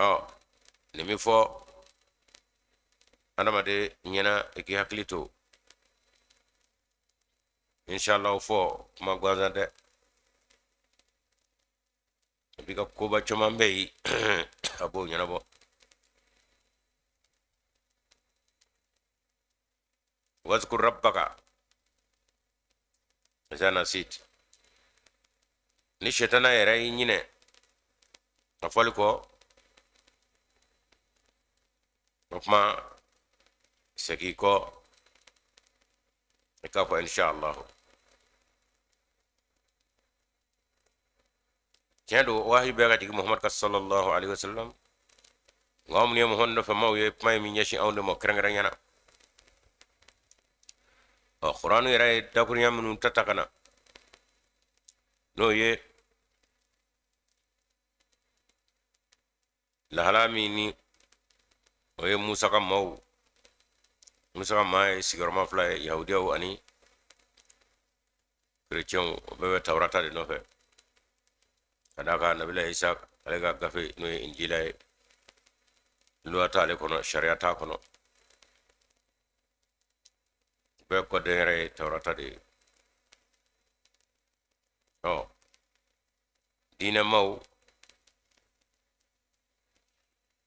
Ɔ, nin bɛ fɔ adamaden ɲɛna, i k'i hakili to. Inshallah, fɔ kuma gansan tɛ. I b'i ka koba caman bɛ yen, a b'o ɲɛnabɔ. Wazkur rabbaka iza nasit. Ni shetana yɛrɛ y'i ɲinɛ a fɔli kɔ, o kuma, segin kɔ, i k'a fɔ inshallah. Tiɲɛ don, wahayi bɛ ka jigin Muhammad kan sallallahu alaihi wasallam, nka anw minnu ye Muhammad nɔfɛ maaw ye, kuma ye min ɲɛsin anw de ma kɛrɛnkɛrɛnya na. Ɔ, Kuranu yɛrɛ ye dakurunya minnu ta ta ka na, n'o ye lahala min ni o ye Musa ka maaw, Musa ka maa ye sigiyɔrɔma fila ye, yahudiyaw ani kerecɛnw, o bɛɛ bɛ Tawurata de nɔfɛ, ka d'a kan Nabila Isa ale ka gafe, n'o ye Injila ye, luwa t'ale kɔnɔ, sariya t'a kɔnɔ. Bɛɛ kɔden yɛrɛ ye Tawurata de ye. Ɔ, diinɛmaw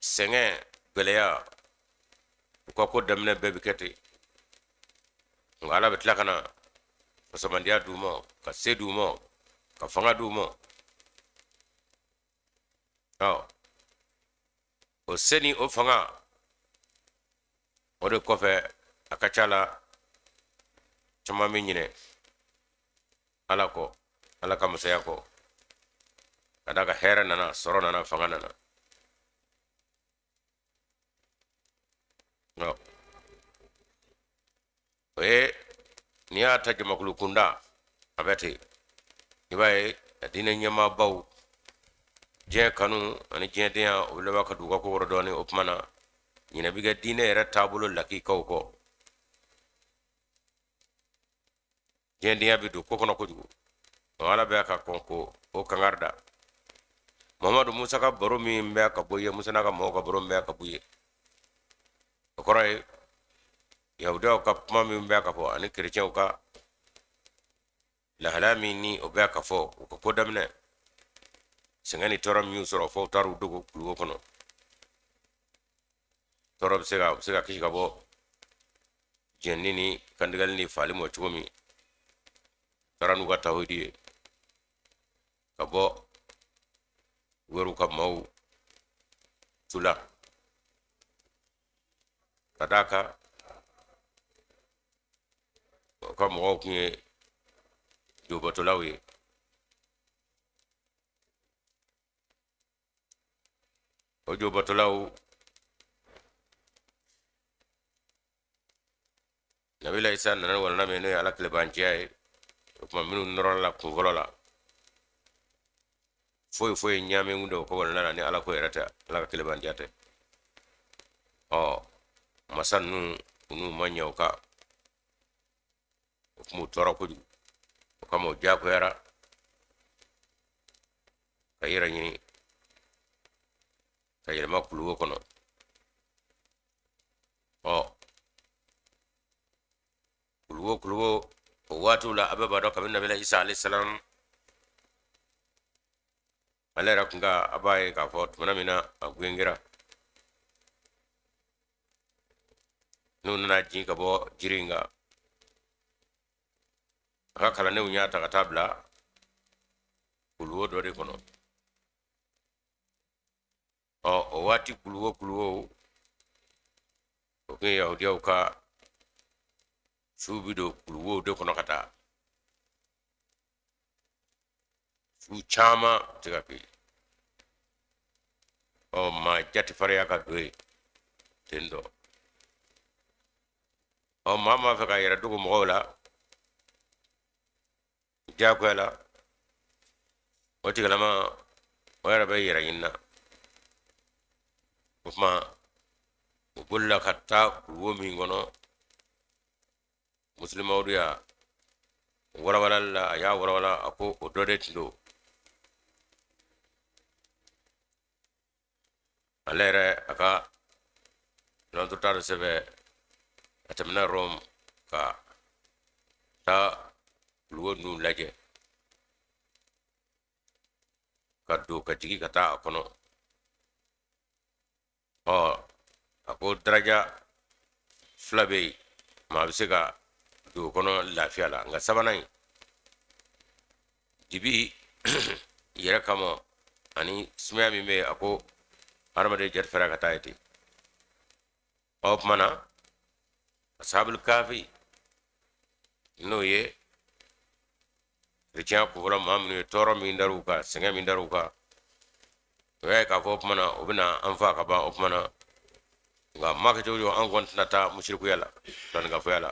sɛgɛn, gɛlɛya, u ka ko daminɛ bɛɛ bɛ kɛ ten, nka Ala bɛ tila ka na fasamandiya d'u ma, ka se d'u ma, ka fanga d'u ma. Ɔ, o se ni o fanga o de kɔfɛ, a ka ca la caman bɛ ɲinɛ Ala kɔ, Ala ka masaya kɔ, ka d'a kan hɛrɛ nana, sɔrɔ nana, fanga nana. O ye n'i y'a ta jamakulu kunda, a bɛ ten. I b'a ye a diinɛ ɲɛmaabaw, diɲɛ kanu ani diɲɛdenya, o bɛ laban ka don u ka ko kɔrɔ dɔɔnin. O tuma na, ɲinɛ bɛ kɛ diinɛ yɛrɛ taabolo lakikaw kɔ. Diɲɛdenya bɛ don ko kɔnɔ kojugu. Ala bɛ ka kɔn ko o kangari da Muhamadu. Musa ka baro min bɛ ka bɔ ye, Musa n'a ka mɔgɔw ka baro min bɛ ka bɔ ye, o kɔrɔ ye yahudiyaw ka kuma min bɛ ka fɔ ani kerecɛnw ka lahalaya min ni o bɛ ka fɔ, u ka ko daminɛ, sɛgɛn ni tɔɔrɔ min y'u sɔrɔ fo u taara u dogo kuluwo kɔnɔ. Tɔɔrɔ bɛ se ka kisi ka bɔ jɛnni ni kantigɛli ni faali ma cogo min, taara n'u ka tawhidi ye ka bɔ u ka maaw tula, ka d'a kan u ka mɔgɔw tun ye jobatolaw ye. O jobatolaw, Nabila Isa nana walanda min, n'o ye Ala tilebanciya ye, o tuma minnu nɔrɔla la kun fɔlɔ la, foyi foyi ɲaami kun tɛ o ko walanda la ni Ala ko yɛrɛ tɛ, Ala ka tilebanciya tɛ. Ɔ, masa ninnu, u n'u ma ɲɛ, o ka o tun b'u tɔɔrɔ kojugu. O kama o diyagoyara ka yɛrɛ ɲini ka yɛlɛma kuluwo kɔnɔ. Ɔ, kuluwo o waatiw la, a bɛɛ b'a dɔn kabini Nabila Isa alayhi salam, ale yɛrɛ kun ka a b'a ye k'a fɔ tumana min na a gwengera, n'u nana jigin ka bɔ jiri in kan, a ka kalandenw y'a ta ka taa bila kuluwo dɔ de kɔnɔ. Ɔ, o waati kuluwo, o tun ye yahudiyaw ka suw bi don kuluwow de kɔnɔ ka taa su caman tɛ ka kɛ. Ɔ, maa ja tɛ farinya ka don yen ten tɔ. Ɔ, maa b'a fɛ ka yɛrɛ dogo mɔgɔw la diyagoya la, o tigilama o yɛrɛ bɛ yɛrɛ ɲini na. O tuma u bolila ka taa kuluwo min kɔnɔ, Muslimawudu y'a walawalali la, a y'a walawala, a ko o dɔ de tun don. Ale yɛrɛ a ka lɔntota dɔ sɛbɛn, a tɛmɛna Rome ka taa kuluwo ninnu lajɛ, ka don ka jigin ka taa a kɔnɔ. Ɔ, a ko daraja 2 bɛ yen, maa bɛ se ka don o kɔnɔ lafiya la, nka sabanan in dibi yɛrɛ kama ani sumaya min bɛ yen, a ko hadamaden jɛ fɛrɛ ka taa yen ten. Ɔ, o tuma na ashabul kafi, n'o ye kerecɛnya kunfɔlɔ maa minnu ye, tɔɔrɔ min dar'u kan, sɛgɛn min dar'u kan, o y'a ye k'a fɔ o tuma na o bɛna an faa ka ban. O tuma na nka ma kɛ cogo cogo, an kɔni tɛna taa musirikuya la, filaninkafoya la.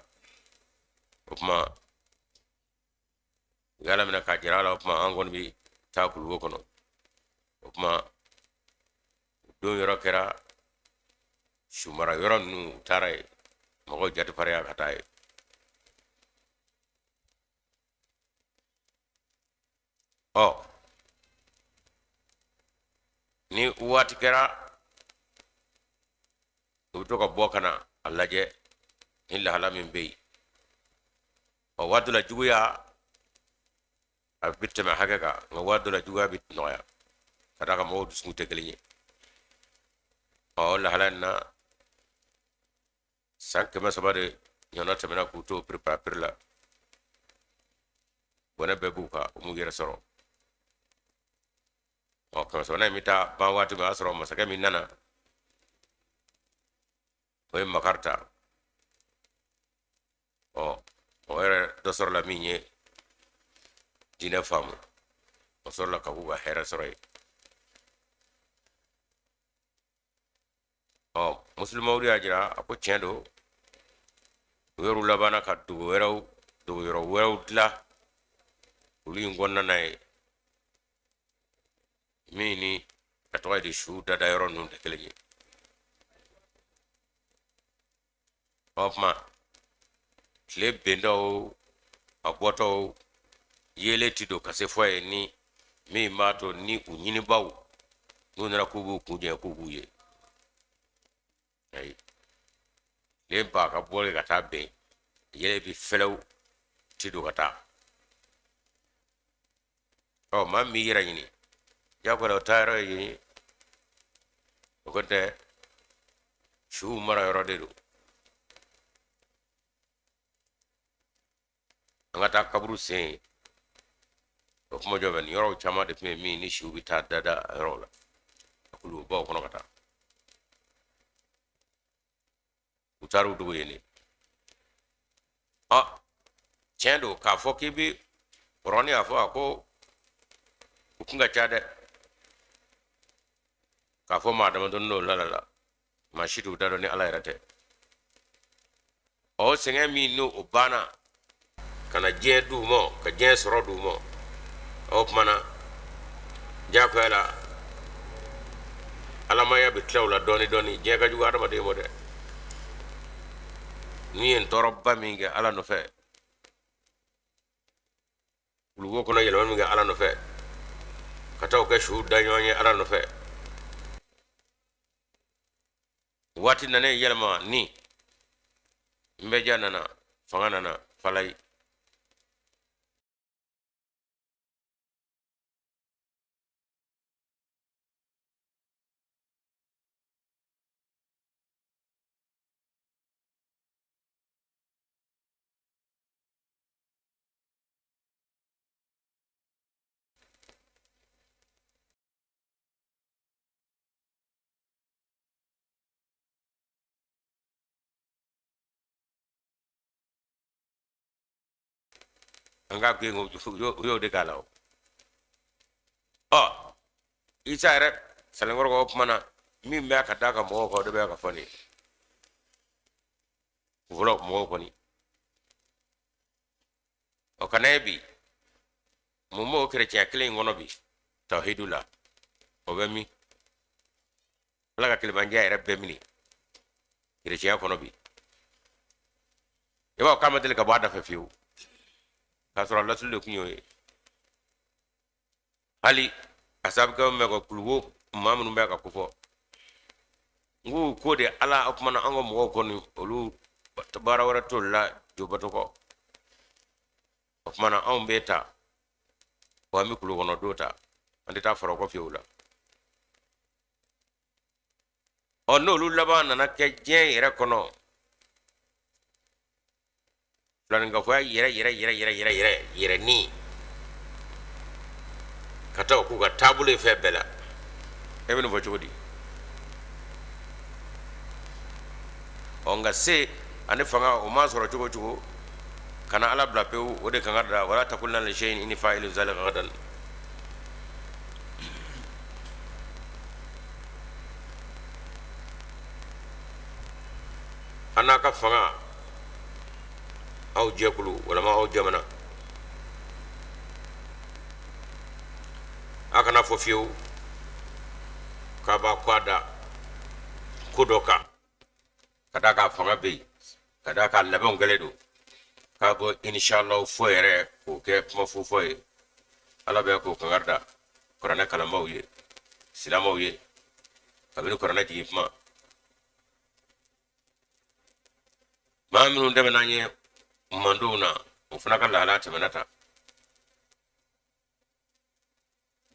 O tuma u y'a laminɛ k'a jira a la. O tuma an kɔni bɛ taa kuluwo kɔnɔ. O tuma don yɔrɔ kɛra sumara yɔrɔ ninnu, u taara yen, mɔgɔw jate farinya ka taa yen. Ɔ, ni waati kɛra, u bɛ to ka bɔ ka na a lajɛ ni lahala min bɛ yen. Ɔ, waati dɔ la juguya a bɛ tɛmɛ hakɛ kan, nka waati dɔ la juguya bɛ nɔgɔya ka d'a kan mɔgɔw dusukun tɛ kelen ye. Ɔ, lahala in na, san 300 de ɲɔgɔnna tɛmɛna k'u to piriparapiri la, bɔnɛ bɛɛ b'u kan, u m'u yɛrɛ sɔrɔ. Ɔ, kɛmɛ sabanan in bɛ taa ban waati min, o y'a sɔrɔ masakɛ min nana, o ye makari ta. Ɔ, o yɛrɛ dɔ sɔrɔla min ye diinɛ faamu, o sɔrɔla ka k'u ka hɛrɛ sɔrɔ yen. Ɔ, musulimaw y'a jira a ko tiɲɛ don, u yɛrɛ labanna ka dugu wɛrɛw, dugu yɔrɔ wɛrɛw dilan olu in kɔnɔna na ye min ni a tɔgɔ ye di, su dada yɔrɔ ninnu tɛ kelen ye. O tuma tile bentɔ, a bɔtɔ, yeelen ti don ka se fɔ ye ni min b'a to ni u ɲinibaw n'u nana k'u b'u kun jɛ k'u b'u ye. Ayi, tile ba ka bɔ ka taa bɛn, yeelen bi fɛlɛw ti don ka taa. Ɔ, maa min b'i yɛrɛ ɲini, jagoya o taa yɔrɔ ye yen ye. O ko tɛ, suw mara yɔrɔ de don. An ka taa kaburu sen yen. O kuma jɔ bɛ nin yɔrɔw caman de tun bɛ min ni siw bɛ taa dada a yɔrɔw la, a kulubaw kɔnɔ ka taa. U taara u dogo yen de. Ɔ, tiɲɛ don k'a fɔ k'i bɛ kɔrɔni y'a fɔ, a ko u kun ka ca dɛ, k'a fɔ maa damadɔni n'o la la, maa si t'u da dɔn ni Ala yɛrɛ tɛ. Ɔ, sɛgɛn min n'o o banna ka na diɲɛ d'u ma, ka diɲɛ sɔrɔ d'u ma, o tuma na diyagoya la alamaya bɛ tila u la dɔɔni dɔɔni. Diɲɛ ka jugu adamaden ma dɛ. N'u ye n tɔɔrɔba min kɛ Ala nɔfɛ, kuluwo kɔnɔ yɛlɛma min kɛ Ala nɔfɛ, ka taa o kɛ suw da ɲɔgɔn ye Ala nɔfɛ, waati nana yɛlɛma ni nbɛja nana, fanga nana falayi. An ka gɛn, u y'o de k'a la. O ɔ, Isa yɛrɛ salenkɔrɔ, o kuma na min bɛ ka d'a ka mɔgɔw kan, o de bɛ ka fɔ nin ye fɔlɔ mɔgɔw kɔni. O kana ye bi, mun b'o kerecɛnya kelen in kɔnɔ bi? Tawhidu la, o bɛ min? Ala ka kelemandiya yɛrɛ bɛ min kerecɛnya kɔnɔ bi? I b'a fɔ k'a ma deli ka bɔ a da fɛ fiyewu, k'a sɔrɔ lasulu de tun y'o ye. Hali a sabukɛ bɛ ka kuluwo maa minnu bɛ ka kofɔ, N k'u ko de ala, o tuma na an ka mɔgɔw kɔni, olu baara wɛrɛ t'olu la jobato kɔ. O tuma na anw bɛ ta wa, an bɛ kulu kɔnɔ don ta, an tɛ taa fara o kɔ fiyewu la. Ɔ, n'olu laban nana kɛ diɲɛ yɛrɛ kɔnɔ filaninkafoya yɛrɛ yɛrɛ yɛrɛ yɛrɛ yɛrɛ yɛrɛ yɛrɛ ni ka taa k'u ka taabolo ye fɛn bɛɛ la, e bɛ nin fɔ cogo di? Ɔ, nka se ani fanga o ma sɔrɔ cogo o cogo, kana ala bila pewu. O de kan ka da wala takulanna li shay'in inni fa'ilun zalika gadan. An n'a ka fanga, aw jɛkulu walama aw jamana, a kana fɔ fiyewu k'a b'a kɔ a da ko dɔ kan, ka d'a kan fanga bɛ yen, ka d'a kan labɛnw kɛlen don k'a bɔ inshallah fɔ yɛrɛ k'o kɛ kuma fofɔ ye. Ala bɛ k'o kangari da kuranɛ kalanbaaw ye, silamɛw ye, kabini kuranɛ jigin kuma. Maa minnu tɛmɛna an ye mandenw na, o fana ka lahala tɛmɛna tan.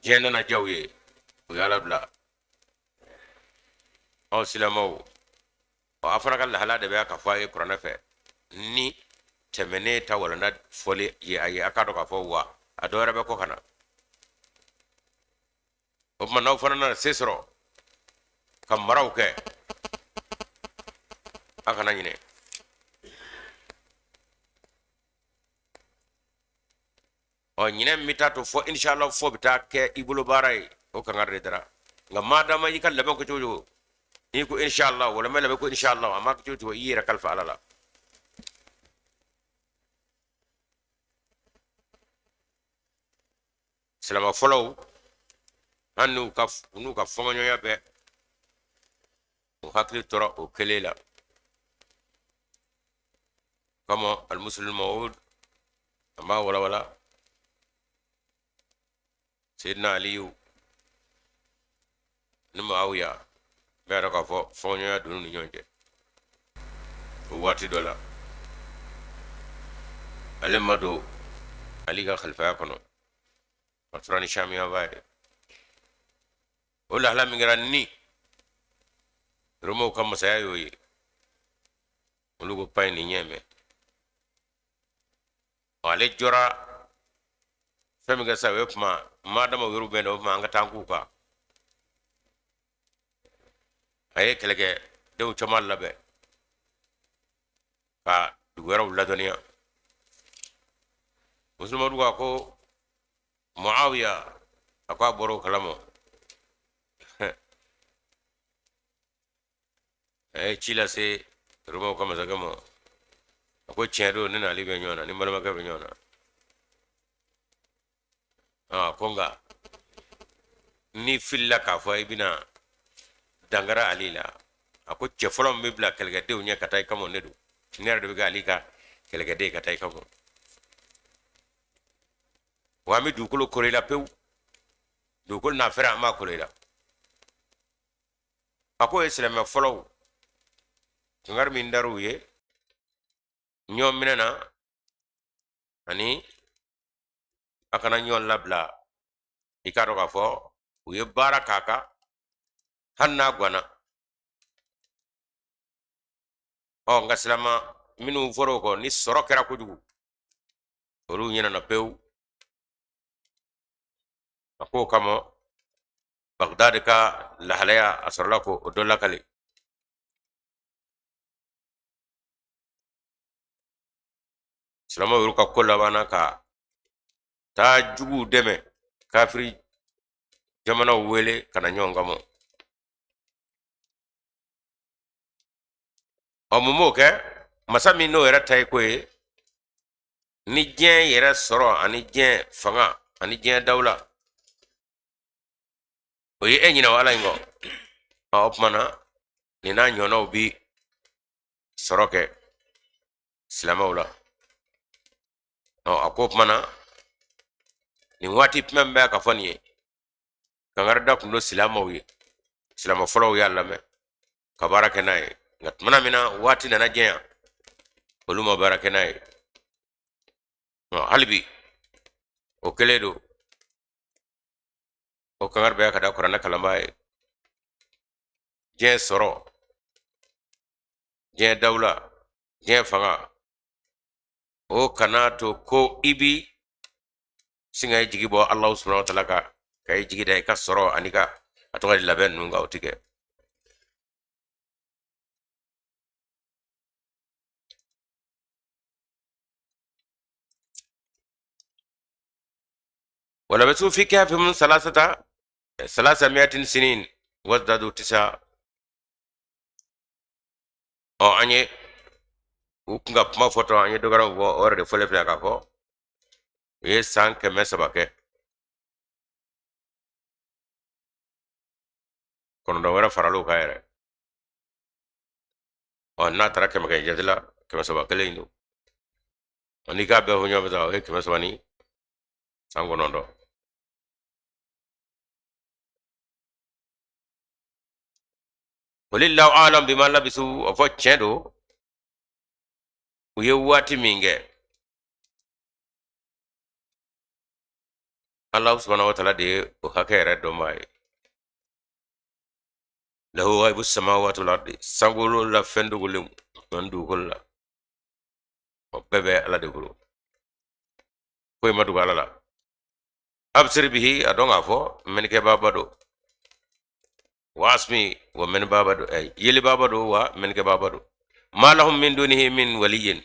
Diɲɛ nana diya u ye, u y'ala bila. Aw silamɛw, a fana ka lahala de bɛ ka fɔ a ye kuranɛ fɛ ni tɛmɛnen ta walanda fɔli ye a ye. A k'a dɔn k'a fɔ wa a dɔ wɛrɛ bɛ kɔ ka na. O tuma n'aw fana nana se sɔrɔ ka maraw kɛ, a kana ɲinɛ. Ɔ, ɲinɛ min bɛ taa to fɔ inshallah fɔ bɛ taa kɛ i bolo baara ye, o kangari de dara. Nka madama i ka labɛn kɛ cogo cogo, n'i ko inshallah walama labɛn ko inshallah, a ma kɛ cogo cogo, i yɛrɛ kalifa ala la. Silama fɔlɔw, hali n'u ka fɔnkɔɲɔgɔnya bɛɛ, u hakili tora o kelen la kama alimuslihul mawud, an b'a walawala Seydina Aliyu ni Muawiya bɛɛ yɛrɛ k'a fɔ fɔnkɔɲɔgɔnya donn'u ni ɲɔgɔn cɛ o waati dɔ la. Ale ma don Ali ka khalifaya kɔnɔ, a tora ni Samiyanfa ye. O lahala min kɛra ni Romaw ka masaya y'o ye, olu ko pa nin ɲɛ mɛn. Ale jɔra fɛn min kɛ sa, o ye kuma madama yɔrɔ bɛn o tuma an ka taa k'u kan. A ye kɛlɛkɛdenw caman labɛn ka dugu wɛrɛw ladɔnniya. Musulumadu ko ko Muawiya, a ko a bɔra o kalama, a ye ci lase Romaw ka masakɛ ma. A ko tiɲɛ don, ne n'ale bɛ ɲɔgɔn na, ni n balimakɛ bɛ ɲɔgɔn na. A ko nka n'i filila k'a fɔ i bɛna dankari Ali la, a ko cɛ fɔlɔ min bɛ bila kɛlɛkɛdenw ɲɛ ka taa i kama, ne don. Ne yɛrɛ de bɛ kɛ Ali ka kɛlɛkɛden ka taa i kama, wa an bɛ dugukolo koro i la pewu. Dugukolo n'a fɛrɛ, an b'a koro i la. A k'o ye silamɛ fɔlɔw kangari min dar'u ye ɲɔgɔn minɛ na, ani a kana ɲɔgɔn labila. I k'a dɔn k'a fɔ u ye baara k'a kan hali n'a ganna. Ɔ, nka silama minnu fɔra o kɔ, ni sɔrɔ kɛra kojugu, olu ɲinɛna pewu. A k'o kama Bagdad ka lahalaya, a sɔrɔla k'o dɔ lakale. Silamɛw y'u ka ko labanna ka taa juguw dɛmɛ, kafiri jamanaw wele ka na ɲɔgɔn kama. Ɔ, mun b'o kɛ? Masa min n'o yɛrɛ ta ye ko ye ni diɲɛ yɛrɛ sɔrɔ ani diɲɛ fanga ani diɲɛ dawula, o ye e ɲinɛ o ala in kɔ. Ɔ, o tuma na nin n'a ɲɔgɔnnaw bi sɔrɔ kɛ silamɛw la. Ɔ, a ko o tuma na nin waati kuma min bɛ ka fɔ nin ye, kankarida tun don silamɛw ye. Silamɛ fɔlɔw y'a lamɛn. Ka baara kɛ n'a ye, nka tumana min na waati nana janya, olu ma baara kɛ n'a ye. Hali bi o kelen don, o kangari bɛ ka da kuranɛ kalanbaa ye. Diɲɛ sɔrɔ, diɲɛ dawula, diɲɛ fanga, o kana to ko i bi sin ka i jigi bɔ Alahu subahana wa taala kan, ka i jigi da i ka sɔrɔ ani ka a tɔgɔ di labɛn ninnu kan, o ti kɛ. Walabisu fi kahfihim salasata salasa miyatin sinin wazdadu tisa. Ɔ, an ye u kun ka kuma fɔtɔ, an ye dɔ wɛrɛw fɔ, o yɛrɛ de fɔlen filɛ k'a fɔ u ye san 300 kɛ, 9 wɛrɛ faral'o kan yɛrɛ. Ɔ, n'a taara kɛmɛ kɛ jate la, 300 kelen in don. Ɔ, n'i k'a bɛɛ fɔ ɲɔgɔn fɛ sa, o ye 300 ni san 9. Qulillahu alam bima labisu. O fɔ tiɲɛ don, u ye waati min kɛ, Allahu subhanahu wa ta'ala de ye o hakɛ yɛrɛ dɔnbaa ye. Lahu ghaibu samawati wal ardi, sankolo la fɛn dogolenw ani dugukolo la, o bɛɛ bɛ Ala de bolo. Foyi ma dogo Ala la. Absir bihi, a dɔn k'a fɔ mɛnnikɛbaaba don. Wa asmi, wa mɛnnibaaba don, yelibaaba don, wa mɛnnikɛbaaba don. Ma lahum min dunihi min waliyin,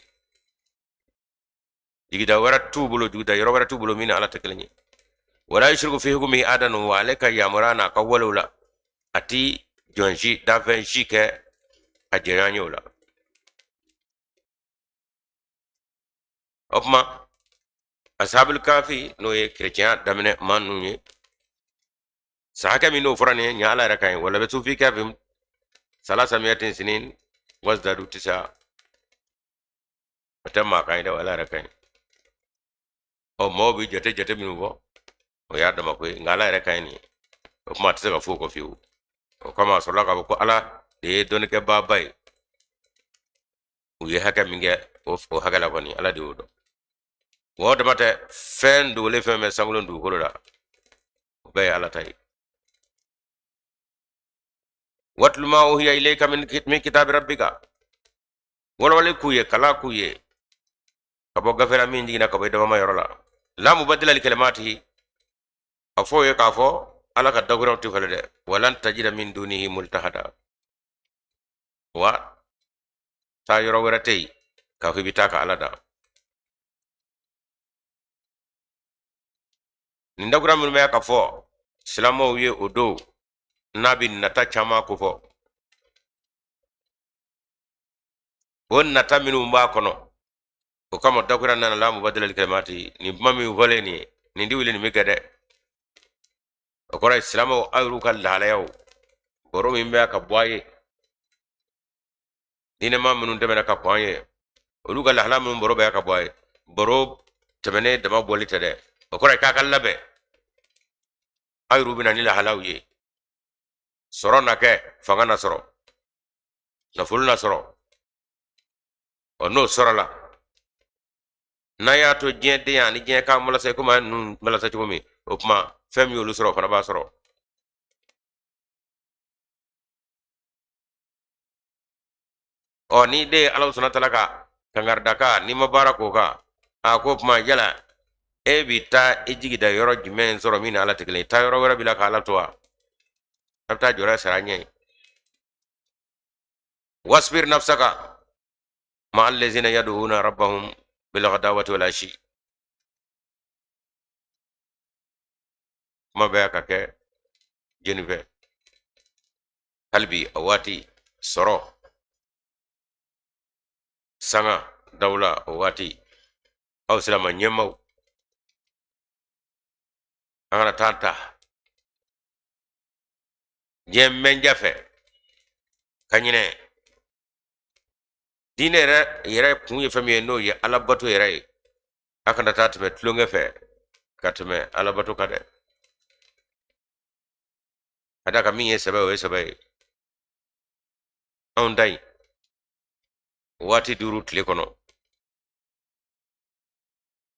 jigida wɛrɛ t'u bolo, jigida yɔrɔ wɛrɛ t'u bolo min ni Ala tɛ kelen ye. Wala yushriku fi hukmihi ahadan, wa ale ka yamaruya n'a ka walew la, a ti jɔn si, danfɛn si kɛ a jɛɲɔgɔn ye o la. O tuma ashabul kafi, n'o ye kerecɛnya daminɛ maa ninnu ye, san hakɛ min n'o fɔra nin ye, nin Ala yɛrɛ kan ye. Walabisu fi kahfihim salasa miyatin sinin wazdadu tisa, o tɛ maa kan ye dɛ, o Ala yɛrɛ kan ye. Ɔ, maaw bɛ jate jate minnu fɔ, o y'a dama ko ye, nka Ala yɛrɛ kan ye nin ye. O kuma a tɛ se ka fɔ o kɔ fiyewu. O kama a sɔrɔla k'a fɔ ko Ala de ye dɔnnikɛbaaba ye. U ye hakɛ min kɛ, o hakɛ la kɔni, Ala de y'o dɔn. Wa o dama tɛ, fɛn dogolen fɛn bɛ sankolo dugukolo la, o bɛɛ ye Ala ta ye. Watlu ma uhiya ilayka min kitabi rabbika, walawali k'u ye, kalan k'u ye ka bɔ gafe la min jiginna ka bɔ i dabama yɔrɔ la. La mubaddila li kalimatihi, a fɔ o ye k'a fɔ Ala ka dakuruɲaw tɛ falen dɛ. Walan tajida min dunihi multahada, wa taa yɔrɔ wɛrɛ tɛ yen k'a fɔ i bɛ taa ka Ala dan. Nin dakura minnu bɛ ka fɔ silamɛw ye o don, n'a bɛ nata caman kofɔ, o nata minnu b'a kɔnɔ, o kama dakura nana la mubaddila li kalimati. Nin kuma min fɔlen nin ye, nin di wuli nin bɛ kɛ dɛ. O kɔrɔ ye silamɛw, aw y'u ka lahalayaw baro min bɛ ka bɔ a ye, diinɛma minnu tɛmɛna ka kɔn an ye, olu ka lahala minnu baro bɛ ka bɔ a ye, baro tɛmɛnen dama bɔli tɛ dɛ. O kɔrɔ ye k'a ka labɛn, aw yɛrɛw bɛ na ni lahalaw ye. Sɔrɔ na kɛ, fanga na sɔrɔ, nafolo na sɔrɔ. Ɔ, n'o sɔrɔla, n'a y'a to diɲɛ den ani diɲɛ k'a malasa komi an ninnu malasa cogo min, o tuma fɛn min y'olu sɔrɔ, o fana b'a sɔrɔ. Ɔ, n'i den ye Ala subahana taala ka kangaridaka, n'i ma baara k'o kan, a ko tuma yala e bi taa i jigi da yɔrɔ jumɛn sɔrɔ min ni Ala tɛ kelen ye? Taa yɔrɔ wɛrɛ b'i la ka Ala to wa? A bɛ taa jɔrɔ sara ɲɛ ye. Wasbir nafsaka ma allazina yad'una rabbahum bilghadawati wal ashi. Kuma bɛɛ ka kɛ jeni fɛ hali bi, a waati sɔrɔ sanga dawula, o waati aw silama ɲɛmaw, an kana taa ta diɲɛ mɛnja fɛ ka ɲinɛ diinɛ yɛrɛ yɛrɛ kun ye fɛn min ye, n'o ye alabato yɛrɛ ye. A kana taa tɛmɛ tulonkɛ fɛ ka tɛmɛ alabato kan dɛ. Ka d'a kan min ye sɛbɛ, o ye sɛbɛ ye. Anw ta in waati 5 tile kɔnɔ.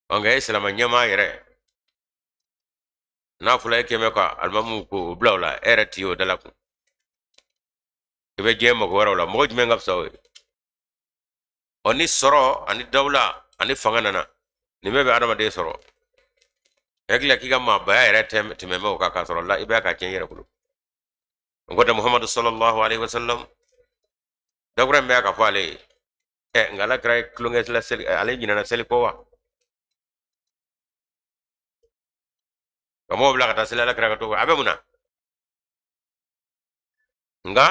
Nka e silama ɲɛmaa yɛrɛ n'a fɔla e kɛmɛ ka alimamuw ko o bila o la, e yɛrɛ t'i o da la kun, i bɛ diɲɛ mɔgɔ wɛrɛw la, mɔgɔ jumɛn ka fisa o ye? Ɔ, ni sɔrɔ ani dawula ani fanga nana, nin bɛɛ bɛ adamaden sɔrɔ, hakili la k'i ka maabaya yɛrɛ tɛmɛ bɛ o kan, k'a sɔrɔ la i bɛ ka tiɲɛ i yɛrɛ bolo. N ko tɛ Muhamadu sallallahu alaihi wasallam dakura min bɛ ka fɔ ale ye. Ɛ, nka ala kira ye tulonkɛ la seli, ale ɲinɛna seli kɔ wa? Ka mɔgɔw bila ka taa seli ala kira ka to, a bɛ mun na? Nka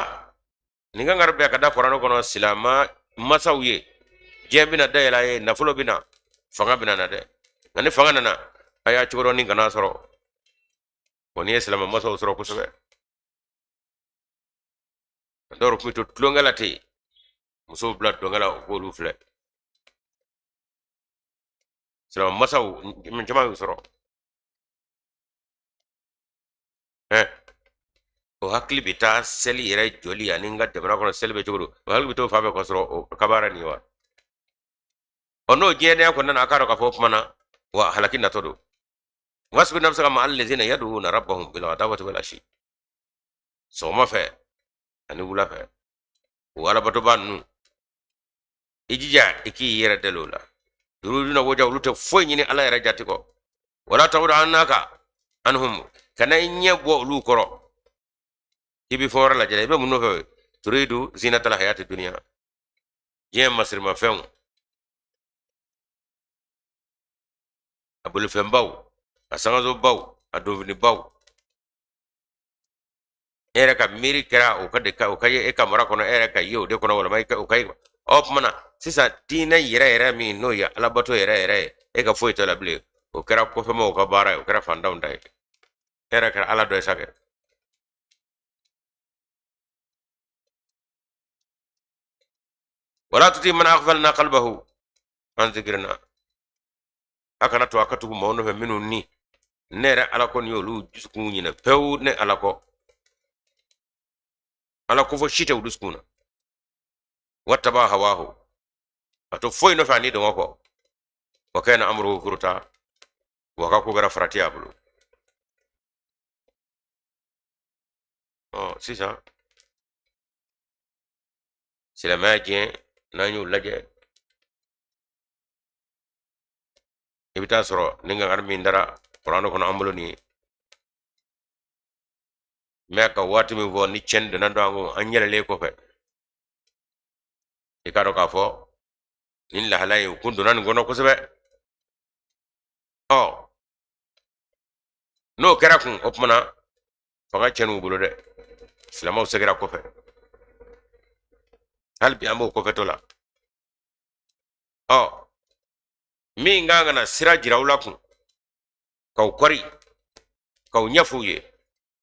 nin kankari bɛ ka da kuranɛ kɔnɔ silama masaw ye, diɲɛ bɛna dayɛlɛ a ye, nafolo bɛna, fanga bɛna na dɛ. Nka ni fanga nana, a y'a cogo dɔn ni kana sɔrɔ o n'i ye silama masaw sɔrɔ kosɛbɛ. Dɔw tun bɛ to tulonkɛ la ten, musow bila tulonkɛ la, u k'olu filɛ. Silama masaw caman y'u sɔrɔ. O hakili bɛ taa seli yɛrɛ jɔli ani n ka jamana kɔnɔ seli bɛ cogo di, o hakili bɛ t'o fan fɛ k'a sɔrɔ o kabaara nin ye wa? Ɔ, n'o diɲɛdenya kɔnɔna na, a k'a dɔn k'a fɔ o tuma na wa halaki natɔ don. Wasbir nafsaka ma allazina yad'una rabbahum bil ghadawati wal ashi, sɔgɔma fɛ ani wula fɛ, o alabatoba ninnu, i jija i k'i yɛrɛ deli o la. Yuriduna wajha, olu tɛ foyi ɲini ala yɛrɛ jati kɔ. Wala ta'udu aynaka anhum, kana i ɲɛ bɔ olu kɔrɔ, i bɛ fɛn wɛrɛ lajɛ, i bɛ mun nɔfɛ? Turidu zinatal hayati dunya, diɲɛ masirimafɛnw, a bolifɛnbaw, a sangasobaw, a donfinibaw. E yɛrɛ ka miiri kɛra o ka de ka o ka ye e ka mara kɔnɔ, e yɛrɛ ka ye o de kɔnɔ, walima o ka ye. Ɔ, tuma na sisan diinɛ yɛrɛ yɛrɛ min n'o ye alabato yɛrɛ yɛrɛ ye, e ka foyi t'o la bilen. O kɛra kɔfɛmɔgɔw ka baara ye, o kɛra fantanw ta ye. E yɛrɛ kɛra ala dɔ ye sa kɛ. Wala tuti man aghfalna qalbahu an zikrina, a kana to a ka tugu maaw nɔfɛ minnu ni ne yɛrɛ ala ko ni olu dusukun ɲinɛ pewu ne ala kɔ, ala ko fɔ si tɛ u dusukun na. Wattaba hawahu, a to foyi nɔfɛ ani dɔngɔ kɔ. Wa kana amruhu furuta, wa ka ko kɛra farati a bolo. Ɔ, sisan silamɛya diɲɛ n'an y'o lajɛ, i bɛ taa sɔrɔ nin kankari min dara kuranɛ kɔnɔ an bolo nin ye mɛ ka waati min fɔ ni tiɲɛni donna don an kun, an yɛlɛlen kɔfɛ, i k'a dɔn k'a fɔ nin lahala ye u kun donna nin kɔnɔ kosɛbɛ. Ɔ, n'o kɛra kun, o tuma na fanga tiɲɛn'u bolo dɛ, silamɛw segira kɔfɛ. Hali bi an b'o kɔfɛtɔ la. Ɔ, min kan ka na sira jira u la kun, k'aw kɔri, k'aw ɲɛf'u ye,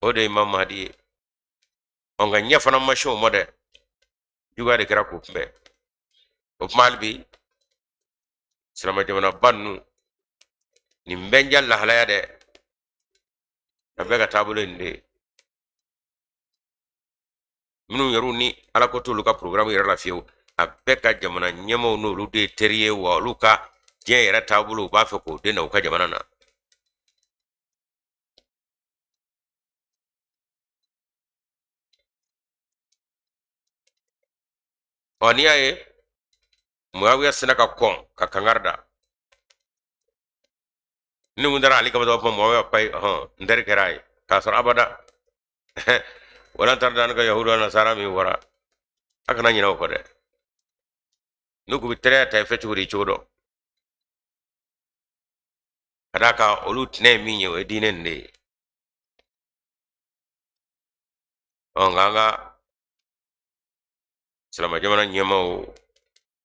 o de ye Imam Mahdi ye. Ɔ, nka ɲɛ fana ma se o ma dɛ, juguya de kɛra k'u kunbɛn. O tuma hali bi silamɛ jamanaba ninnu nin bɛnja lahalaya dɛ, a bɛɛ ka taabolo in de ye. Minnu yɛrɛw ni ala ko t'olu ka programme yɛrɛ la fiyewu, a bɛɛ ka jamana ɲɛmaaw n'olu de ye teri ye wa, olu ka diɲɛ yɛrɛ taabolo, u b'a fɛ k'o de na u ka jamana na. Ɔ, n'i y'a ye Muawiya sina ka kɔn ka kangari da ni mun dara ale kama dɔrɔn, kuma Muawiya payi, hɔn, n teri kɛra a ye k'a sɔrɔ abada. Walan tarda anka yahudu wa nasara min fɔra, a kana ɲinɛ o kɔ dɛ. N'u k'u bɛ teriya ta i fɛ cogo di, cogo dɔn ka d'a kan olu tɛnɛ ye min ye, o ye diinɛ nin de ye. Ɔ, nka an ka silamɛ jamana ɲɛmaaw,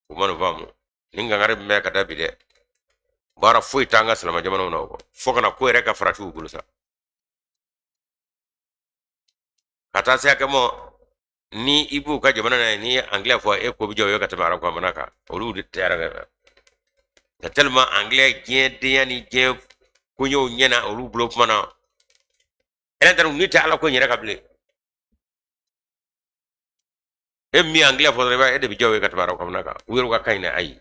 u ma nin faamu. Nin kankari min bɛ ka da bi dɛ, baara foyi t'an ka silamɛ jamanaw na o kɔ, fo kana ko yɛrɛ ka farati u bolo sa, ka taa se hakɛ ma ni i b'u ka jamana na, n'i ye anglais fɔ, e ko bɛ jɔ ye ka tɛmɛ arabu jamana kan. Olu de tɛ yɛrɛ nka tellement anglais diɲɛ denya ni diɲɛ koɲɛw ɲɛna olu bolo kuma na, ɛlɛn ni tɛ ala ko in yɛrɛ ka bilen. E min ye angilɛ fɔ dɔrɔn, i b'a ye e de bɛ diya u ye ka tɛmɛ arabu jamana kan. U yɛrɛ ka kan in na, ayi,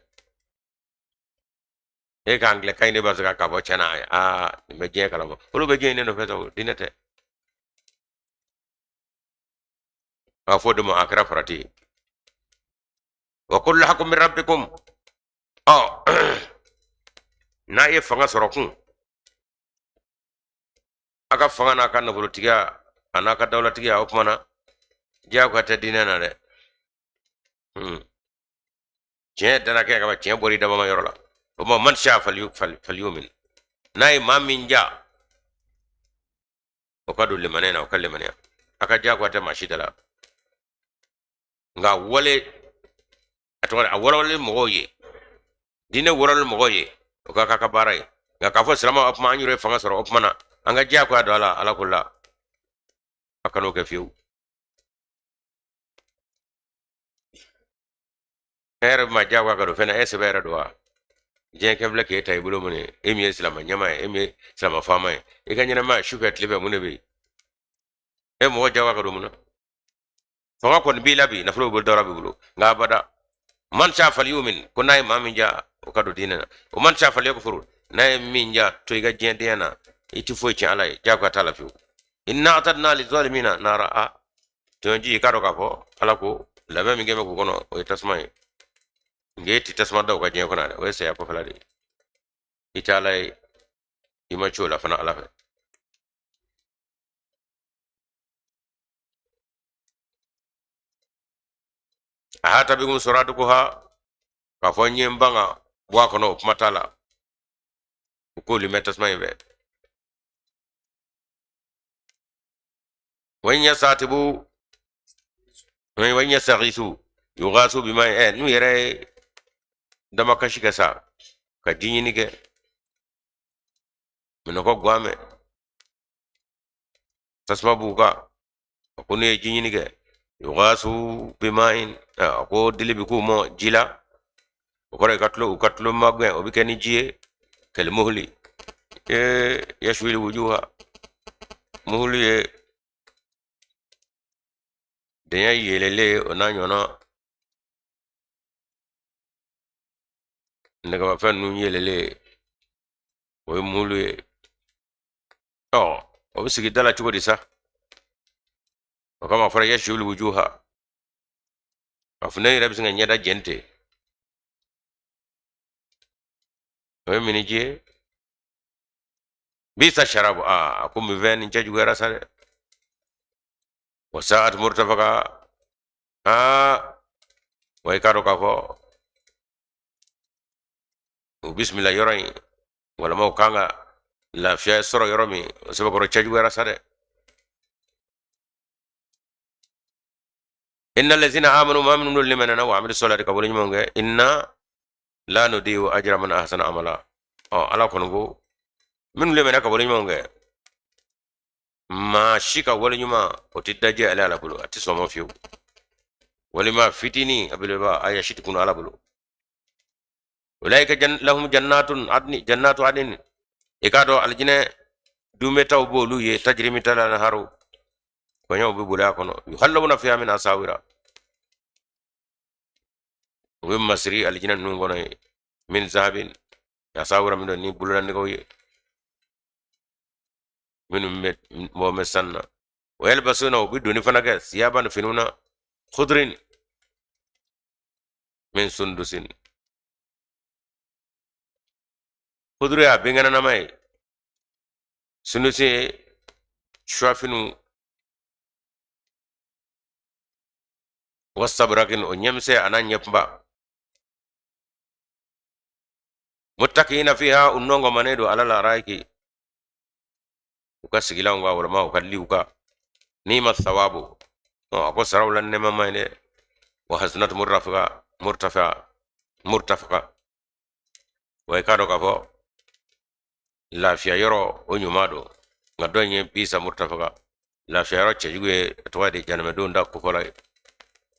e ka angilɛ kan in de b'a se ka k'a fɔ tiɲɛ na, aa, nin bɛ diɲɛ kalama. Olu bɛ diɲɛ in de nɔfɛ sa, o diinɛ tɛ. A fɔ o de ma a kɛra farati ye. Wa qulil haqqu min rabbikum. Ɔ, n'a ye fanga sɔrɔ kun, a ka fanga n'a ka nafolotigiya a n'a ka dawulatigiya, o tuma na diyagoya tɛ diinɛ na dɛ. Tiɲɛ dara kɛ ka ban, tiɲɛ bɔra i dabama yɔrɔ la. O ma man sha falyumin, n'a ye maa min ja, o ka don limaniya na, o ka limaniya. A ka diyagoya tɛ maa si da la, nka wale a tɔgɔ a walawalali mɔgɔw ye, diinɛ walawalali mɔgɔw ye, o ka k'a ka baara ye. Nka k'a fɔ silamɛw, o tuma an yɛrɛ ye fanga sɔrɔ, o tuma na an ka diyagoya don a la, ala ko la, a kan'o kɛ fiyewu. E yɛrɛ bɛ maa diyagoya ka don fɛn na, e sɛbɛ yɛrɛ don wa? Diɲɛ kɛ filɛ k'e ta i bolo mun ye? E min ye silamɛ ɲɛmaa ye, e min ye silamɛ faama ye, i ka ɲɛnamaya su fɛ tile fɛ, mun de bɛ yen? E mɔgɔ diyagoya ka don mun na? Fanga kɔni b'i la bi, nafolo b'i bolo, dawula b'i bolo, nka abada, man sha falyumin, ko n'a ye maa min ja, o ka don diinɛ na. O man sha falyakfur, n'a ye min ja, to i ka diɲɛdenya na, i ti foyi tiɲɛ ala ye, diyagoya t'a la fiyewu. Inna atadna lizalimina nara. A tɔɲɔji, i k'a dɔn k'a fɔ ala ko labɛn min kɛ bɛ k'u kɔnɔ, o ye tasuma ye. Nka e ti tasuma da u ka diɲɛ kɔnɔ dɛ, o ye saya kɔfɛla de ye. I tɛ ala ye, i ma ci o la fana ala fɛ. Ahata bikum suradiquha, k'a fɔ n ye n ban ka bɔ a kɔnɔ, o kuma t'a la. U k'olu mɛn tasuma in fɛ. Wa in yastatibu wa in yastaghisu yughasu bima, ɛ, n'u yɛrɛ ye damakasi kɛ sa ka ji ɲini kɛ, minnɔgɔ guwan mɛn, tasuma b'u kan, a ko n'u ye ji ɲini kɛ, yughasu bima'in, a ko dili bɛ k'u ma ji la. O kɔrɔ ye ka tulo, u ka tulo magɛn, o bɛ kɛ ni ji ye. Kalmuhli ee yashwil wujuha, muhuli ye dɛɲɛ yelelen, o n'a ɲɔgɔnna nɛgɛmafɛn ninnu yelelen, o ye muhulu ye. Ɔ, o bɛ sigi da la cogo di sa? O kama a fɔra yashwil wujuha, a funteni yɛrɛ bɛ sin ka ɲɛda jɛni ten, o ye miniji ye. Bisa sharabu, aa, a ko minfɛn nin cɛjuguyara sa dɛ. Wa sa'at murtafaka. Aa, wa i k'a dɔn k'a fɔ o bisimila yɔrɔ in, walima u kan ka lafiya sɔrɔ yɔrɔ min, o sɛbɛkɔrɔ cɛjuguyara sa dɛ. Inna lazina amanu, maa minnu n'olu limaniyana, wa amilu salihati, ka wale ɲumanw kɛ, inna la nudiyu ajra man ahsana amala. Ɔ, ala kɔni ko minnu limaniya ka wale ɲumanw kɛ, maa si ka wale ɲuman o tɛ dajɛ ale ala bolo, a tɛ sɔn ma fiyewu, walima fitinin a belebeleba, a si tɛ kunu ala bolo. Ulaika lahum jannatun adni, jannatu adnin, i k'a dɔn alijinɛ dunbɛtaw b'olu ye, tajiri min tahtiha anharu, kɔɲɔw bɛ boli a kɔnɔ, yuhallawna fiha min asawira, u bɛ masiri alijinɛ ninnu kɔnɔ ye, min zahabin, asawira min don ni bololanɛgɛw ye minnu bɛ mɔgɔ bɛ sanu na, wa yalbasuna, u bɛ doni fana kɛ, siyaban, finiw na, khudrin min sundusin, khudru y'a binkɛnɛnama ye, sundusin ye suwafiniw, wastabrakin, o ɲɛmisɛn a n'a ɲɛkunba, muttakiina fiha, u nɔngɔmanen don alal araiki, u ka sigilanw kan walima u ka liw kan. Nima thawabu, a ko saraw la nɛɛmama ye dɛ. Wa hasunat murtafaqa, murtafaqa, murtafaqa. Wa i k'a dɔn k'a fɔ lafiya yɔrɔ o ɲuman don, nka dɔ in ye bisa murtafaqa, lafiya yɔrɔ cɛjugu ye, a tɔgɔ de janɛmɛdenw da kofɔla ye.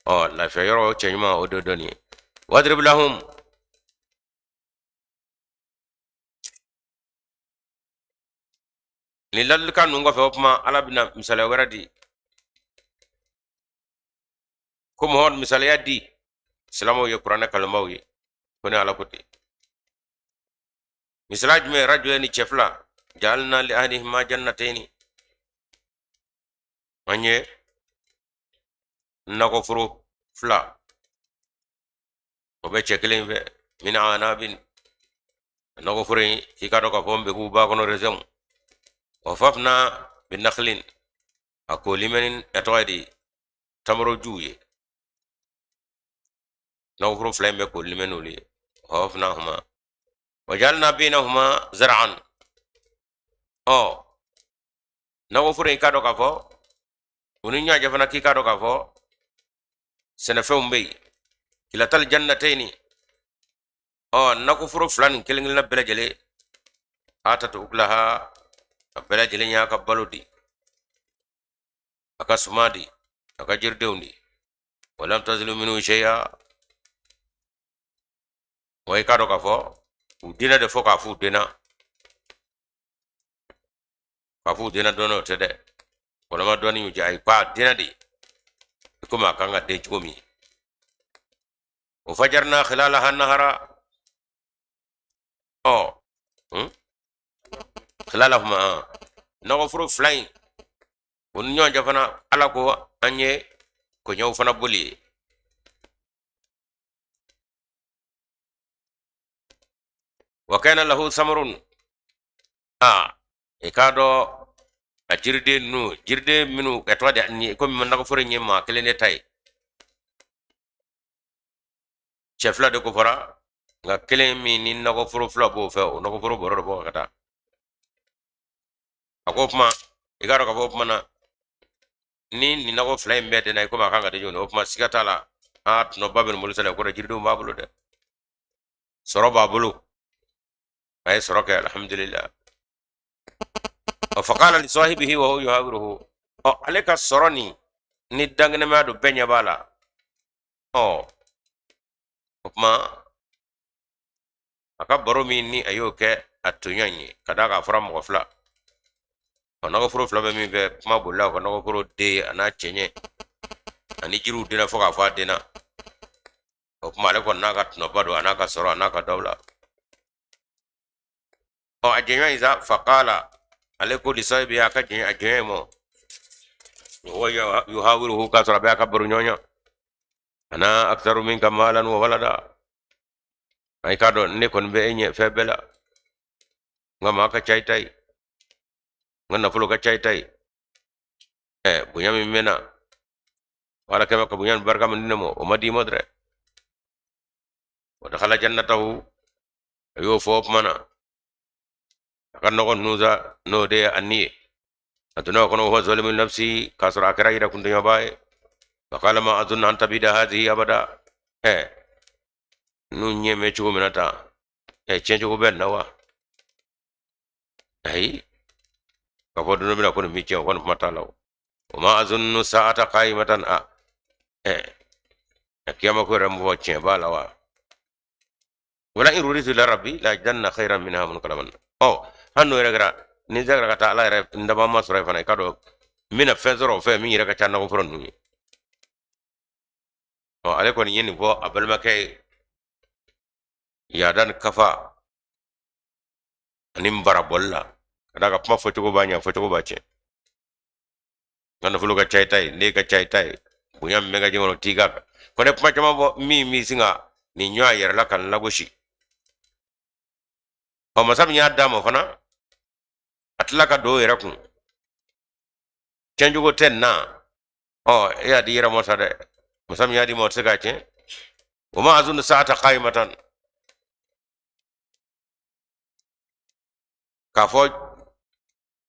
Ɔ, lafiya yɔrɔ cɛɲuman o de dɔ nin ye. Wadrib lahum nin ladilikan ninnu kɔfɛ, o tuma ala bɛna misaliya wɛrɛ di. Ko Muhammad misaliya di silamɛw ye, kuranɛ kalanbaaw ye, ko ne Ala ko ten. Misaliya jumɛn? Rajulayni, cɛ fila, jaalna li ahadihima jannatayni, an ye nakɔforo fila, o bɛ cɛ kelen fɛ, min anabin, nakɔforo in i k'a dɔn k'a fɔ nbekuruw b'a kɔnɔ, rezɛnw, wa hafafna bi nakhlin, a koolilen bɛ ni a tɔgɔ ye di, tamarojuw ye. Nakɔforo fila in bɛ koolilen bɛ n'olu ye. Wa hafafnahuma wa jaalna bainahuma zar'an. Ɔ nakɔforo in, k'a dɔn k'a fɔ u ni ɲɔgɔn cɛ fana, k'i k'a dɔn k'a fɔ sɛnɛfɛnw bɛ yen. Kilatal jannatayni, ɔ nakɔforo fila nin kelen kelenna bɛɛ lajɛlen, atat ukulaha, a bɛɛ lajɛlen y'a ka balo di, a ka suma di, a ka jiridenw di. Walam tazlim minhu shay'a, wa i k'a dɔn k'a fɔ u denna de, fo k'a f'u denna, k'a f'u denna dɔɔnin o tɛ dɛ, walama dɔɔnin y'u jɛ, ayi, k'a denna de i komi a kan ka den cogo min. Wa fajarna khilalaha nahara, ɔ khilalahuma, nakɔforo fila in o ni ɲɔgɔn cɛ fana, Ala ko an ye kɔɲɔw fana boli ye. Wa kana lahu samarun, a i k'a dɔn a jiriden ninnu, jiriden minnu a tɔgɔ de ni komi nakɔforo in ye maa kelen de ta ye, cɛ fila de ko fɔra, nka kelen min ni nakɔforo fila b'o fɛ, o nakɔforo bɔrɔ de bɔ ka taa. A ko kuma, i k'a dɔn k'a fɔ o kuma na, ni nin nakɔ fila in bɛɛ denna i komi a kan ka den cogo min, o kuma siga t'a la, aa tɔnɔba bɛ nin bolo sa dɛ, o kɔrɔ jiridenw b'a bolo dɛ, sɔrɔ b'a bolo, a ye sɔrɔ kɛ, alhamdulillah. Ɔ faqala li sahibihi wa huwa yuhawiruhu, ɔ ale ka sɔrɔ nin ni dankɛnɛmaya don, bɛɛ ɲɛ b'a la. Ɔ o kuma a ka baro min ni a y'o kɛ a tɔɲɔgɔn ye, ka d'a kan a fɔra mɔgɔ fila, ɔ nakɔforo fila bɛ min fɛ, kuma bolila o ka nakɔforo den a n'a cɛɲɛ ani jiriw denna fo k'a fɔ a denna. O kuma ale kɔni n'a ka tɔnɔba don, a n'a ka sɔrɔ, a n'a ka dawula. Ɔ a jɛɲɔgɔn in sa, faqala, ale ko li sahibi, a ka jɛn a jɛɲɔgɔn ma, wa yuhawiruhu, k'a sɔrɔ a bɛ a ka baro ɲɔgɔnya, ana aktharu minka malan wa walada, i k'a dɔn ne kɔni bɛ e ɲɛ fɛn bɛɛ la, n ka maa ka ca i ta ye, n ka nafolo ka ca i ta ye, ɛ bonya min bɛ n na, Ala kɛmɛ ka bonya ni barika min di ne ma, o ma di i ma dɛrɛ. Wa dakhala jannatahu, a y'o fɔ o tuma na a ka nakɔ ninnu sa, n'o de ye a ni ye, a donna o kɔnɔ, wa huwa zalimun nafsi, k'a sɔrɔ a kɛra yɛrɛ kuntɔɲɔbaa ye. Fa qala ma azunnu an tabida hadhihi abada, ɛ n'u ɲɛ bɛ cogo min na tan, ɛ tiɲɛ cogo bɛ nin na wa? Ayi, k'a fɔ don dɔ bɛna ko nin bɛ tiɲɛ, o kɔni kuma t'a la. O wa ma azunnu sa'ata qa'imatan, a ɛ kiyama ko yɛrɛ mun fɔ, tiɲɛ b'a la wa? Wala in ruditu ila rabbi la ajidanna khayran minha munqalaban. Ɔ hali n'o yɛrɛ kɛra, ni n seginna ka taa Ala yɛrɛ n dabaa ma sɔrɔ yen fana, i k'a dɔn n bɛna fɛn sɔrɔ o fɛ min yɛrɛ ka ca nakɔforo ninnu ye. Ɔ ale kɔni ye nin fɔ a balimakɛ ye yaada ni kafa ani barabɔli la, ka d'a kan kuma fɔcogo b'a ɲɛ, fɔcogo b'a tiɲɛ. N ka nafolo ka ca i ta ye, ne ka ca i ta ye, bonya min bɛ n ka diɲɛ kɔnɔ t'i ka kɔni, kuma caman fɔ min bɛ sin ka nin ɲɔgɔn yɛrɛ la ka n lagosi. Ɔ masa min y'a d'a ma fana, a tila ka don o yɛrɛ kun, tiɲɛcogo tɛ nin na. Ɔ e y'a di i yɛrɛ ma sa dɛ, masa min y'a di ma, o tɛ se k'a tiɲɛ. Wa ma azunnu sa'ata qa'imatan, k'a fɔ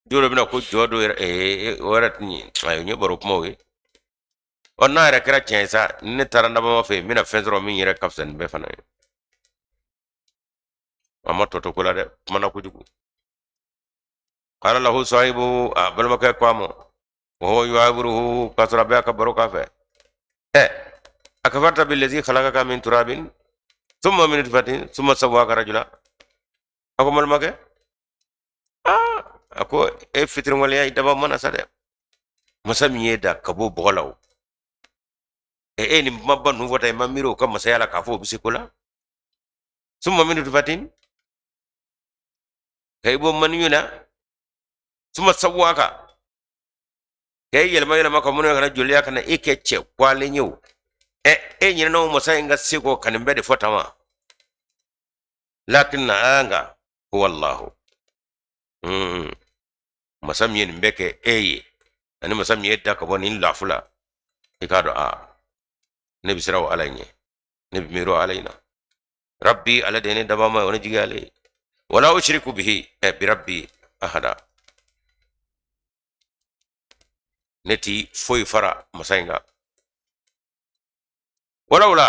don dɔ bɛna ko jɔ dɔ yɛrɛ, ee o yɛrɛ tɛ ɲɛ, ayi, n ye baro kumaw ye. Ɔ n'a yɛrɛ kɛra tiɲɛ ye sa, ni ne taara n dabama fɛ yen, n bɛna fɛn sɔrɔ min yɛrɛ ka fisa nin bɛɛ fana ye. A ma tɔ to ko la dɛ, kumana kojugu. Qala lahu sahibu, a balimakɛ ko a ma, wa huwa yuhawiruhu, k'a sɔrɔ a bɛ a ka baro k'a fɛ, ɛ akafarta billazi khalaqaka min turabin thumma min nutfatin thumma sawwaka rajula. A ko balimakɛ, aa a ko e fitiriwaleya i dabaa mana sa dɛ, masa min y'e da ka bɔ bɔgɔ la, o E e nin kumaba ninnu fɔ tan, i ma miiri o ka masaya la k'a fɔ o bɛ se ko la. Summa min nutfatin, ka i bɔ maniyu na, summa sawwaka, ka i yɛlɛma yɛlɛma ka mɔnɔ ka na joliya ka na e kɛ cɛ kwalen ye. O ɛ, e ɲinɛna o masa in ka se kɔ ka nin bɛɛ de fɔ tan wa? Lakinna nka huwa allahu, masa min ye nin bɛɛ kɛ e ye, ani masa min ye da ka bɔ nin lafu la, i k'a dɔn a ne bɛ siran o Ala in ɲɛ, ne bɛ miiri o Ala in na. Rabbi, ale de ye ne dabaa ma ye, o ne jigi ale ye. Wala ushriku bihi bi rabbi ahada, ne ti foyi fara masa in kan. Walawla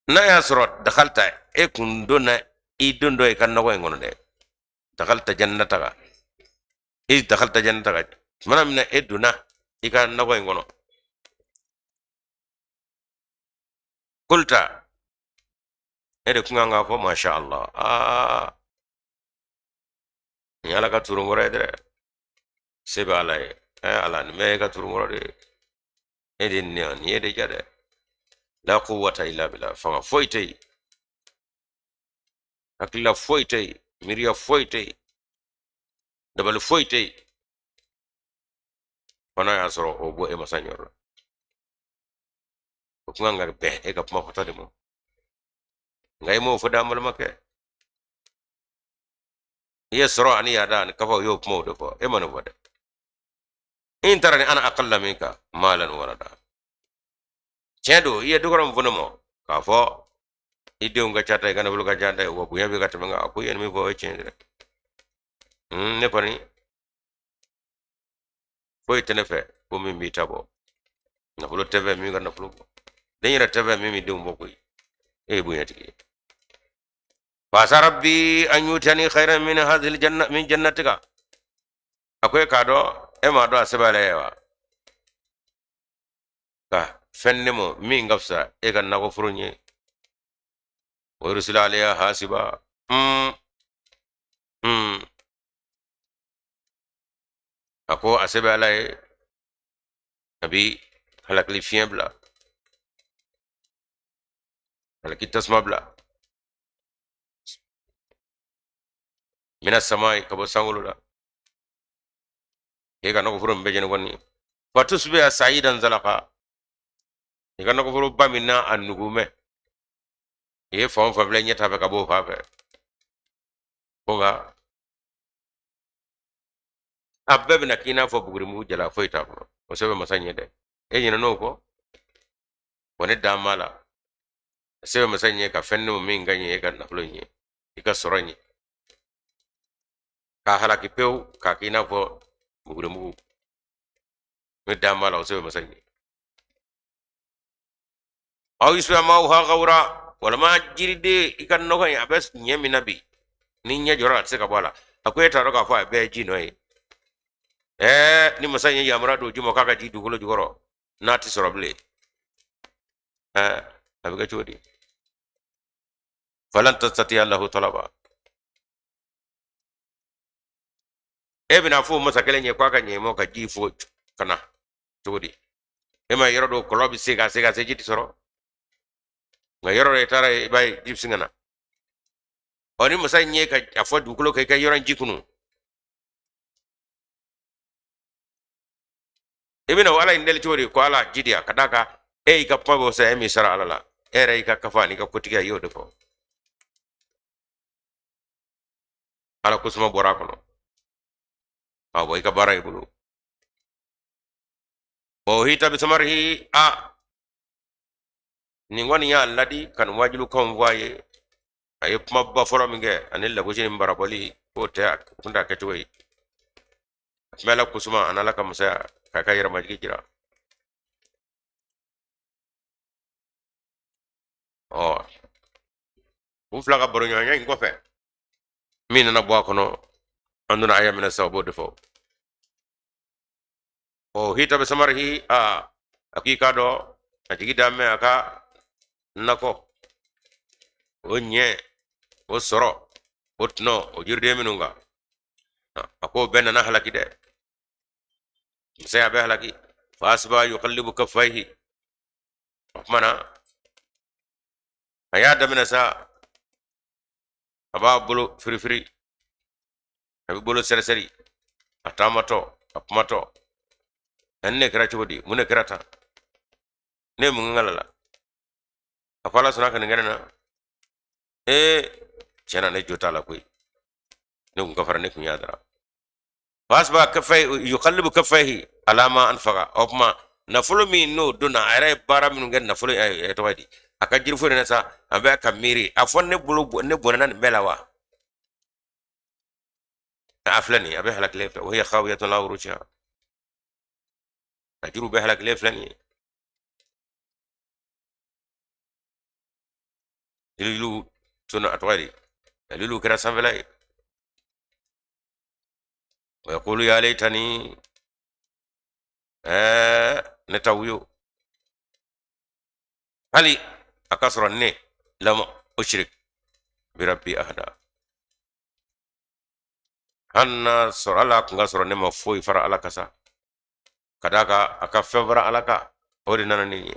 n'a y'a sɔrɔ dakalta, e kun donna i don dɔ i ka nakɔ in kɔnɔ dɛ, dakalta jannataka, i dakalta jannataka, tuma min na e donna i ka nakɔ in kɔnɔ, kulta, e de kun kan k'a fɔ masha Allah, aa nin ye Ala ka turunkɔrɔ ye dɛ, se bɛ Ala ye. Ɛ Ala, nin bɛɛ ye ka turunkɔrɔ de ye, e de nin ye de ja dɛ. La quwwata illa billah, fanga foyi tɛ yen, hakilila foyi tɛ yen, miiriya foyi tɛ yen, dabali foyi tɛ yen, fana y'a sɔrɔ o bɔ e masa yɔrɔ la. O kun kan ka bɛn e ka kuma fɔta de ma, nka i m'o fɔ dɛ, an balimakɛ. I ye sɔrɔ ani yaada ani kafa, o y'o kumaw de fɔ, e ma nin fɔ dɛ. In tarani ana aqalla minka malan walada, tiɲɛ don, i ye dɔgɔrɔ min fɔ ne ma k'a fɔ i denw ka ca ta, i ka nafolo ka ca ta, wa bonya bɛ ka tɛmɛ kan, a ko i ye nin min fɔ, o ye tiɲɛ ye dɛ. Ne kɔni foyi tɛ ne fɛ ko min b'i ta bɔ, nafolo tɛ fɛ min ka nafolo bɔ, den yɛrɛ tɛ fɛ min bɛ denw bɔ koyi, e ye bonyatigi ye. Fa asa rabbi an yutiyani khairan min hadhihi janna min jannatika, a ko e k'a dɔn, e m'a dɔn a sɛbɛn ala ye wa ka fɛn ne ma min ka fisa e ka nakɔforo ye, wa yursila alayha hasiba. A ko a sɛbɛn ala ye, a bi halakili fiɲɛ bila, halaki tasuma bila, mina sama, ka bɔ sankolo la, k'e ka nakɔforo min bɛɛ jeni kɔni, fatusbiha sa'idan zalaka, i ka nakɔforo ba min na a nugu mɛ, i ye fan o fan filɛ ɲɛ t'a fɛ ka bɔ o fan fɛ, ko nka a bɛɛ bɛna k'i n'a fɔ bugurimugu jala, foyi t'a kɔnɔ. O sɛbɛn masa ɲɛ dɛ, e ɲinɛn'o kɔ wa? Ne dan b'a la, a sɛbɛn masa ɲɛ ka fɛn ne min ka ɲɛ e ka nafolo ɲɛ, i ka sɔrɔ ɲɛ, k'a halaki pewu, k'a k'i n'a fɔ bugurimugu, ne dan b'a la, o sɛbɛn masa ɲɛ. Aw yusbiha ma'uha ghawra, walima jiriden i ka nɔgɔ in a bɛ ɲɛ min na bi, ni ɲɛ jɔra a tɛ se ka bɔ a la, a ko e t'a dɔn k'a fɔ a bɛɛ ye ji nɔ ye. Ɛɛ, ni masa in ye yamaruya don ji ma k'a ka ji dugukolo jukɔrɔ, n'a tɛ sɔrɔ bilen, ɛɛ, a bɛ kɛ cogo di? Falan tastati'a lahu talaba, e bɛna fɔ o masa kelen ye k'a ka ɲɛ ma ka ji fo ka na cogo di? E ma yɔrɔ dɔw kɔlɔn bɛ se ka se ka se ji tɛ sɔrɔ, nka yɔrɔ dɔ i taara i b'a ye ji bɛ sin ka na. Ɔ, ni masa in ye ka a fɔ dugukolo kan i ka yɔrɔ in ji kunu, i bɛna o Ala in deli cogo di ko Ala ji di yan? Ka d'a kan e y'i ka kuma bɔ sa, e m'i sara Ala la, e yɛrɛ y'i ka kafa an'i ka kotigiya, i y'o de fɔ. Ala kosuma bɔra a kɔnɔ, awɔ, i ka baara y'i bolo. Wa uhita bisamarihi, a nin kɔni y'a ladi ka nin wajulikanw fɔ a ye. A ye kumaba fɔlɔ min kɛ ani lagosi ni barabɔli, k'o tɛ a kun t'a kɛcogo ye. A tun bɛ Ala kosuma ani Ala ka masaya k'a ka yɛrɛmajigi jira. Ɔ, u fila ka baroɲɔgɔnya in kɔfɛ, min nana bɔ a kɔnɔ, an donna aya min na sisan, o b'o de fɔ. Ɔ, uhita bisamarihi, a k'i k'a dɔn a jigi dan bɛ a ka nakɔ o ɲɛ, o sɔrɔ, o tɔnɔ, o jiriden minnu kan, a k'o bɛɛ nana halaki dɛ, masaya bɛɛ halaki. Fa asbaha yuqallibu kaffayhi, o tuma na a y'a daminɛ sa, a b'a bolo firifiri, a bɛ bolo sɛrisɛri, a taamatɔ, a kumatɔ: ani ne kɛra cogo di? Mun de kɛra tan? Ne ye mun kɛ la? A ko ala sɔnna ka nin kɛ ne na. Ee, tiɲɛ na, ne jo t'a la koyi, ne kun kafara, ne kun y'a dara. Fa asbaha kaffayhi yuqallibu kaffayhi ala ma anfaqa. O tuma nafolo min n'o donna, a yɛrɛ ye baara minnu kɛ nafolo tɔgɔ di, a ka jiriforo in na sa, a bɛ ka miiri, a fɔ ne bolo, ne bɔnɛna nin bɛɛ la wa? A filɛ nin ye, a bɛ halakilen filɛ. Wa hiya khawiyatun ala urushiha, a jiriw bɛɛ halakilen filɛ nin ye. Yiriw tonna, a tɔgɔ di, a kɛra sanfɛla ye. Wa yaqulu ya laytani, ne ta wuyo, hali a ka sɔrɔ ne lam ushrik bi rabbi ahada, hali n'a sɔrɔ ala kun ka sɔrɔ ne ma foyi fara ala kan sa, ka d'a kan a ka fɛn fara ala kan, o de nana ni ye.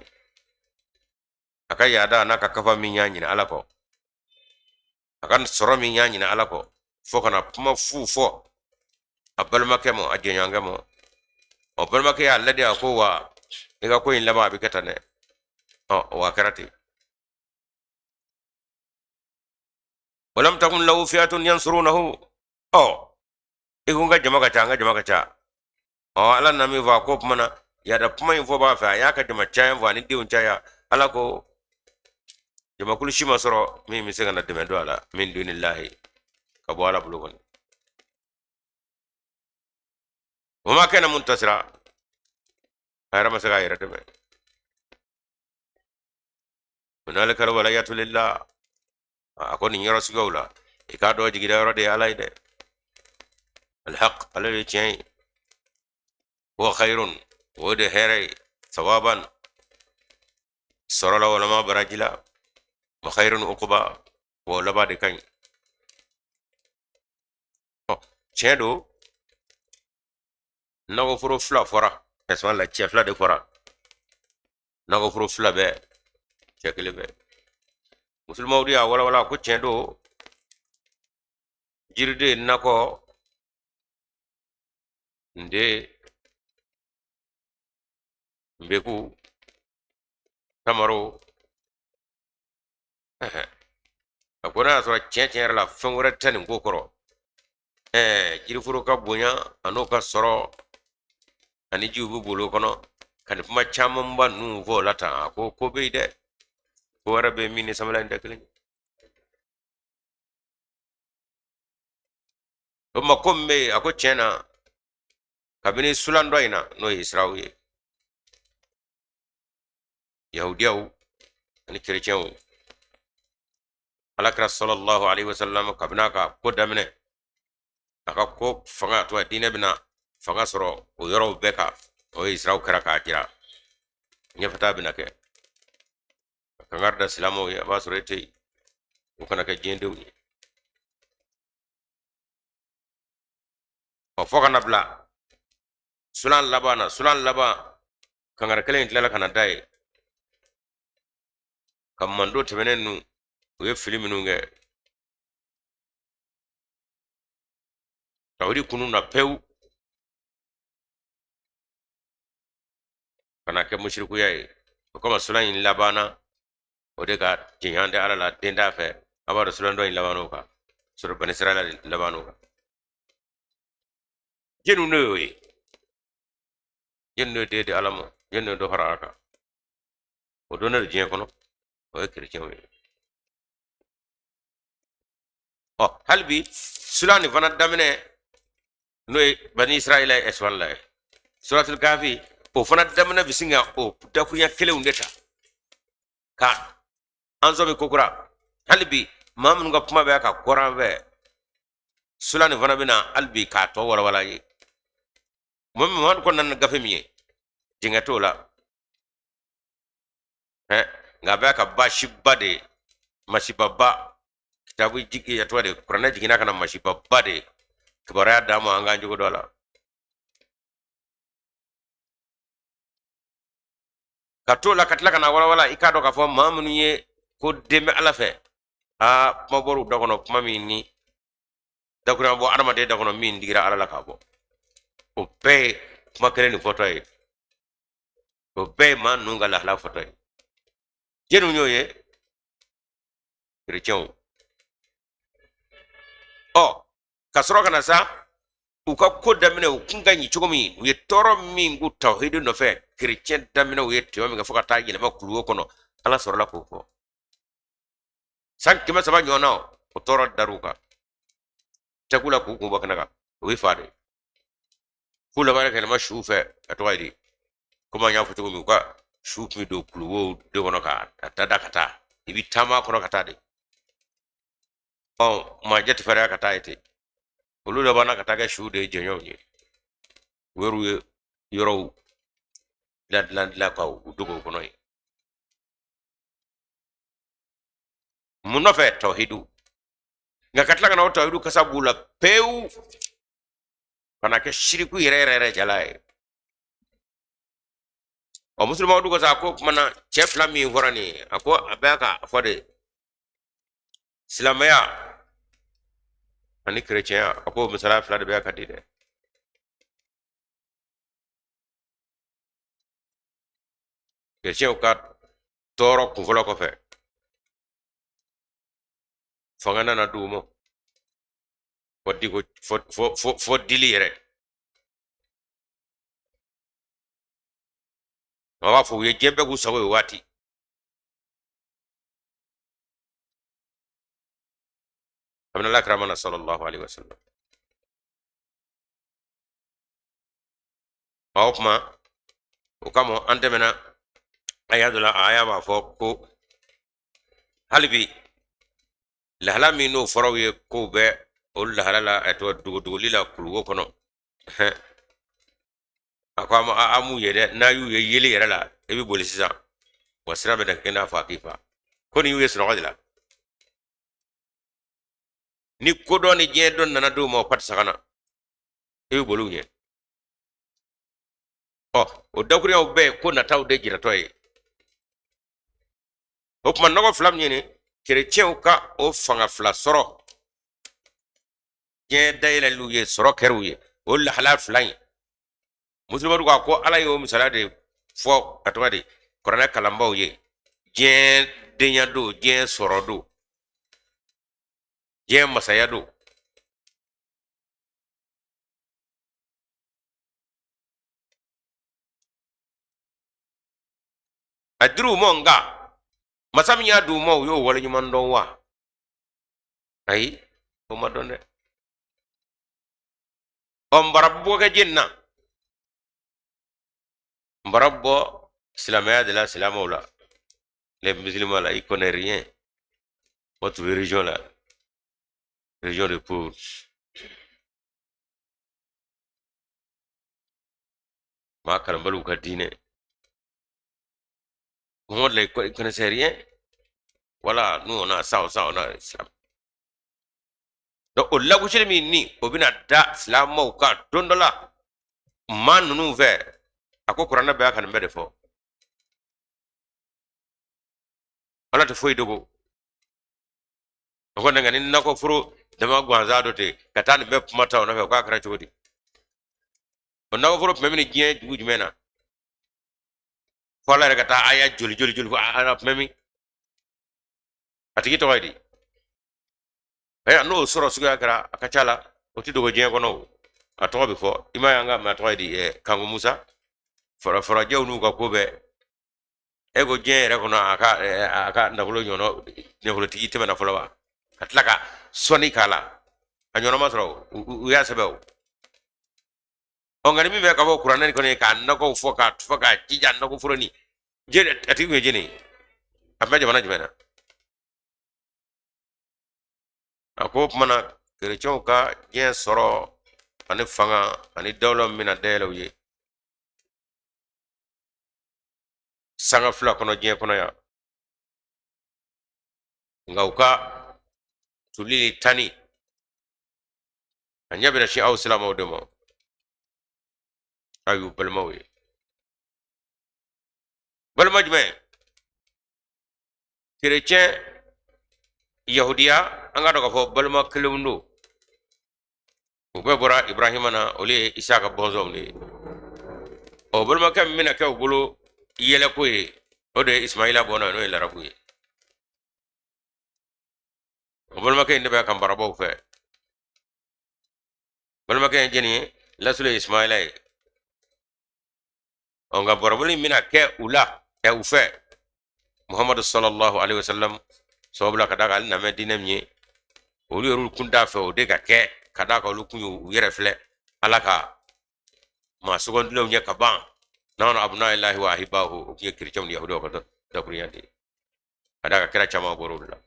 A ka yaada n'a ka kafa min y'a ɲini ala kɔ, a ka sɔrɔ min y'a ɲini ala kɔ, fo ka na kuma fu fɔ a balimakɛ ma, a jɛɲɔgɔnkɛ ma. O balimakɛ y'a ladi, a ko wa i ka ko in laban a bɛ kɛ tan dɛ. Ɔ, wa a kɛra ten. Walam takun lahu fi'atun yansurunahu. Ɔ, i ko n ka jama ka ca, n ka jama ka ca. Ɔ, ala na min fɔ, a ko kuma na yada kuma in fɔ b'a fɛ, a y'a ka jama caya fɔ, ani denw caya. Ala ko jamakulu si ma sɔrɔ min bɛ se ka na dɛmɛ don a la, min dunillahi, ka bɔ ala bolo kɔni. Wa ma kana muntasira, a yɛrɛ ma se k'a yɛrɛ dɛmɛ. Hunalikal walayatu lillah. A ko nin yɔrɔ suguyaw la, i k'a dɔn jigida yɔrɔ de ye ala ye dɛ. Alhaq, ale de ye tiɲɛ ye. Huwa khayrun, o de hɛrɛ ye, sawaban, sɔrɔ la walama baraji la, wa khayrun uquba, wa laban de ka ɲi. Ɔ, tiɲɛ don, nakɔforo fila fɔra ɛsɔn la, cɛ fila de fɔra, nakɔforo fila bɛ cɛ kelen bɛ. Musulmanw de y'a walawala ko tiɲɛ don, jiriden nakɔ nde nbeku tamaro. A ko n'a y'a sɔrɔ tiɲɛ tiɲɛ yɛrɛ la fɛn wɛrɛ tɛ nin ko kɔrɔ, jiriforo ka bonya an'o ka sɔrɔ ani jiw bɛ boli o kɔnɔ, ka nin kuma camanba ninnu fɔ o la tan, a ko ko bɛ yen dɛ, ko wɛrɛ bɛ yen min ni sanfɛla in tɛ kelen ye. O ma ko min bɛ yen, a ko tiɲɛ na, kabini sulan dɔ in na, n'o ye Israw ye, yahudiyaw ani kerecɛnw, alakira sallallahu alaihi wasallam kabini a ka ko daminɛ, a ka ko fanga to a diinɛ bɛna fanga sɔrɔ o yɔrɔw bɛɛ kan, o ye Israw kɛra k'a jira ɲɛfɛta bɛna kɛ. Ka kangari da silamɛw ye, a b'a sɔrɔ e tɛ yen, u kana kɛ diɲɛdenw ye. Ɔ, fo ka na bila sulan laban na, sulan laban kangari kelen in tilala ka na da ye ka mando tɛmɛnen ninnu, u ye fili minnu kɛ, tawhidi kunu na pewu ka na kɛ musirikuya ye. O kama sulan in labanna o de ka jɛɲɔgɔn tɛ ala la, den t'a fɛ. A b'a dɔn sulan dɔ in laban'o kan sɔrɔ bani Israila laban'o kan. Jɛnni n'o y'o ye, jɛnni n'o ye den di ala ma, jɛnni n'o ye dɔ fara ala kan, o donnen don diɲɛ kɔnɔ, o ye kerecɛnw ye. Ɔ, hali bi sulan nin fana daminɛ, n'o ye bani Israila ye, ɛsɔn la ye, suratul kafi, o fana daminɛ bɛ sin ka o dakuruɲɛ kelenw de ta ka an sɔmi kokura. Hali bi maa minnu ka kuma bɛ ka kɔran fɛ, sulan nin fana bɛna hali bi k'a tɔ walawala ye. Muhamadu kɔni nana gafe min ye, jɛngɛ t'o la, nka a bɛ ka baasiba de, masibaba kitabu jigi, a tɔgɔ de kuranɛ jiginna ka na masibaba de kibaruya d'an ma, an k'an jogo dɔ la. Ka t'o la ka tila ka na walawala, i k'a dɔn k'a fɔ maa minnu ye ko den bɛ Ala fɛ, aa, kuma bɔr'u da kɔnɔ, kuma min ni dakurunya bɔ adamaden da kɔnɔ min digira Ala la k'a bɔ, o bɛɛ ye kuma kelen nin fɔtɔ ye, o bɛɛ ye maa ninnu ka lahala fɔtɔ ye. Jɛniw y'o ye? Kerecɛnw. Ɔ, ka sɔrɔ ka na sa, u ka ko daminɛ, u kun ka ɲi cogo min, u ye tɔɔrɔ min k'u tawhidi nɔfɛ, kerecɛn daminɛ, u ye tɔɲɔ min kɛ fo ka taa yɛlɛma kuluwo kɔnɔ, Ala sɔrɔla k'o fɔ. San 300 ɲɔgɔnna, o tɔɔrɔ dar'u kan, tɛku la k'u kun bɔ kɛnɛ kan, o bɛ fa de k'u laban ka yɛlɛma suw fɛ. A tɔgɔ ye di? Komi an y'a fɔ cogo min, u ka su tun bɛ don kuluwow de kɔnɔ ka da da ka taa, i bɛ taama kɔnɔ ka taa de. Ɔ, maa jɛ tɛ farinya ka taa ye ten. Olu labanna ka taa kɛ suw de ye jɛɲɔgɔnw ye. U yɛrɛw ye yɔrɔw dilan dilan dilan ka u dogo o kɔnɔ yen. Mun nɔfɛ? Tawhidu. Nka ka tila ka na o tawhidu kasa b'u la pewu ka na kɛ siriku yɛrɛ yɛrɛ yɛrɛ jala ye. Ɔ, musulmanw ko sa ko kuma na cɛ fila min fɔra nin ye, a ko a bɛ ka fɔ de silamɛya ani kerecɛnya, a ko misaliya fila de bɛ ka di dɛ. Kerecɛnw ka tɔɔrɔ kunfɔlɔ kɔfɛ, fanga nana d'u ma fɔ diko fɔ dili yɛrɛ. A b'a fɔ u ye diɲɛ bɛɛ k'u sago ye waati. Kabini Ala kira ma na sallallahu alaihi wasallam, o kuma o kama an tɛmɛna aya dɔ la, aya b'a fɔ ko hali bi lahala min n'o fɔra u ye k'o bɛ o lahala la, a tɔgɔ dogodogoli la kuluwo kɔnɔ, a ko an m'u ye dɛ. N'a y'u ye yeli yɛrɛ la, i bɛ boli sisan wa sira bɛ kɛ n'a fɔ a k'i fa ko nin y'u ye sunɔgɔ de la. Ni kodɔn ni diɲɛ dɔn nana d'u ma, o pati sagana, i bɛ boli u ɲɛ. Ɔ, o dakurunyaw bɛɛ ye ko nataw de jiratɔ ye. O tuma nɔgɔ fila min ɲini kerecɛnw ka o fanga fila sɔrɔ, diɲɛ dayɛlɛliw ye, sɔrɔ kɛr'u ye, o lahala fila in, musulmanu ko ko Ala y'o misaliya de fɔ a tɔgɔ de kuranɛ kalanbaw ye. Diɲɛ denya don, diɲɛ sɔrɔ don, diɲɛ masaya don. A dir'u ma, nka masa min y'a d'u ma, u y'o waleɲuman dɔn wa? Ayi, o ma dɔn dɛ. Ɔ, n bara bɔ kɛ jeni na, n bara bɔ silamɛya de la, silamɛw la, les musulmans là, ils connaissent rien, votre religion là, religion de pauvres. Maa kalanbaliw ka diinɛ. Muhammad là, il connaissait rien. Voilà, nous on a ça, ça, on a islam. Donc o lagosili min ni o bɛna da silamɛw kan don dɔ la maa ninnu fɛ, a ko kuranɛ bɛɛ ka nin bɛɛ de fɔ. Ala tɛ foyi dogo. O kɔni, nka ni nakɔforo dama gansan dɔ ten ka taa nin bɛɛ kuma ta o nɔfɛ, k'a kɛra cogo di? O nakɔforo tun bɛ min diɲɛ dugu jumɛn na fo Ala yɛrɛ ka taa aya joli joli joli fo ala tun bɛ min? A tigi tɔgɔ ye di? Ayiwa, n'o sɔrɔ suguya kɛra, a ka ca la o tɛ dogo diɲɛ kɔnɔ, o a tɔgɔ bɛ fɔ. I m'a ye an ka maa tɔgɔ ye di? Kanko Musa, farajɛw n'u ka ko bɛɛ. E ko diɲɛ yɛrɛ kɔnɔ, a ka nafolo ɲɔgɔnna nafolotigi tɛmɛna fɔlɔ wa? Ka tila ka sɔnni k'a la, a ɲɔgɔnna ma sɔrɔ, u y'a sɛbɛn o. Ɔ, nka ni min bɛ ka bɔ kuranɛ kɔnɔ ye k'a nɔgɔw fɔ k'a fɔ k'a jija nɔgɔ foro ni jeli, a tigi kun ye jɛni ye? A tun bɛ jamana jumɛn na? A ko o tuma na kerecɛnw ka diɲɛ sɔrɔ ani fanga ani dawula min bɛna dayɛlɛ u ye sanga fila kɔnɔ diɲɛ kɔnɔ yan, nka u ka tuli ni tani a ɲɛ bɛna sin aw silamɛw de ma, aw y'u balimaw ye. Balima jumɛn? Kerecɛn, yahudiya, an k'a dɔn k'a fɔ balima kelenw don. U bɛɛ bɔra Ibrahima na, olu ye Isaka bɔnsɔnw de ye. Ɔ, balimakɛ min bɛna kɛ u bolo yɛlɛko ye, o de ye Ismaila bɔnna, n'o ye larabu ye. O balimakɛ in de bɛ ka marabaw fɛ. Balimakɛ in jɛni ye lasulu ye Ismaila ye. Ɔ, nka baraboli min bɛna kɛ u la, ɛ, u fɛ Muhammadu sallallahu alaihi wasallam sababu la, ka d'a kan ale nana diinɛ min ye, olu yɛrɛ kun t'a fɛ o de ka kɛ, ka d'a kan olu kun y'u yɛrɛ filɛ Ala ka maa sugandilenw ye ka ban. Nahnu abnaillahi wa ahibba'uhu, o kun ye kerecɛnw ni yahudiyaw ka dakurunya de ye, ka d'a kan kira caman bɔra olu la.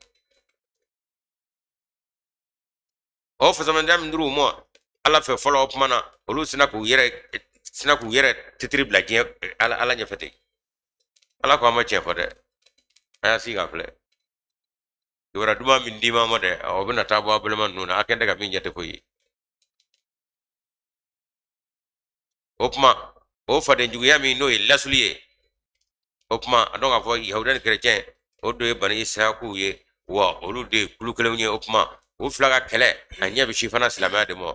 O fasamaniya min dir'u ma Ala fɛ fɔlɔ, o tuma na olu sina k'u yɛrɛ titiri bila diɲɛ Ala ɲɛfɛ ten. Ala ko an ma tiɲɛ fɔ dɛ, a y'a sigi ka filɛ kibaruya duman min d'i ma ma dɛ, o bɛna taa bɔ a balima ninnu na, a kɛn tɛ ka min jate koyi ye. O tuma o fadenjuguya min n'o ye lasuli ye, o tuma a dɔn k'a fɔ yahudiya ni kerecɛn, o de ye bani Isahakuw ye, wa olu de ye kulu kelenw ye. O tuma u fila ka kɛlɛ, a ɲɛ bɛ si fana silamɛya de ma.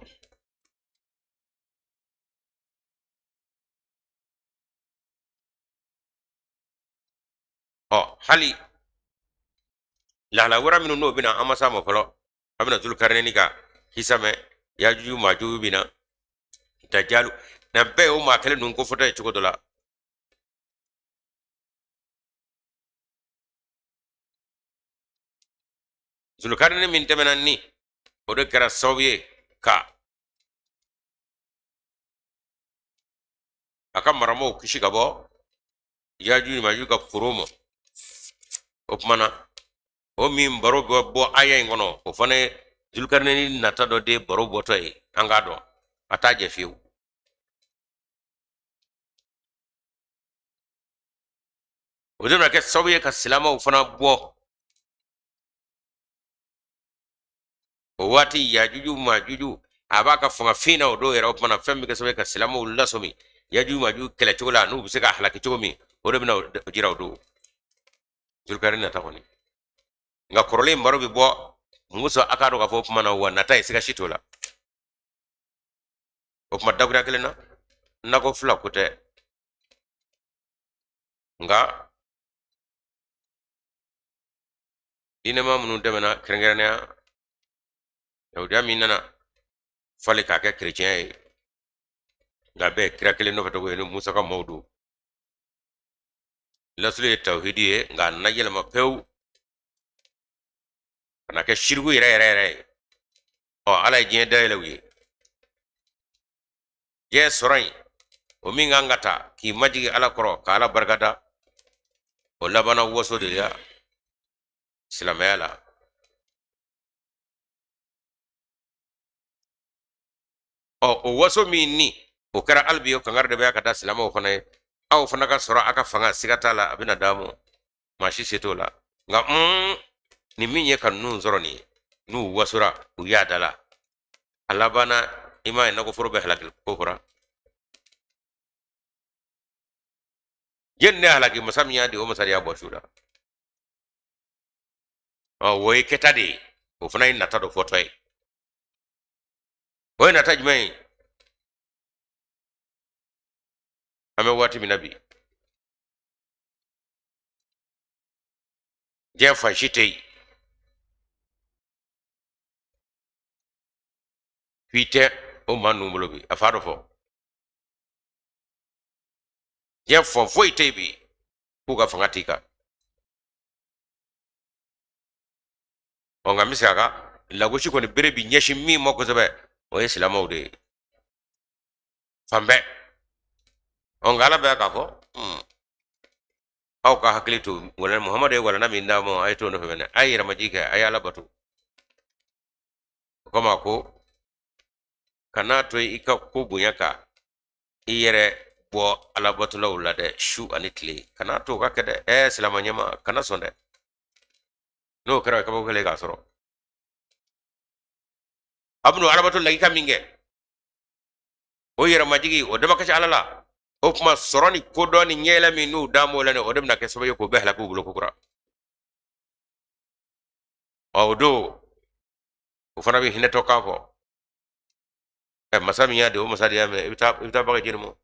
Ɔ, hali lahala wɛrɛ minnu n'o bɛna, an ma s'a ma fɔlɔ. An bɛna Zulukarinɛni ka kisa mɛn, Yajuju Majuju bɛ na, Dajalu na, bɛɛ ye o maa kelen ninnu kofɔtɔ ye cogo dɔ la. Zulukarinɛni min tɛmɛna ni o de kɛra sababu ye ka a ka maramaw kisi ka bɔ Yajuju Majuju ka foro ma. O tuma na o min baro bɛ bɔ aya in kɔnɔ, o fana ye Zulukarinɛni nata dɔ de baro bɔtɔ ye. An k'a dɔn a t'a jɛ fiyewu. O de bɛna kɛ sababu ye ka silamɛw fana bɔ o waati. Yajuju Majuju a b'a ka fanga fin na o don yɛrɛ. O tuma na fɛn bɛ kɛ sababu ye ka silamɛw lasɔmi Yajuju Majuju kɛlɛ cogo la, n'u bɛ se ka halaki cogo min, o de bɛna jira o don Zulukari nata kɔni. Nka kɔrɔlen baro bɛ bɔ muso, a k'a dɔn k'a fɔ o tuma na wa nata ye, siga si t'o la. O tuma dakuruya kelen na, nakɔ fila ko tɛ, nka diinɛma minnu tɛmɛna, kɛrɛnkɛrɛnnenya yahudiya min nana falen k'a kɛ kerecɛnya ye, nka bɛɛ kira kelen nɔfɛ tɔgɔ ye, ni Musa ka maaw don. Lasulu ye tawhidi ye, nka a nana yɛlɛma pewu ka na kɛ siriku yɛrɛ yɛrɛ yɛrɛ ye. Ɔ, Ala ye diɲɛ dayɛlɛ u ye, diɲɛ sɔrɔ yen, o min kan ka ta k'i majigin Ala kɔrɔ ka Ala barikada, o labanna waso de la silamɛya la. Ɔ, o waso min ni o kɛra, hali bi o kangari de bɛ ka da silamɛw fana ye. Aw fana ka sɔrɔ, a ka fanga, siga t'a la, a bɛna d'a ma, maa si se t'o la. Nka nin min ye ka ninnu sɔrɔ nin ye, n'u wasora u y'a da la, a labanna i m'a ye nakɔforo bɛ halaki ko kɔrɔ. Jɛni ne halaki, masa min y'a di, o masa de y'a bɔ su la. Ɔ, o ye kɛta de ye, o fana ye nata dɔ fɔtɔ ye. O ye nata jumɛn ye? An bɛ waati min na bi, diɲɛ fan si tɛ yen f'i tɛ o maa ninnu bolo bi. A fa dɔ fɔ, diɲɛ fan foyi tɛ yen bi k'u ka fanga t'i kan. Ɔ, nka n bɛ segin a kan, lagosi kɔni bere bi ɲɛsin min ma kosɛbɛ, o ye silamɛw de ye fan bɛɛ. Ɔ, nka Ala bɛ k'a fɔ aw ka hakili to wala Muhamadu ye walanda min d'a ma, a ye t'o nɔfɛ fɛnɛ, a ye yɛrɛmajigin kɛ, a ye Ala bato. O kama ko kan'a to i ka ko bonya ka i yɛrɛ bɔ alabatolaw la dɛ, su ani tile, kan'a to o ka kɛ dɛ. Ɛ, silamɛ ɲɛma, kana sɔn dɛ. N'o kɛra, kabako kɛlen k'a sɔrɔ a bɛn'o alabato lakika min kɛ, o yɛrɛmajigi, o damakasi Ala la. O tuma sɔrɔ ni kodɔn ni ɲɛyɛlɛ min n'u da m'o la nin, o de bɛna kɛ sababu ye k'o bɛɛ halaki u bolo kokura. Ɔ, o don o fana bɛ hinɛtɔ kan fɔ. Ɛ, masa min y'a di, o masa de y'a minɛ. I bɛ taa baga jeni mɔ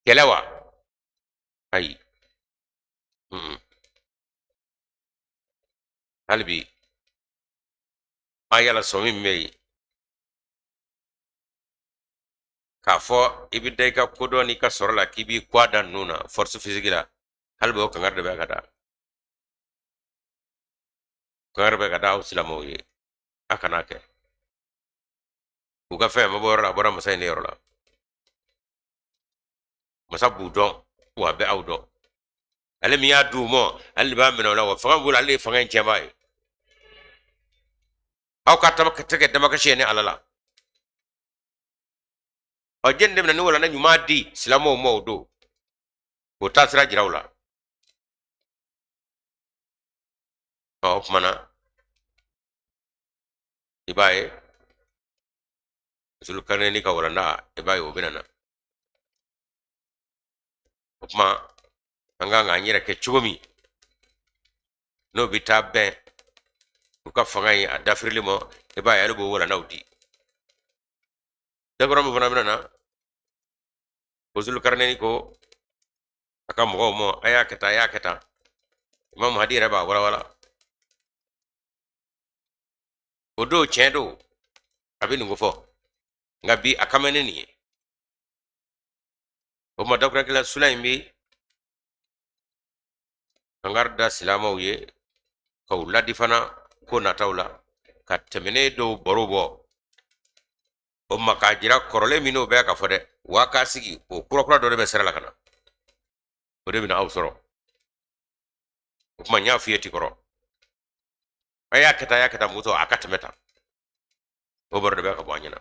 kɛlɛ wa? Ayi. Hali bi an yala sɔmi min bɛ yen k'a fɔ i bɛ da i ka kodɔn n'i ka sɔrɔ la k'i b'i kɔ da ninnu na force physique la, hali bi o kangari de bɛ ka da, kangari bɛ ka da aw silamɛw ye, a kana kɛ. U ka fɛn ma bɔ yɔrɔ la, a bɔra masa in de yɔrɔ la. Masa b'u dɔn wa a bɛ aw dɔn. Ale min y'a d'u ma, ale de b'a minɛ o la wa fanga b'u la, ale ye fanga in tiɲɛbaa ye. Aw ka tɛ kɛ damakasi ye ni Ala la. Ɔ, jɛni de bɛna ni walanda ɲuman di silamɛw ma o don k'o taasira jira u la? Ɔ, o tuma na i b'a ye Zulukarinɛni ka walanda, i b'a ye o bɛna na. O tuma an kan k'an yɛrɛ kɛ cogo min n'o bɛ taa bɛn u ka fanga ye a dafirili ma, i b'a ye ale b'o walandaw di. Dakura min fana bɛna na ko Zulukarinɛni ko a ka mɔgɔw ma, a y'a kɛ tan, a y'a kɛ tan. Imam Hadi yɛrɛ b'a walawala o don. Tiɲɛ don, a bɛ nin ko fɔ, nka bi a kan bɛ ni nin ye. O tuma dakurakila sula in bɛ kangari da silamɛw ye ka u ladi fana ko nataw la, ka tɛmɛnen dɔw baro bɔ o ma k'a jira kɔrɔlen min n'o bɛ ka fɔ dɛ, wa k'a sigi o kurakura dɔ de bɛ sira la ka na, o de bɛna aw sɔrɔ. O tuma n y'a f'i ye ti kɔrɔ, a y'a kɛ tan, a y'a kɛ tan, muso a ka tɛmɛ tan, o baro de bɛ ka bɔ an ɲɛna.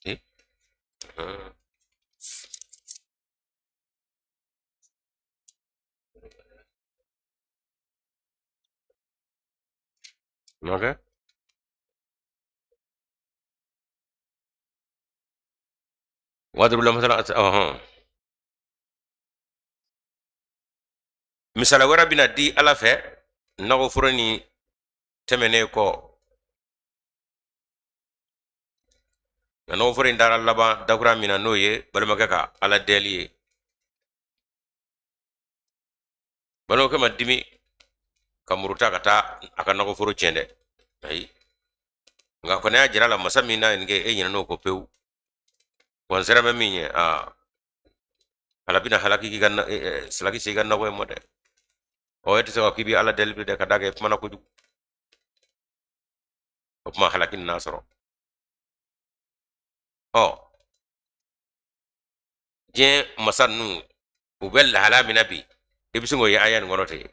Eh? Ok. واضرب لهم مثلا. Ɔhɔn, misala wɛrɛ bɛna di Ala fɛ nakɔforo ni tɛmɛnen kɔ, nka nakɔforo in taara laban dakura min na, n'o ye balimakɛ ka Ala deli ye. Balimakɛ ma dimi ka muru ta ka taa a ka nakɔforo tiɲɛ dɛ, ayi. Nka kɔni y'a jira la masa min na nin kɛ, e ɲinɛn'o kɔ pewu. Wa n sera bɛ min ye, aa, ala bɛna halaki k'i ka salaki se i ka nakɔ in ma dɛ. Ɔ, e tɛ se ka k'i bɛ Ala deli bi dɛ, ka d'a kan i kumana kojugu. O tuma halaki nana sɔrɔ. Ɔ, diɲɛ masa ninnu u bɛ lahala min na bi, i bɛ sin k'o ye aya nin kɔnɔ ten.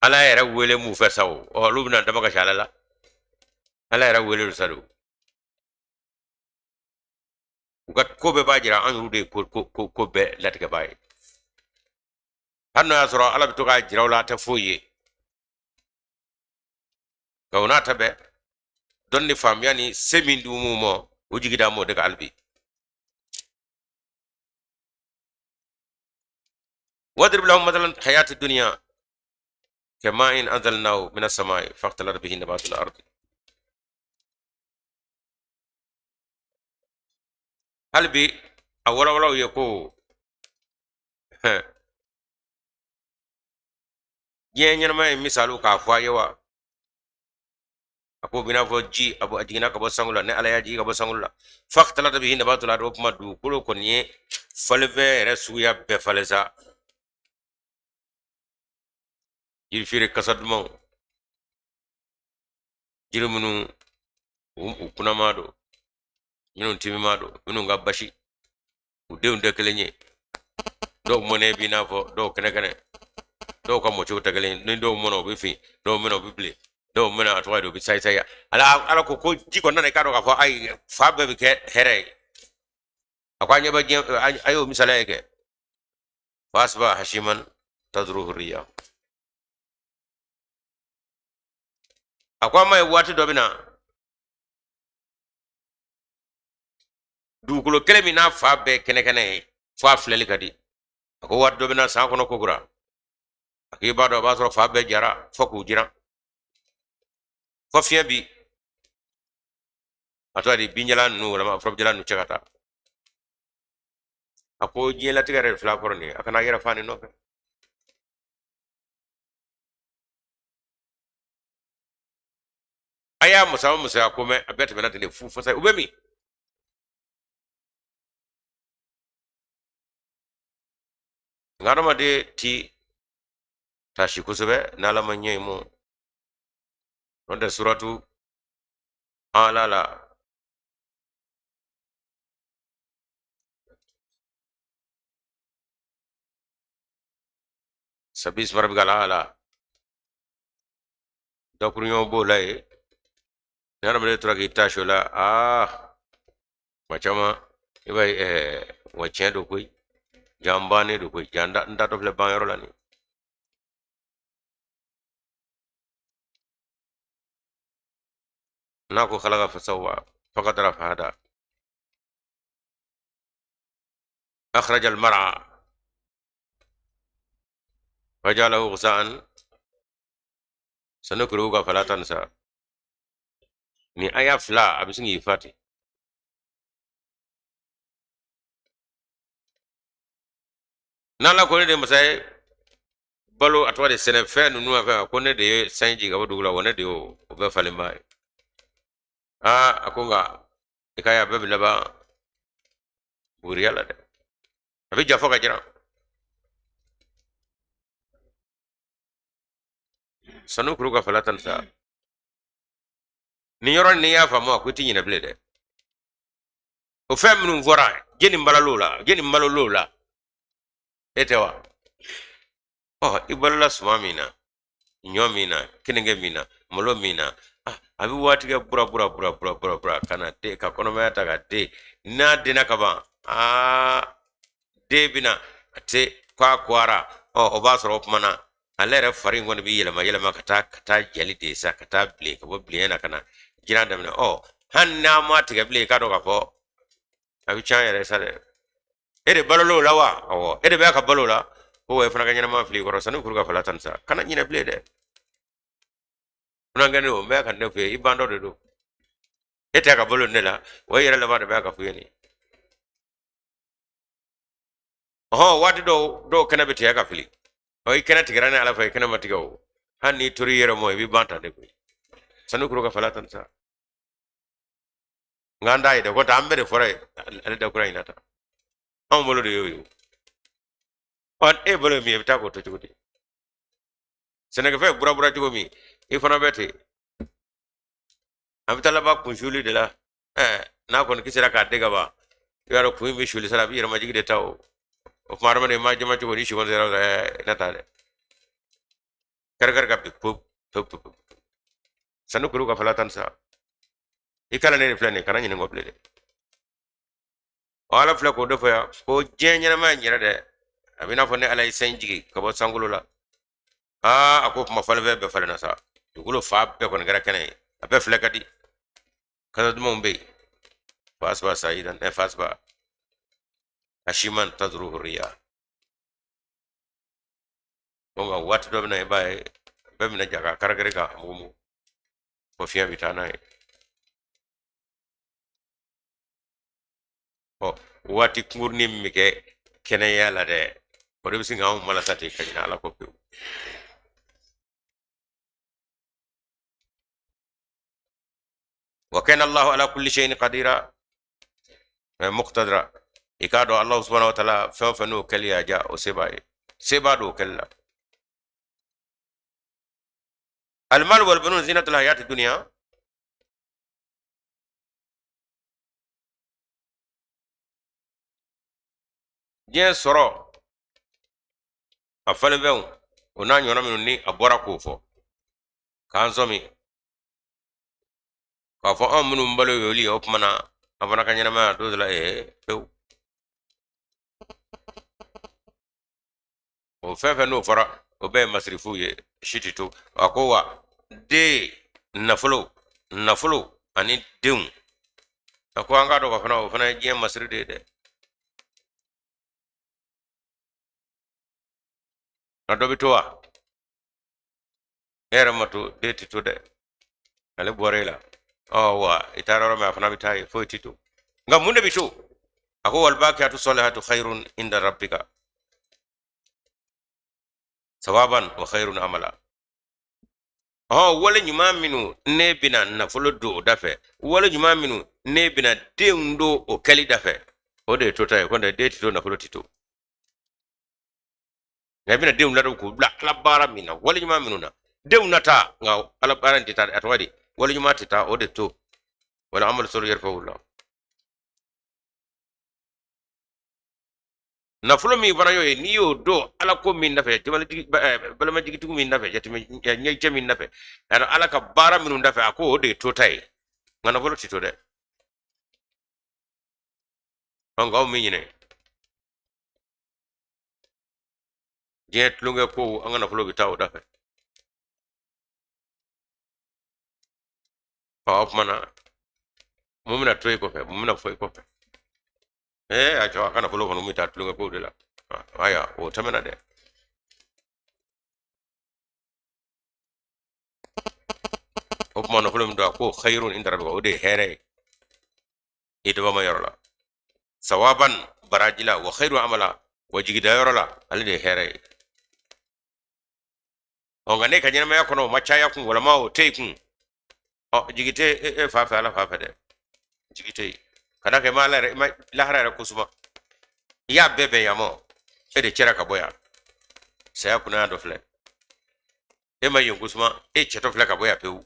Ala yɛrɛ wele m'u fɛ sa o. Ɔ, olu bɛna dama kasi Ala la. Ala yɛrɛ wele don sa don. U ka ko bɛɛ b'a jira an y'olu de ye ko ko ko ko bɛɛ latigɛbaa ye. Hali n'o y'a sɔrɔ Ala bɛ to k'a jira u la, a tɛ foyi ye. Nka o n'a ta bɛɛ, dɔnni ni faamuya ni se min d'u ma, u jigi da m'o de kan hali bi. واضرب لهم مثلا الحياة الدنيا كماء أنزلناه من السماء فاختلط به نبات الأرض. Hali bi a walawalaw ye ko diɲɛ ɲɛnamaya ye misaliw k'a fɔ a ye wa, a ko b'i n'a fɔ ji a bɔ a jiginna ka bɔ sankolo la, ni Ala y'a jigin ka bɔ sankolo la, فاختلط به نبات الأرض, o kuma dugukolo kɔni ye falenfɛn yɛrɛ suguya bɛɛ falen sa, yiri feere kasa dumanw, jiri minnu u kunama don, minnu timima don, minnu ka basi, u denw tɛ kelen ye, dɔw mɔnɛ b'i n'a fɔ dɔw kɛnɛ kɛnɛ, dɔw ka mɔcogo tɛ kelen ye, ni dɔw mɔna u bɛ fin, dɔw mɛna u bɛ bilen, dɔw mɛna a tɔgɔ ye di, u bɛ sayi sayi. Ala ko ji kɔnɔna na, i k'a dɔn k'a fɔ ayi, fa bɛɛ bɛ kɛ hɛrɛ ye. A ko an ɲɛ bɛ diɲɛ, a y'o misaliya ye kɛ. فأصبح هشيما تذروه الرياح. A ko an ma ye waati dɔ bɛ na, dugukolo kelen min n'a fan bɛɛ kɛnɛkɛnɛ ye fo a filɛli ka di, a ko waati dɔ bɛ na san kɔnɔ kokura, a k'i b'a dɔn a b'a sɔrɔ fan bɛɛ jara fo k'u jiran, fo fiɲɛ bi a tɔgɔ di binjalan ninnu walima furabujalan ninnu cɛ ka taa. A ko diɲɛlatigɛ yɛrɛ fila kɔrɔ nin ye, a kana yɛrɛ fa nin nɔfɛ. A y'a masa o masaya ko mɛn, a bɛɛ tɛmɛna ten de fu fasa. U bɛ min? Nka adamaden ti taasi kosɛbɛ n'Ala ma ɲɛ i ma. N'o tɛ suratu ala la sabi isma rabbika ala dakuruɲɔgɔn b'o la yen. Ni hadamaden tora k'i taasi o la, aa, kuma caman i b'a ye wa tiɲɛ don koyi, ja n bannen don koyi, ja n taatɔ filɛ ban yɔrɔ la nin. N'a ko khalaqa fasawa faqadara fahada akhraja almar'a fajalahu ghusaan sanuqri'uka fala tansa. Ni aya fila a bɛ sin k'i fa ten. N'Ala ko ne de masa ye balo, a tɔgɔ de sɛnɛfɛn ninnu a fɛn, ko ne de ye sanji jigin ka bɔ dugu la, wa ne de y'o o bɛɛ falenba ye. Aa, a ko nka i ka ye a bɛɛ bɛ laban buguriya la dɛ, a bɛ ja fɔ ka jiran. Sanuqri'uka fala tansa. Nin yɔrɔ n'i y'a faamu, a ko i tɛ ɲinɛ bilen dɛ. O fɛn minnu fɔra, jɛni balol'o la, jɛni balol'o la, e tɛ wa? Ɔ, i balola suman min na, ɲɔ min na, kenige min na, malo min na, a bɛ waati kɛ bura bura bura bura bura bura ka na den, ka kɔnɔmaya ta ka den. N'a denna ka ban, aa, den bɛna a tɛ k'a kuwara. Ɔ, o b'a sɔrɔ o tuma na ale yɛrɛ fari in kɔni bɛ yɛlɛma yɛlɛma ka taa ka taa jali de sa, ka taa bilen, ka bɔ bilenya na ka na jiran daminɛ. Ɔ, hali n'a ma tigɛ bilen, i k'a dɔn k'a fɔ a bɛ can yɛrɛ sa dɛ. E de balol'o la wa? Awɔ, e de bɛ ka balo o la. Ko wa e fana ka ɲɛnama fili kɔrɔ sanuqri'uka fala tansa, kana ɲinɛ bilen dɛ. Funankɛnin o, n bɛ ka ne f'i ye, i bandɔ de don. E tɛ ka balo ne la wa, e yɛrɛ laban de bɛ ka f'i ye nin. Ɔhɔn, waati dɔw kɛnɛ bɛ tigɛ ka fili. Ɔ, i kɛnɛ tigɛra ni Ala fɛ, i kɛnɛ ma tigɛ o. Hali n'i tor'i yɛrɛ mɔ, i bɛ ban tan de koyi. Sanuqri'uka fala tansa. Nka an t'a ye dɛ, ko an bɛɛ de fɔra ye ale dakura in na tan. Anw bolo de y'o ye. Ɔ, e bolo ye min ye, i bɛ taa k'o to cogo di? Sɛnɛkɛfɛn burabura cogo min, i fana bɛ ten. A bɛ taa laban kunsuli de la. Ɛɛ, n'a kɔni kisira k'a den ka ban, i b'a dɔn kun in bɛ suli sara, a bɛ yɛrɛmajigin de ta o. O tuma hadamaden ma jama cogo ni si kɔni sera, ɛɛ, na taa dɛ. Kari kari ka bin pewu pewu pewu. Sanuqri'uka fala tansa. I kalan ne de filɛ nin ye, kana ɲinɛ kɔ bilen dɛ. Ɔ, Ala filɛ k'o de fɔ yan ko diɲɛ ɲɛnamaya in yɛrɛ dɛ, a bɛ i n'a fɔ ne Ala ye sanji jigin ka bɔ sankolo la. Aa, a ko kuma falenfɛn bɛɛ falenna sa, dugukolo fan bɛɛ kɔni kɛra kɛnɛ ye, a bɛɛ filɛ ka di, kasa dumanw bɛ yen. Fasba sayidan ɛ fasba hashiman tadruhu riya. Ko nka waati dɔ bɛ na, i b'a ye bɛɛ bɛna ja ka karakari ka mugu mugu fo fiɲɛ bɛ taa n'a ye. Ɔ, waati kunkurunin min bɛ kɛ kɛnɛya la dɛ, o de bɛ sin k'anw malasa ten ka ɲinɛ Ala kɔ pewu. Wa kana Allahu ala kulli shay'in qadira muqtadira. I k'a dɔn Allahu subhanahu wa ta'ala fɛn o fɛn n'o kɛli y'a diya, o se b'a ye, se b'a don o kɛli la. Almal wal banun zinatul hayati dunya. Diɲɛ sɔrɔ a falenfɛnw o n'a ɲɔgɔnna minnu ni a bɔra k'o fɔ k'an sɔmi k'a fɔ anw minnu balo ye olu ye, o tuma na an fana ka ɲɛnamaya don dɔ la pewu. O fɛn fɛn n'o fɔra, o bɛɛ ye masirifuw ye, si tɛ to. A ko wa den Nafolo, nafolo ani denw, a ko an k'a dɔn ka fana, o fana ye diɲɛ masiri de ye dɛ. Nka dɔ bɛ to wa? E yɛrɛ ma to, den tɛ to dɛ. Ale bɔra e la, ɔ wa i taara yɔrɔ min, a fana bɛ taa yen, foyi tɛ to. Nka mun de bɛ to? A ko walbakiyatu salihatu khayrun inda rabbika sawaban wa khayrun amala. Ɔ wale ɲuman minnu ne bɛna nafolo don o da fɛ, wale ɲuman minnu ne bɛna denw don o kɛli da fɛ, o de ye tota ye. Ko den tɛ to, nafolo tɛ to. Nka i bɛna denw ladon k'u bila ala baara min na, wale ɲuman minnu na, denw na taa, nka ala baara in tɛ taa. A tɔgɔ di? Wale ɲuman tɛ taa, o de to. Wala amalu sɔrɔ yɛrɛ fɛ la. Nafolo min fana y'o ye, n'i y'o don ala ko min nafɛ, balimajigitigiw min nafɛ, jatimɛ ɲɛcɛ min nafɛ, ala ka baara minnu nafɛ, a ko o de ye tota ye. Nka nafolo tɛ to dɛ. Nka aw min ɲinɛ diɲɛ tulonkɛ kow, an ka nafolo bɛ taa o da fɛ. Ɔ o tuma na mun bɛna to i kɔfɛ? Mun bɛna fɔ i kɔfɛ? Ee, a cɛ, a ka nafolo kɔni bɛ taa tulonkɛ kow de la. Ayiwa, o tɛmɛna dɛ. O tuma nafolo min don, a ko khayrun inda rabbika, o de ye hɛrɛ ye i dabama yɔrɔ la, sawaban baraji la, wa khairu amala, wa jigida yɔrɔ la, ale de ye hɛrɛ ye. Ɔ nka ne ka ɲɛnamaya kɔnɔ, o ma caya kun, walama o tɛ yen kun. Ɔ jigi tɛ e fa fɛ, ala fa fɛ dɛ, jigi tɛ yen. Ka da kɛ i ma ala yɛrɛ, i ma lahara yɛrɛ ko suma, i y'a bɛɛ bɛn yan mɔ, e de cɛra ka bɔ yan. Saya kunnaya dɔ filɛ, e ma yen ko suma, e cɛtɔ filɛ ka bɔ yan pewu.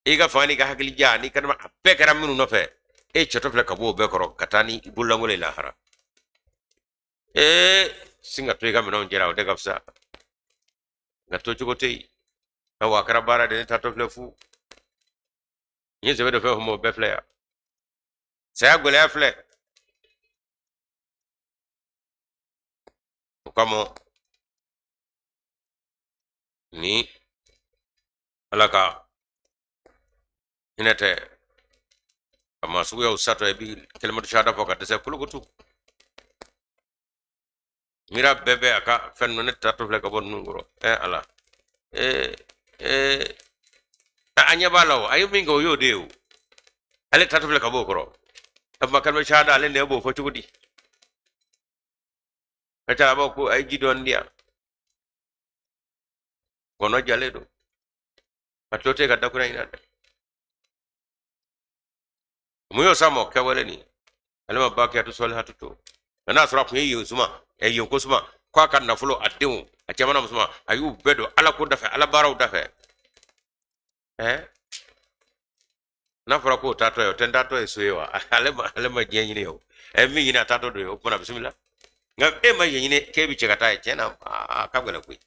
I ka fanga n'i ka hakili ja n'i ka a bɛɛ kɛra minnu nɔfɛ, e cɛtɔ filɛ ka bɔ o bɛɛ kɔrɔ ka taa ni i bololankolon ye lahara. Ee, sin ka to i ka minɛnw jɛra, o de ka fisa. Nka to cogo tɛ yen. Awa, a kɛra baara de, ne taatɔ filɛ fu. N ye sɛbɛ dɔ fɛn fɛn ma, o bɛɛ filɛ yan. Saya gɛlɛya filɛ. O kama ni ala ka hinɛ tɛ a maa suguyaw satɔ, i bi kalimatu shahada fɔ ka dɛsɛ kolokotu. Mira bɛɛ bɛ a ka fɛn ninnu, ne taatɔ filɛ ka bɔ ninnu kɔrɔ. Ɛ ala, ee ee, a ɲɛ b'a la o, a ye min kɛ, o y'o de ye. O ale taatɔ filɛ ka bɔ o kɔrɔ. A kuma kalimatu shahada, ale nɛ b'o fɔ cogo di? Ka ca a b'a ko a ye ji dɔɔni di yan, kɔnɔ jalen don, a to tɛ ka dakura ɲina dɛ. Mun y'o s'a ma? Kɛwale nin ale ma bakiyatu sɔlihatu to. Nka n'a sɔrɔ a tun ye yen suma, ɛ yen ko suma, ko a ka nafolo, a denw, a cɛman n'a musoman, a y'u bɛɛ don ala ko dafɛ, ala baaraw dafɛ. Ɛ n'a fɔra k'o taatɔ ye, o tɛ n taatɔ ye so ye wa? Ale ma diɲɛ ɲini o. Ɛ min ɲini, a taatɔ don ye. O kumana bisimila. Nka e ma yen ɲini k'e bɛ cɛ ka taa ye, tiɲɛ na a ka gɛlɛn koyi.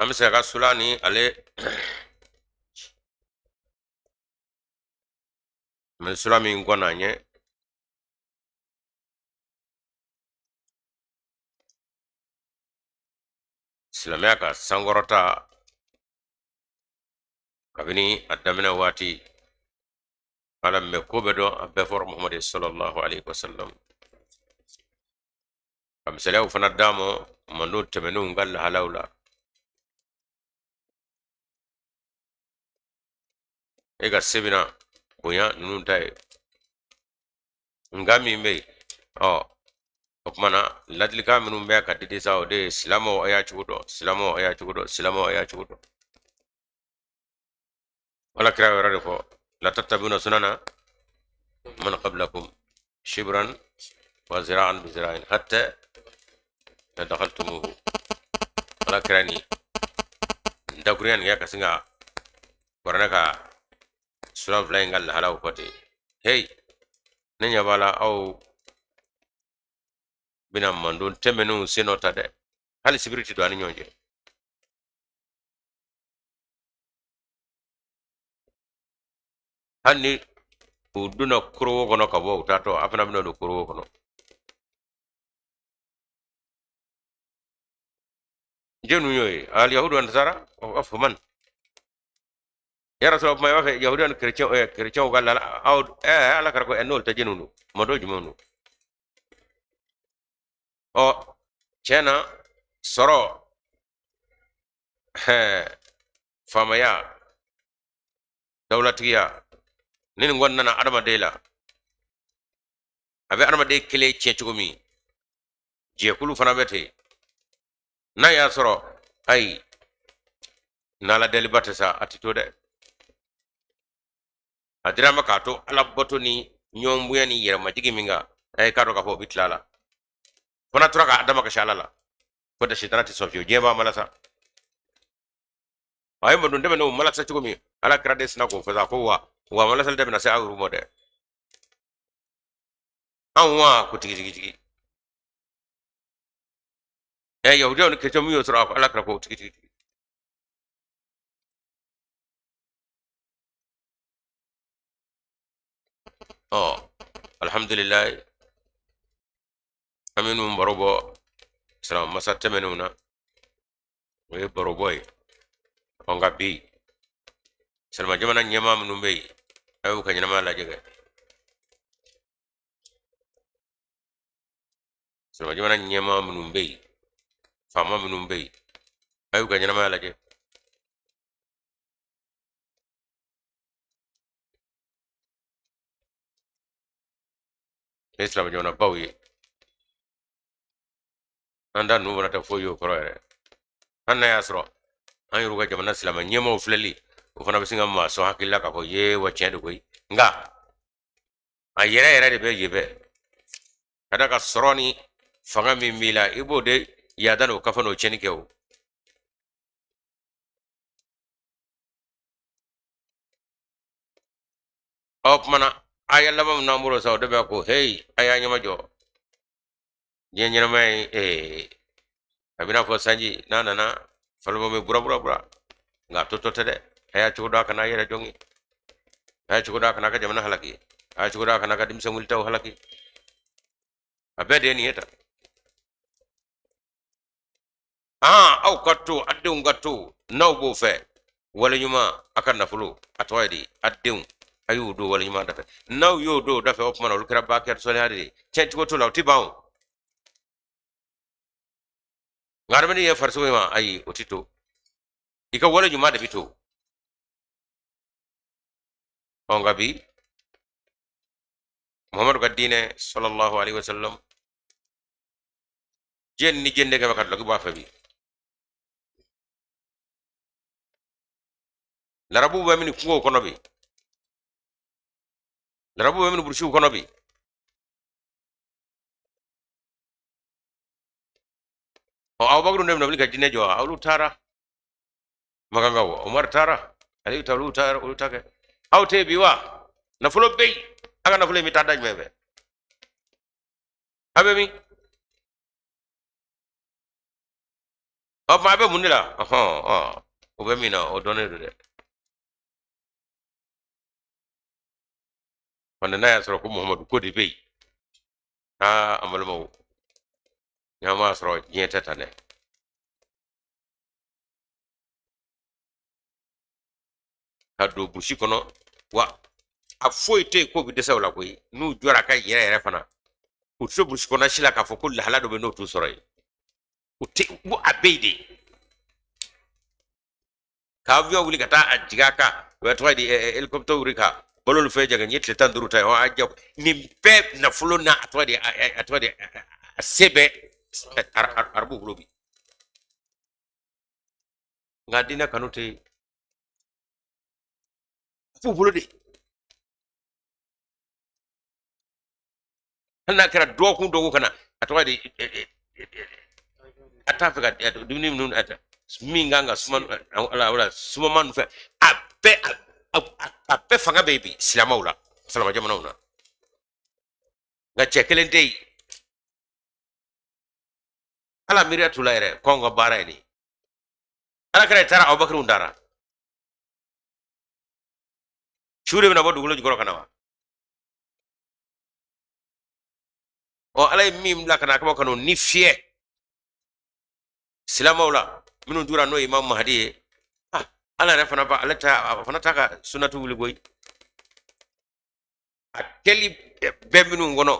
An bɛ se ka sula ni ale mɛ sura min kɔnɔ an ɲɛ silamɛya ka sankɔrɔta kabini a daminɛ waati. Ala min bɛ ko bɛɛ dɔn, a bɛɛ fɔra Muhamadu sallallahu alaihi wasallam, ka misaliyaw fana d'a ma mando tɛmɛnenw ka lahalaw la. E ka se bɛna bonya ninnu ta ye, nka min bɛ yen, ɔ o tuma na ladilikan minnu bɛ ka di sa, o de ye silamɛw a y'a cogo dɔn, silamɛw a y'a cogo dɔn, silamɛw a y'a cogo dɔn. Ala kira yɛrɛ de fɔ la tattabiuna sunana man qablakum shibran wa zira'an bi zira'in hatta la dakhaltumuhu. Ala kira ni dakurunya nin kɛ ka sin ka kuranɛ ka sura fila in ka lahalaw fɔ ten. Hey, ne ɲɛ b'a la aw bɛna mandon tɛmɛnenw sen nɔ ta dɛ, hali sibiri ti don a ni ɲɔgɔn cɛ. Hali ni u donna korowo kɔnɔ ka bɔ u taatɔ, a fana bɛna don korowo kɔnɔ. Jɛnu y'o ye aliyahudu wa nasara o fɔ man ya Rasulullah, kuma i b'a fɛ yahudiya ni kerecɛnw ka lala aw ala kira ko n'olu tɛ jɛnu don mɔdɔ jumɛn don? Ɔ tiɲɛ na sɔrɔ faamaya dawulatigiya ni nin kɔni nana adamaden la, a bɛ adamaden kelen tiɲɛ cogo min, jɛkulu fana bɛ ten. N'a y'a sɔrɔ ayi n'ala deliba tɛ sa, a tɛ to dɛ. A dira ma k'a to ala bato ni ɲɔgɔn bonya ni yɛrɛmajigin min kan, a ye k'a dɔn k'a fɔ o bɛ tila a la. Fana tora k'a dama kasi ala la ko tɛ sitana tɛ sɔn fiyewu, diɲɛ b'a malasa. A ye madon dɛmɛ n'o malasa cogo min, ala kira de sina k'o fɔ sa ko wa malasali tɛ bɛna se aw yɛrɛ ma dɛ, anw wa ko tigi tigi tigi. Yahudiyaw ni kerecɛnw min y'o sɔrɔ, a ko ala kira ko tigi tigi tigi. Ɔ alhamdulilayi, an bɛ ninnu baro bɔ siran masa tɛmɛnenw na, o ye baro bɔ ye. Ɔ nka bi silama jamana ɲɛmaa minnu bɛ yen, a y'u ka ɲɛnamaya lajɛ kɛ. Silama jamana ɲɛmaa minnu bɛ yen, faama minnu bɛ yen, a y'u ka ɲɛnamaya lajɛ. Ni silamɛ jamanabaw ye, an da ninnu fana tɛ foyi ye o kɔrɔ yɛrɛ. Hali n'a y'a sɔrɔ an yɛrɛ ka jamana silamɛ ɲɛmaaw filɛli, o fana bɛ sin ka maa sɔn hakili la k'a fɔ ye wa tiɲɛ de koyi. Nka a yɛrɛ yɛrɛ de bɛ yen bɛɛ ka da ka sɔrɔ ni fanga min b'i la, i b'o de yaada n'o kafa n'o tiɲɛni kɛ o. Ɔ kuma na aya laban min n'an bolo sa, o de bɛ ko heyi, a y'a ɲɛmajɔ. Diɲɛ ɲɛnamaya ye a bɛna fɔ sanji n'a nana falo bɛ burabura bura, nka a totɔ tɛ dɛ. A y'a cogo dɔn a kana a yɛrɛ jɔngin, a y'a cogo dɔn a kana a ka jamana halaki, a y'a cogo dɔn a kana a ka denmisɛn wulitaw halaki. A bɛɛ de ye nin ye tan. Aw ka to, a denw ka to, n'aw b'o fɛ wale ɲuman, a ka nafolo a tɔgɔ ye di, a denw a y'u don wale ɲuman dafɛ. N'aw y'o don o dafɛ, o tuma na olu kɛra bakiyatu sɔliha de ye, tiɲɛ cogo t'o la, o ti ban o. Nka adamaden ye farisogo ye ma, ayi, o ti to, i ka wale ɲuman de bi to. Ɔ nka bi Muhammadu ka diinɛ sallallahu alaihi wasallam, diɲɛ ni diɲɛ nɛgɛ bɛ ka dulɔki bɔ a fɛ bi. Larabuw bɛ min kungow kɔnɔ bi, larabuw bɛ min burusiw kɔnɔ bi. Ɔ Abubakar ne bɛna wuli ka diinɛ jɔ, olu taara makankaw, Umaru taara, Aliyu taara, olu taara, olu ta kɛ. Aw tɛ bi wa? Nafolo bɛ yen, a ka nafolo in bɛ taa da jumɛn fɛ? A bɛ min? Ɔ tuma a bɛ mun de la? Ɔhɔn, ɔ o bɛ min na, o dɔnnen don dɛ. Fana n'a y'a sɔrɔ ko Muhamadu ko de bɛ yen, aa an balimaw, n'an m'a sɔrɔ diɲɛ tɛ tan dɛ. Ka don burusi kɔnɔ wa, a foyi tɛ yen k'o bɛ dɛsɛ o la koyi. N'u jɔra ka yɛrɛ yɛrɛ fana, u tɛ se burusi kɔnɔ si la k'a fɔ ko lahala dɔ bɛ n'o t'u sɔrɔ yen. U tɛ ko a bɛ yen de. Ka avion wuli ka taa a jigin a kan, o y'a tɔgɔ ye di, hélicoptère wuli ka balo ni fɛn jigin, n ye tile 15 ta ye, a jɛ nin bɛɛ nafolo n'a a tɔgɔ di, a tɔgɔ di, a se bɛ arabuw bolo bi. Nka diinɛ kanu tɛ yen, b'u bolo de. Hali n'a kɛra dɔgɔkun dɔgɔkun ka na, a tɔgɔ di, a t'a fɛ ka dumuni minnu min kan ka suma ala wala sumaman ninnu fɛ, a bɛɛ fanga bɛ yen bi silamɛw la, silamɛ jamanaw na. Nka cɛ kelen tɛ yen, ala miiriya t'u la yɛrɛ k'anw ka baara ye nin ye. Ala kira taara, Abubakar taara. Su de bɛna bɔ dugukolo jukɔrɔ ka na wa? Ɔ, Ala ye min bila ka na a kama ka n'o ni fiyɛ silamɛw la minnu tora, n'o ye Imam Mahadi ye. Ah, Ala yɛrɛ fana ba ale ta, a fana t'a ka sunatu wuli koyi. A kɛli bɛ minnu kɔnɔ,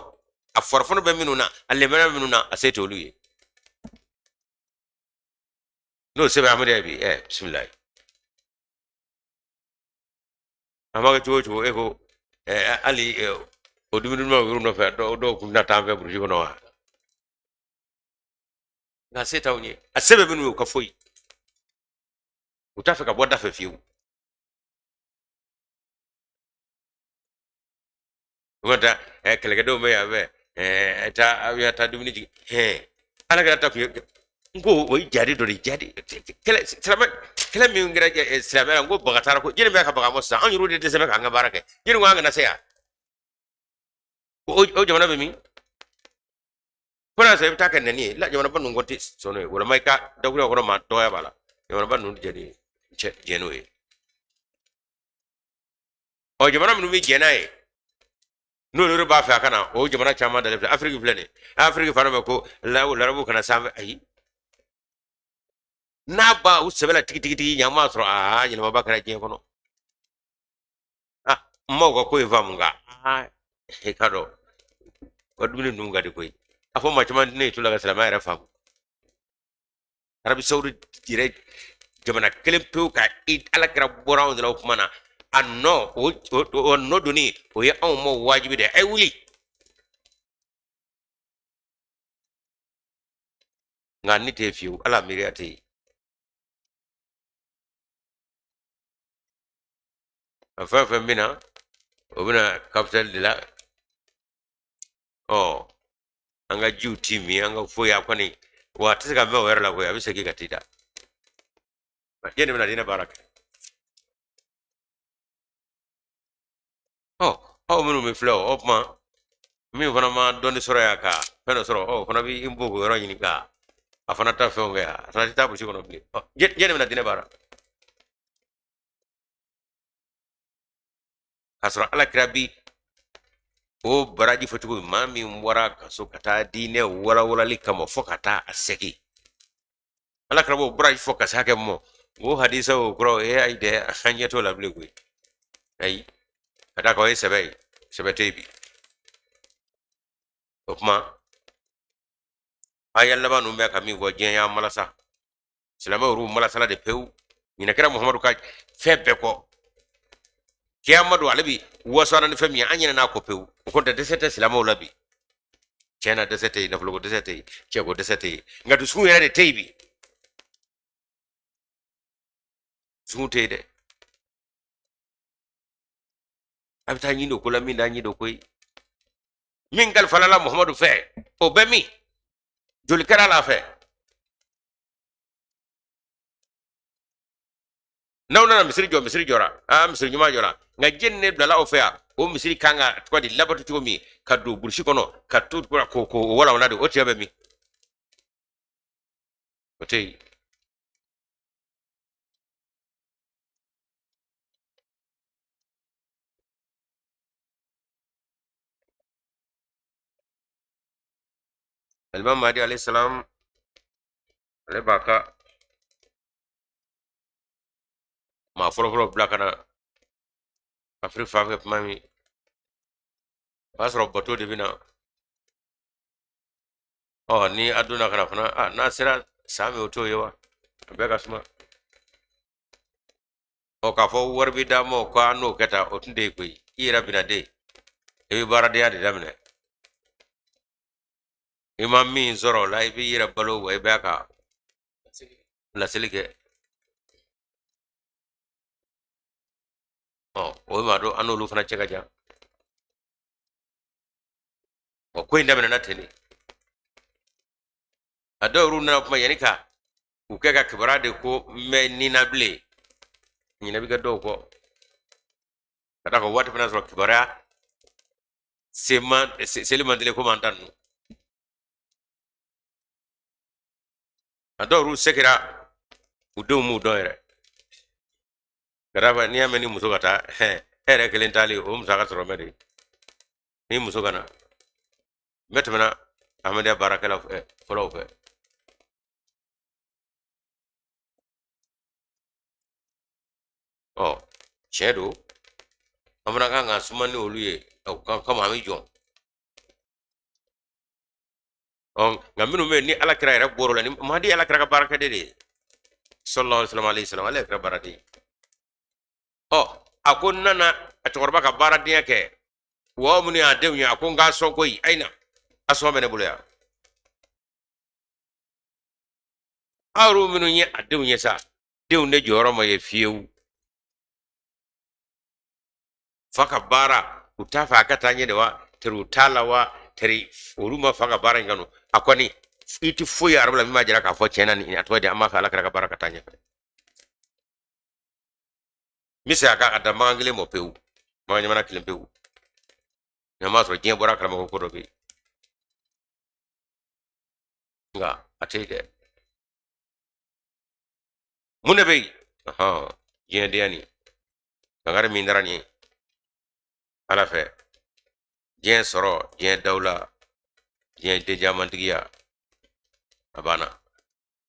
a farafɔnɔ bɛ minnu na, a lemɛnɛ bɛ minnu na, a se t'olu ye. N'o sɛbɛn amadu bi ɛ bisimilayi, a ma kɛ cogo o cogo, e ko hali o dumuni duman yɔrɔ nɔfɛ, dɔw kun tɛna taa an fɛ burusi kɔnɔ wa? Nka se t'anw ye. A se bɛ minnu ye, u ka foyi u t'a fɛ ka bɔ da fɛ fiyewu. U ka taa kɛlɛkɛdenw bɛ yan fɛ, taa aw ya taa dumuni jigin. Ala kɛra ta kun ye n ko o ye jadi dɔ de ye, jadi kɛlɛ, silamɛ kɛlɛ min kɛra silamɛ la. N ko baga taara ko jɛni bɛ ka baga mɔ sisan, anw yɛrɛw de dɛsɛ bɛ k'an ka baara kɛ. Jɛni ko an kana se yan, o jamana bɛ min? Fo n'a sɔrɔ i bɛ taa kɛ nɛni ye la, jamanaba ninnu kɔni tɛ sɔn n'o ye. Walima i ka dakuruya kɔnɔ maa dɔgɔya b'a la, jamanaba ninnu tɛ jɛn n'o ye. Ɔ, jamana minnu bɛ jɛn n'a ye, n'olu yɛrɛ b'a fɛ a ka na, o jamana caman dalen filɛ. Afiriki filɛ nin ye, Afiriki fana bɛ ko larabu kana sanfɛ. Ayi, n'a b'a u sɛbɛ la tigitigitigi ɲa, m'a sɔrɔ aa yɛlɛmaba kɛra diɲɛ kɔnɔ. Ah, n m'aw ka ko in faamu, nka aa i ka dɔn u ka dumuni ninnu ka di koyi. A fɔ maa caman tɛ ne to la ka silamɛya yɛrɛ faamu. Arabi Sawudi yɛrɛ jamana kelen pewu ka Ala kira bɔra anw de la o kuma na, a nɔ o nɔ donni, o ye anw ma wajibi de ye. A ye wuli, nka ni tɛ fiyewu, Ala miiriya tɛ yen. A fɛn o fɛn bɛ na, o bɛ na capital de la. Ɔ, an ka jiw ti min, an ka foyi, a kɔni wa a tɛ se ka mɛn o yɛrɛ la koyi, a bɛ segin ka t'i da. Diɲɛ de bɛna diinɛ baara kɛ. Ɔ, aw minnu bɛ filɛ o tuma, min fana ma dɔnni sɔrɔ yan ka fɛn dɔ sɔrɔ, ɔ, o fana bɛ i b'o yɔrɔ ɲini ka a fana ta fɛnw kɛ yan, a fana tɛ taa burusi kɔnɔ bilen. Ɔ, diɲɛ de bɛna diinɛ baara k'a sɔrɔ Ala kira bi o baraji fɔ cogo min, maa min bɔra kaso ka taa diinɛ walawalali kama fo ka taa a segin, Ala kira b'o baraji fɔ ka se hakɛ mɔ. O hadisa o kɔrɔ e ayi dɛ, an ɲɛ t'o la bilen koyi. Ayi, ka d'a kan o ye sɛbɛ ye, sɛbɛ tɛ yen bi. O tuma aya laban ninnu bɛ ka min fɔ, diɲɛ y'an malasa, silamɛw y'u malasala de pewu. Ɲinɛ kɛra Muhamadu ka fɛn bɛɛ kɔ, kiyama don ale bi waso ni fɛn min ye, an ɲinɛna a kɔ pewu. O kɔni tɛ, dɛsɛ tɛ silamɛw la bi, tiɲɛ na dɛsɛ tɛ yen, nafoloko dɛsɛ tɛ yen, cɛko dɛsɛ tɛ yen, nka dusukun yɛrɛ de tɛ yen bi, dusukun tɛ yen dɛ. A bɛ taa ɲin don ko la min t'a ɲin don ko ye. Min kalifala la Muhamadu fɛ, o bɛ min? Joli kɛra la fɛ? N'aw nana misiri jɔ, misiri jɔra, aa misiri ɲuman jɔra, nka jɛni ne bilala aw fɛ yan, o misiri kan ka tɔgɔ di labato cogo min ka don burusi kɔnɔ ka to ko o walawala de, o tiɲɛ bɛ min? O tɛ yen. Alimami Mahdi alayhi salam, ale b'a ka maa fɔlɔfɔlɔ bila ka na Afiriki fan fɛ tuma min, o y'a sɔrɔ bato de bɛ na. Ɔ, ni a donna ka na fana, a n'a sera san min, o t'o ye wa? A bɛɛ ka suma. Ɔ, k'a fɔ wari bɛ d'a ma ko a n'o kɛ tan, o tun tɛ yen koyi. I yɛrɛ bɛna de, i bɛ baaradenya de daminɛ. I ma min sɔrɔ o la, i b'i yɛrɛ balo wa, i b'a ka laseli kɛ. Ɔ, o ma dɔn an n'olu fana cɛ ka jan. Ɔ, ko in daminɛna ten de. A dɔw yɛrɛ nana kuma yanni ka u kɛ ka kibaruya de ko n bɛ nin na bilen, ɲinɛ bɛ kɛ dɔw kɔ, ka d'a kan waati fana sɔrɔ kibaruya seli man teli komi an ta ninnu. A dɔw yɛrɛ segira, u denw m'u dɔn yɛrɛ, ka d'a kan n'i y'a mɛn ni muso ka taa E yɛrɛ kelen taali o musaka sɔrɔ mɛ de ni muso ka na. N bɛ tɛmɛna Ahmadiyya baarakɛla fɔlɔw fɛ. Ɔ tiɲɛ don, an fana kan ka suma ni olu ye o kan kama, an bɛ jɔn. Ɔ nka minnu bɛ yen ni Ala kira yɛrɛ bɔr'o la, ni Mahadi Ala kira ka baarakɛden de ye sallallahu alaihi wa sallam, ale kira baaraden. Ɔ a ko n nana a cɛkɔrɔba ka baaradenya kɛ, wa minnu y'a denw ye, a ko n k'a sɔn koyi, ayi na a sɔn bɛ ne bolo yan. Aw yɛrɛ minnu ye a denw ye sa, denw de jɔyɔrɔ ma ye fiyewu. Fa ka baara u t'a fɛ a ka taa ɲɛ de wa, teri u t'a la wa, teri olu ma fa ka baara in kanu. A kɔni i ti foyi arabu la min b'a jira k'a fɔ tiɲɛ na nin a tɔgɔ di, an b'a fɛ Ala kira ka baara ka taa ɲɛfɛ. N bɛ segin a kan, a dan makan kelen mɔ pewu, makan jamana kelen pewu. Nka m'a sɔrɔ diɲɛ bɔra a kalama ko ko dɔ bɛ yen, nka a tɛ yen dɛ. Mun de bɛ yen? Diɲɛ denya nin kankari min dara nin ye Ala fɛ, diɲɛ sɔrɔ, diɲɛ dawula, diɲɛ denjamantigiya, a banna,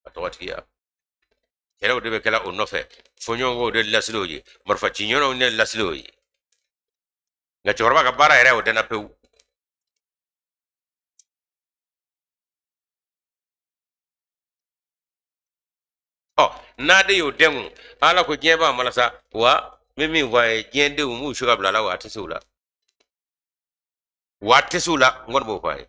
a tɔgɔtigiya, kɛlɛw de bɛ kɛla o nɔfɛ, fɔɲɔgɔnkɔw de lasiliw ye, marifaciɲɔgɔnw de lasiliw ye. Nka cɛkɔrɔba ka baara yɛrɛ o dɛnna pewu. Ɔ n'a de y'o dɛnkun, Ala ko diɲɛ b'a malasa wa, n bɛ min fɔ a ye, diɲɛ denw m'u su ka bila a la wa, a tɛ se u la wa, a tɛ se u la. N kɔni b'o fɔ a ye,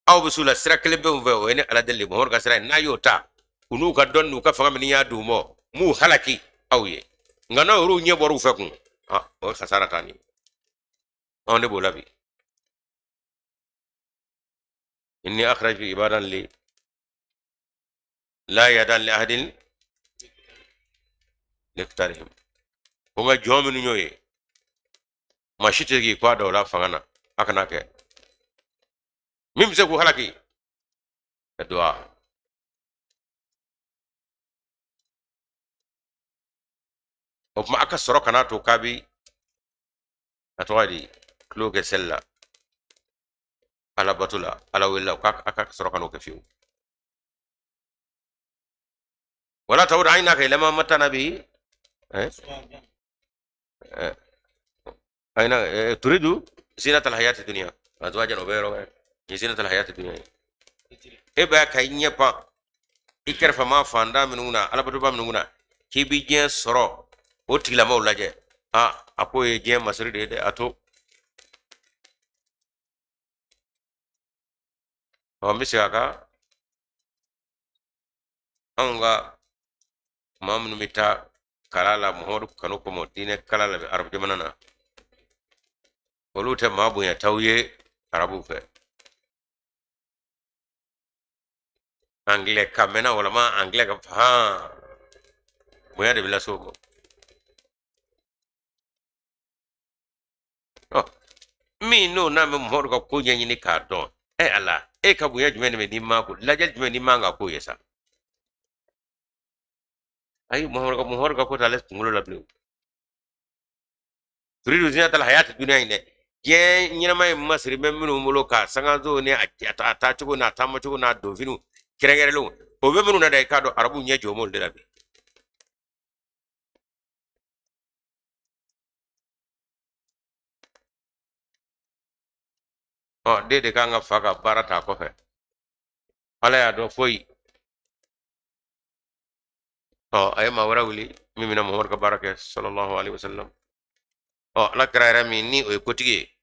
aw bɛ s'u la sira kelen pe min fɛ, o ye ne Ala deli Muhamadu ka sira ye. N'a y'o ta, u n'u ka dɔnni n'u ka fanga min y'a d'u ma, m'u halaki aw ye. Nka n'aw yɛrɛw ɲɛ bɔr'u fɛ kun, o ye kasara ta nin ye. Anw de b'o la bi. Inni akhrajtu ibadan li la yadan li ahadin liqitalihim. Ko n ka jɔn minnu y'o ye, maa si tɛ k'i kɔ da o la fanga na, a kana kɛ min bɛ se k'u halaki ka duwa. O tuma a ka sɔrɔ kana to k'a bi a tɔgɔ di tulo kɛ seli la, Ala bato la, Ala wele la, k'a ka sɔrɔ kan'o kɛ fiyewu. Wala ta'udu aynaka ila ma mata'na bihi ayna turidu zinatal hayati dunya azwajan o bɛ yɔrɔ wɛrɛ ni zinatal hayati dunya ye. E b'a ka i ɲɛ pan i kɛrɛfɛ maa fantan minnu na, alabatoba minnu na, k'i bi diɲɛ sɔrɔ o tigilamaw lajɛ, a k'o ye diɲɛ masiri de ye dɛ, a to. Ɔ n bɛ segin a kan, anw ka maa minnu bɛ taa kalan la Muhamadu kanu kɔmɔ diinɛ kalan la arabu jamana na, olu tɛ maa bonyataw ye arabuw fɛ. Angilɛ kan mɛnna walama angilɛ ka han bonya de bɛ lase o ma. Ɔ min n'o n'a bɛ Muhamadu ka ko ɲɛɲini k'a dɔn, ɛ Ala, e ka bonya jumɛn de bɛ n'i ma ko lajɛli jumɛn n'i man ka k'o ye sa? Ayi, Muhamadu ka ko t'ale kunkolo la bilen. Turidu zinatal hayati dunya in dɛ, diɲɛ ɲɛnama in masiri bɛ minnu bolo ka sangaso ni a taacogo n'a taamacogo n'a donfiniw kɛrɛnkɛrɛnlenw, o bɛ minnu na dɛ, i k'a dɔn arabuw ɲɛ jɔ m'olu de la bi. Ɔ den de kan ka fa ka baara ta kɔfɛ, Ala y'a dɔn foyi. Ɔ a ye maa wɛrɛ wuli min bɛna Muhamadu ka baara kɛ sallallahu alaihi wasallam. Ɔ Ala kira yɛrɛ min ni o ye kotigi ye,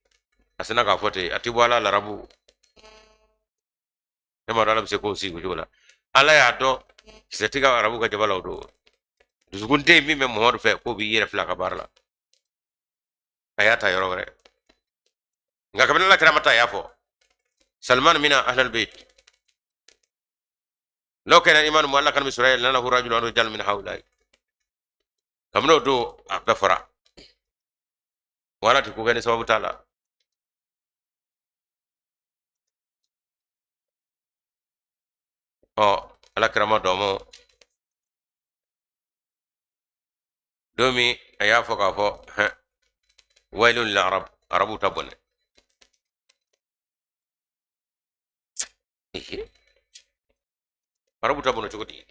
a sina k'a fɔ ten, a ti bɔ Ala larabu. Ne m'a dɔn Ala bɛ se k'o sigi o cogo la. Ala y'a dɔn kisɛ tɛ ka arabu ka jaba la o don. Dusukun tɛ yen min bɛ Muhamadu fɛ k'o b'i yɛrɛ fila ka baara la. A y'a ta yɔrɔ wɛrɛ. Nka kabini Ala kira ma taa, a y'a fɔ Salman mina ahlal bayt law kana imanu mu'allaqan bi suraya lanalahu rajulun an rijal min haulai. Kabini o don a bɛɛ fɔra. Wala ti ko kɛ ni sababu t'a la. Ɔ Ala kira ma dɔn mɔ don min a y'a fɔ k'a fɔ hɛn waylun lil arab, arabuw ta bɔnɛ. Arabu ta bɔnɛ cogo di?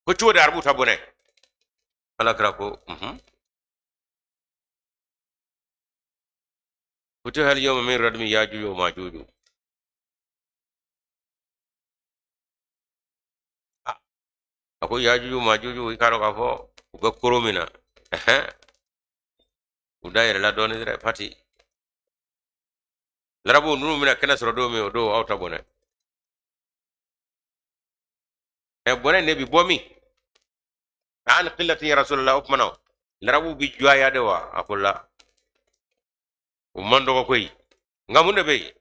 Ko cogo di arabu ta bɔnɛ? Ala kira ko futiha al yawma min radmi yajuju wa majuju. A ko yajuju majuju, i k'a dɔn k'a fɔ u bɛ koro min na, u da yɛlɛla dɔɔnin dɛrɛ pati. Larabu ninnu bɛna kɛnɛ sɔrɔ don min, o don aw ta bɔnɛ. Ɛ bɔnɛ ne bi bɔ min? An qillatin ya rasulallah, o tuma na larabu bi jɔya de wa? A ko la, u man dɔgɔ koyi, nka mun de bɛ yen?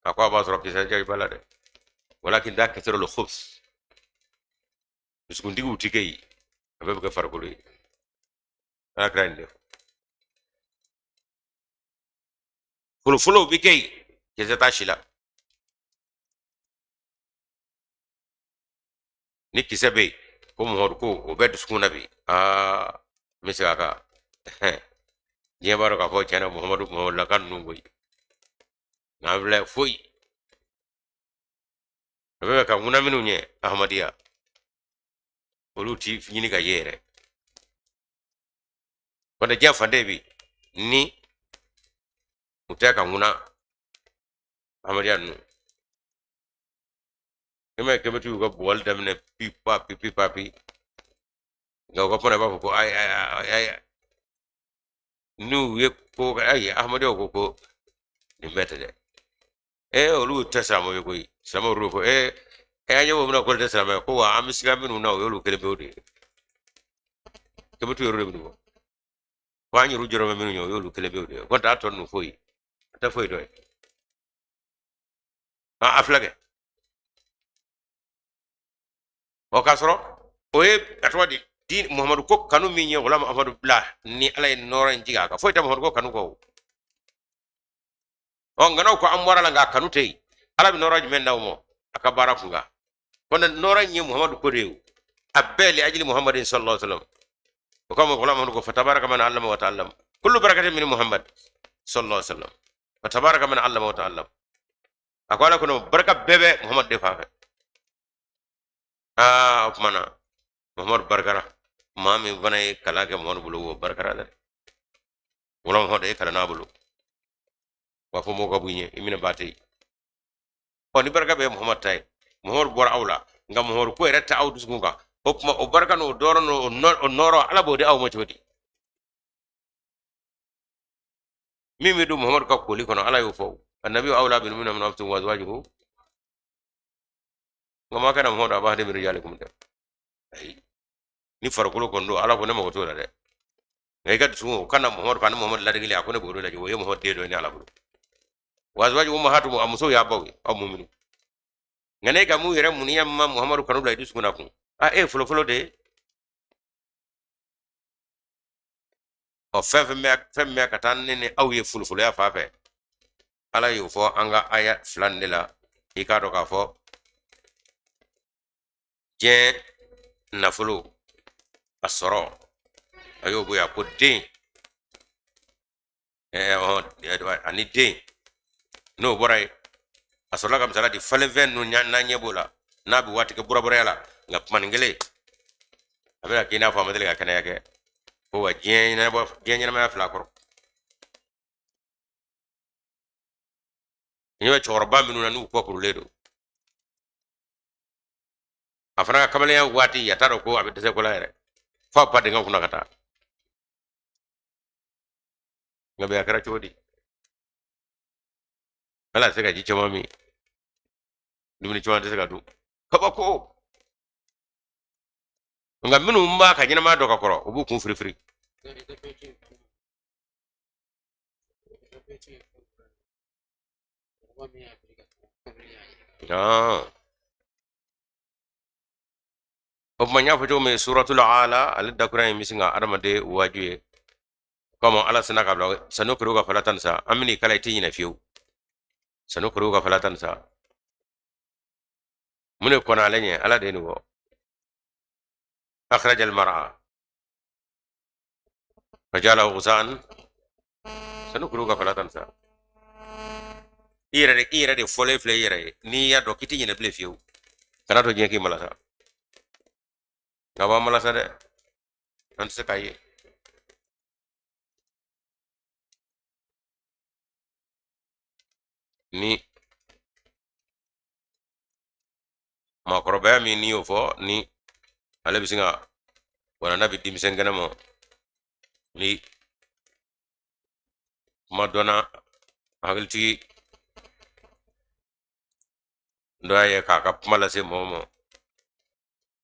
A ko a b'a sɔrɔ kisɛ jaabi b'a la dɛ, walakin da kasirul khubs, dusukuntigiw ti kɛ yen, a bɛɛ bɛ kɛ farikolo ye. Ala kira nin de fɔ, folofolow bɛ kɛ yen, kisɛ t'a si la. Ni kisɛ bɛ yen ko Muhamadu ko o bɛ dusukun na bi, aa n bɛ segin a kan, diɲɛ b'a dɔn k'a fɔ tiɲɛ na Muhamadu Muhamadu laka ninnu koyi, nka an filɛ foyi a bɛ ka ŋuna minnu ɲɛ Ahamadiya, olu ti ɲini ka ye yɛrɛ. Kɔntɛ diɲɛ fan bi ni u tɛ ka ŋuna Ahamadiya ninnu. E ma ye kɛmɛtigiw y'u ka bugɔli daminɛ pi pa pi pi pa pi, nka u ka kuma i b'a fɔ ko ayi ayi ayi, n'u ye ko ayi, Ahmadiyyaw ko ko nin bɛɛ tɛ dɛ. Ee olu tɛ silamɛw ye koyi, silamɛw olu ko ee ɛ an ɲɛ b'o min na k'olu tɛ silamɛ ye, ko wa an bɛ siga minnu na o y'olu kelen pewu de ye. Kɛmɛtigiw yɛrɛ de bɛ nin fɔ ko an yɛrɛ jɔrɔ bɛ minnu ye o y'olu kelen pewu de ye, ko t'a tɔ ninnu foyi a tɛ foyi dɔn ye. A filɛ kɛ ɔ k'a sɔrɔ o ye a tɔgɔ di di Muhamadu ko kanu min ye Ghulam Ahmadu bila ni Ala ye nɔɔrɔ in jigin a kan, foyi tɛ Muhamadu ko kanu kɔ o. Ɔ nka n'aw ko an bɔra la nka a kanu tɛ yen, Ala bɛ nɔɔrɔ jumɛn d'aw ma a ka baara kun kan? Kɔnɔ nɔɔrɔ in ye Muhamadu ko de ye o, a bɛɛ li ajili Muhammadin sallallahu alaihi wasallam. O kama Ghulam Ahmadu ko fatabaraka man allama wa ta'allam, kullu barakatin min Muhammad sallallahu alaihi wasallam, fatabaraka man allama wa ta'allam. A ko Ala kɔnɔ barika bɛɛ bɛ Muhamadu de fan fɛ. Aa o tuma na Muhamadu barikara, maa min fana ye kalan kɛ Muhamadu bolo o barikara dɛ. Ghulam Ahmadu ye kalan n'a bolo, wa fo mɔgɔw ka bɔ i ɲɛ i minɛ ba tɛ yen. Ɔ ni barika bɛ Muhamadu ta ye, Muhamadu bɔra aw la, nka Muhamadu ko yɛrɛ tɛ aw dusukun kan, o tuma o barika n'o dɔrɔn n'o nɔɔrɔ Ala b'o di aw ma cogo di? Min bɛ don Muhamadu ka koli kɔnɔ, Ala y'o fɔ, annabi awla bil mu'minina min anfusihim wa azwajuhu, nka ma kana Muhamadu aba ahadin min rijalikum dɛ. Ayi, ni farikolo kɔni don, Ala ko ne mago t'o la dɛ, nka i ka dusukun o kana Muhamadu kan ni Muhamadu ladegeli, a ko ne b'o de lajɛ, o ye Muhamadu den dɔ ye ne Ala bolo. Wa azwajuhu ummahatuhum, a musow y'a baw ye aw muminu. Nka ne ka mun yɛrɛ muniya ma Muhamadu kanu bila i dusukun na kun, a e ye folofolo de ye. Ɔ fɛn fɛn bɛ fɛn min bɛ ka taa ne ni aw ye folofoloya fan fɛ, Ala y'o fɔ an ka aya fila nin de la. I k'a dɔn k'a fɔ diɲɛ nafolo a sɔrɔ a y'o bonya ko den ani den n'o bɔra yen, a sɔrɔla ka misala di falenfɛn ninnu n'an ɲɛ b'o la n'a bɛ waati kɛ burabɔrɔya la, nka kumanin kelen a bɛna k'i n'a fɔ a ma deli ka kɛnɛya kɛ ko wa diɲɛ ɲɛnamaya fila kɔrɔ. Ɲɛ bɛ cɛkɔrɔba minnu na n'u kɔ kurulen don, a fana ka kamalenya waati a t'a dɔn ko a bɛ dɛsɛ ko la yɛrɛ, f'a ba dingɛ kunna ka taa. Nka bi a kɛra cogo di? Ala tɛ se ka ji caman min, dumuni caman tɛ se ka dun, kabako. Nka minnu b'a ka ɲɛnamaya dɔn ka kɔrɔ, u b'u kun firifiri. O tuma n y'a fɔ cogo min, suratul ala ale dakura in bɛ sin ka adamaden waaju ye kama Ala sina ka bila sanuqri'uka fala tansa, an bɛn'i kalan i tɛ ɲinɛ fiyewu. Sanuqri'uka fala tansa, mun de kɔnna ale ɲɛ? Ala de ye nin fɔ. أخرج المرعى فجعله غثاء سنقرئك فلا تنسى. I yɛrɛ de fɔlen filɛ i yɛrɛ ye. N'i y'a dɔn k'i tɛ ɲinɛ bilen fiyewu, kana to diɲɛ k'i malasa. Nka b'an malasa dɛ, an tɛ se k'a ye. Ni maakɔrɔbaya min n'i y'o fɔ, ni ale bɛ sin ka wala n'a bɛ denmisɛn kɛnɛ ma, ni kuma dɔnna hakilitigi dɔ y'a ye k'a ka kuma lase mɔgɔ ma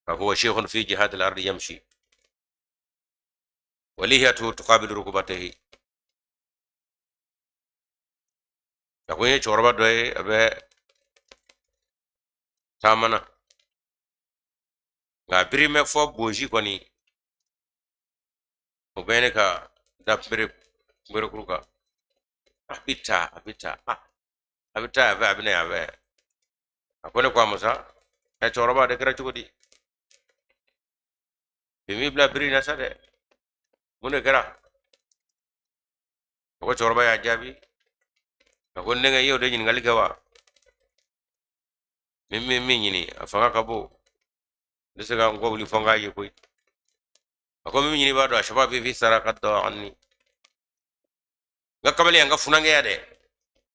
k'a fɔ: وشيخ في جهات الأرض يمشي ولحيته تقابل ركبتيه. A ko n ye cɛkɔrɔba dɔ ye, a bɛ taama na, nka a biri mɛ fɔ bozi kɔni, o bɛ ne ka da kunberekuru kan. A bɛ taa, a bɛ taa, a bɛ taa, a bɛ, a bɛ na yan fɛ. A ko ne ko a ma sa: ɛ, cɛkɔrɔba de kɛra cogo di? Bi m'i bila biri in na sa dɛ, mun de kɛra? A ko cɛkɔrɔba y'a jaabi, a ko: n denkɛ, i y'o de ɲininkali kɛ wa? Min bɛ min ɲini, a fanga ka bon, n tɛ se ka n kɔ wuli fɔ n k'a ye koyi. A ko min ɲini, b'a dɔn. شبابي في الثرى قد ضاع عني. N ka kamalenya, n ka funankɛya dɛ,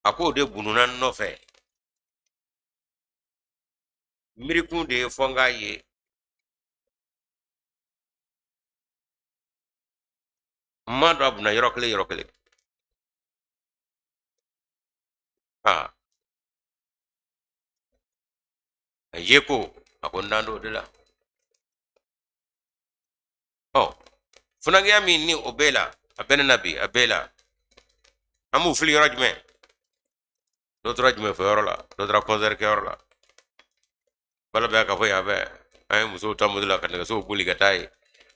a k'o de bununa n nɔfɛ. Miirikun de ye fɔ n k'a ye. N m'a dɔn a bunna yɔrɔ kelen, yɔrɔ kelen. Aa, a ye ko, a ko n dan t'o de la. Ɔ, funankɛya min ni o b'e la, a bɛ ne na bi, a b'e la, an b'u fili yɔrɔ jumɛn? Dɔ tora jumɛn fɔ yɔrɔ la, dɔ tora concert kɛyɔrɔ la, bala bɛ ka fɔ yan fɛ. An ye musow ta moto la ka nɛgɛsow boli ka taa ye.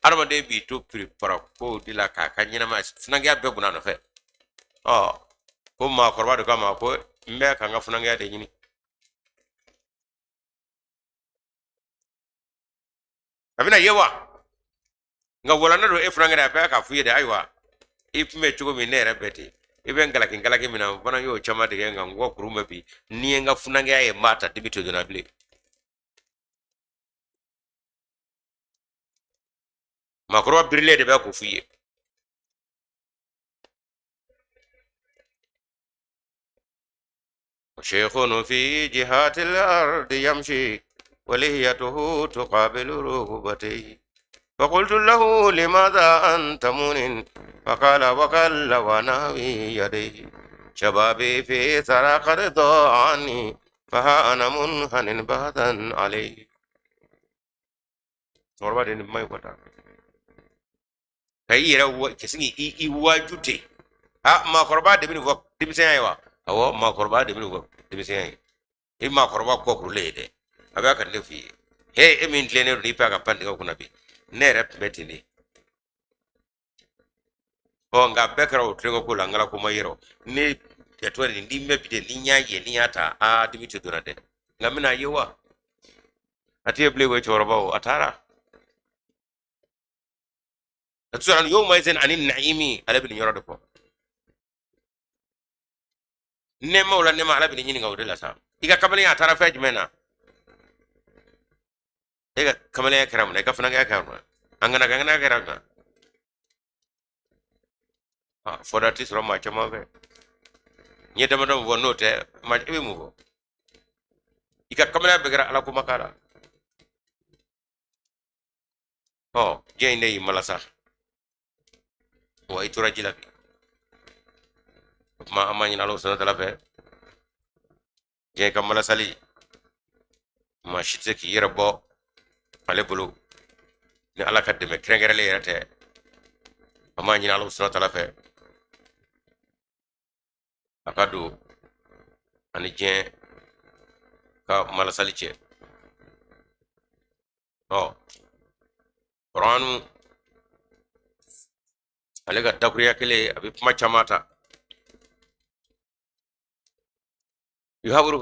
Adamaden b'i to piripara kow de la k'a ka ɲɛnamaya, funankɛya bɛɛ bunna a nɔfɛ. Ɔ, ko maakɔrɔba de ko a ma ko n bɛ ka n ka funankɛya de ɲini. A bɛna ye wa? Nka walanda don e funankɛ, a bɛɛ k'a f'i ye de. Ayiwa, i tun bɛ cogo min, ne yɛrɛ bɛ ten. I bɛ n galaki galaki min na, n fana y'o caman tigɛ, nka n kɔ kuru mɛn bi. N'i ye n ka funankɛya ye, n b'a ta dibi to donna bilen. Maakɔrɔba birilen de bɛ k'o f'i ye. شيخ في جهات الأرض يمشي ولحيته تقابل ركبتيه، فقلت له: لماذا أنت منن؟ فقال وقل وناوي يديه: شبابي في الثرى قد ضاع عني، فها أنا منحن بحثا عليه. Cɛkɔrɔba de nin kuma in fɔ tan ka i yɛrɛ wa ka sin k'i waaju ten. A maakɔrɔba de bɛ nin fɔ denmisɛnya ye wa? Awɔ, maakɔrɔba de bɛ nin fɔ denmisɛnya ye. I maakɔrɔba kɔ kurulen ye dɛ, a bɛ ka ne f'i ye. He, e min tilennen don n'i bɛ ka pan dingɛ kunna bi, ne yɛrɛ tun bɛ ten de. Ɔ, nka bɛɛ kɛra o tulonkɛ ko la. N kɛra ko ma yɛrɛ ne jatɔ nin n'i mɛn bi de, ni n y'a ye, ni n y'a ta, aa, dimi tɛ donna dɛ. Nka n bɛna ye wa? A tɛ ye bilen koyi, cɛkɔrɔba o, a taara. A tɛ sɔrɔ يومئذ عن النعيم. Ale bɛ nin yɔrɔ de fɔ, nɛɛmaw la nɛɛma. Ala bɛ nin ɲininka o de la sa. I ka kamalenya, a taara fɛn jumɛn na? E ka kamalenya kɛra mun na? I ka funankɛya kɛra mun na? An kana kana kɛra mun na? Fɔda tɛ sɔrɔ maa caman fɛ. N ye damadɔ min fɔ, n'o tɛ maa, i bɛ mun fɔ? I ka kamalenya bɛɛ kɛra ala ko ma la. Ɔ, diɲɛ in de y'i malasa wa, i tora ji la bi. O tuma, an b'a ɲini Ala subahana taala fɛ, diɲɛ ka malasali, maa si tɛ se k'i yɛrɛ bɔ ale bolo ni Ala ka dɛmɛ kɛrɛnkɛrɛnlen yɛrɛ tɛ. An b'a ɲini Ala subahana taala fɛ, a ka don ani diɲɛ ka malasali cɛ. Ɔ, Kuranu ale ka dakuruya kelen, a bɛ kuma caman ta. Yuhawiru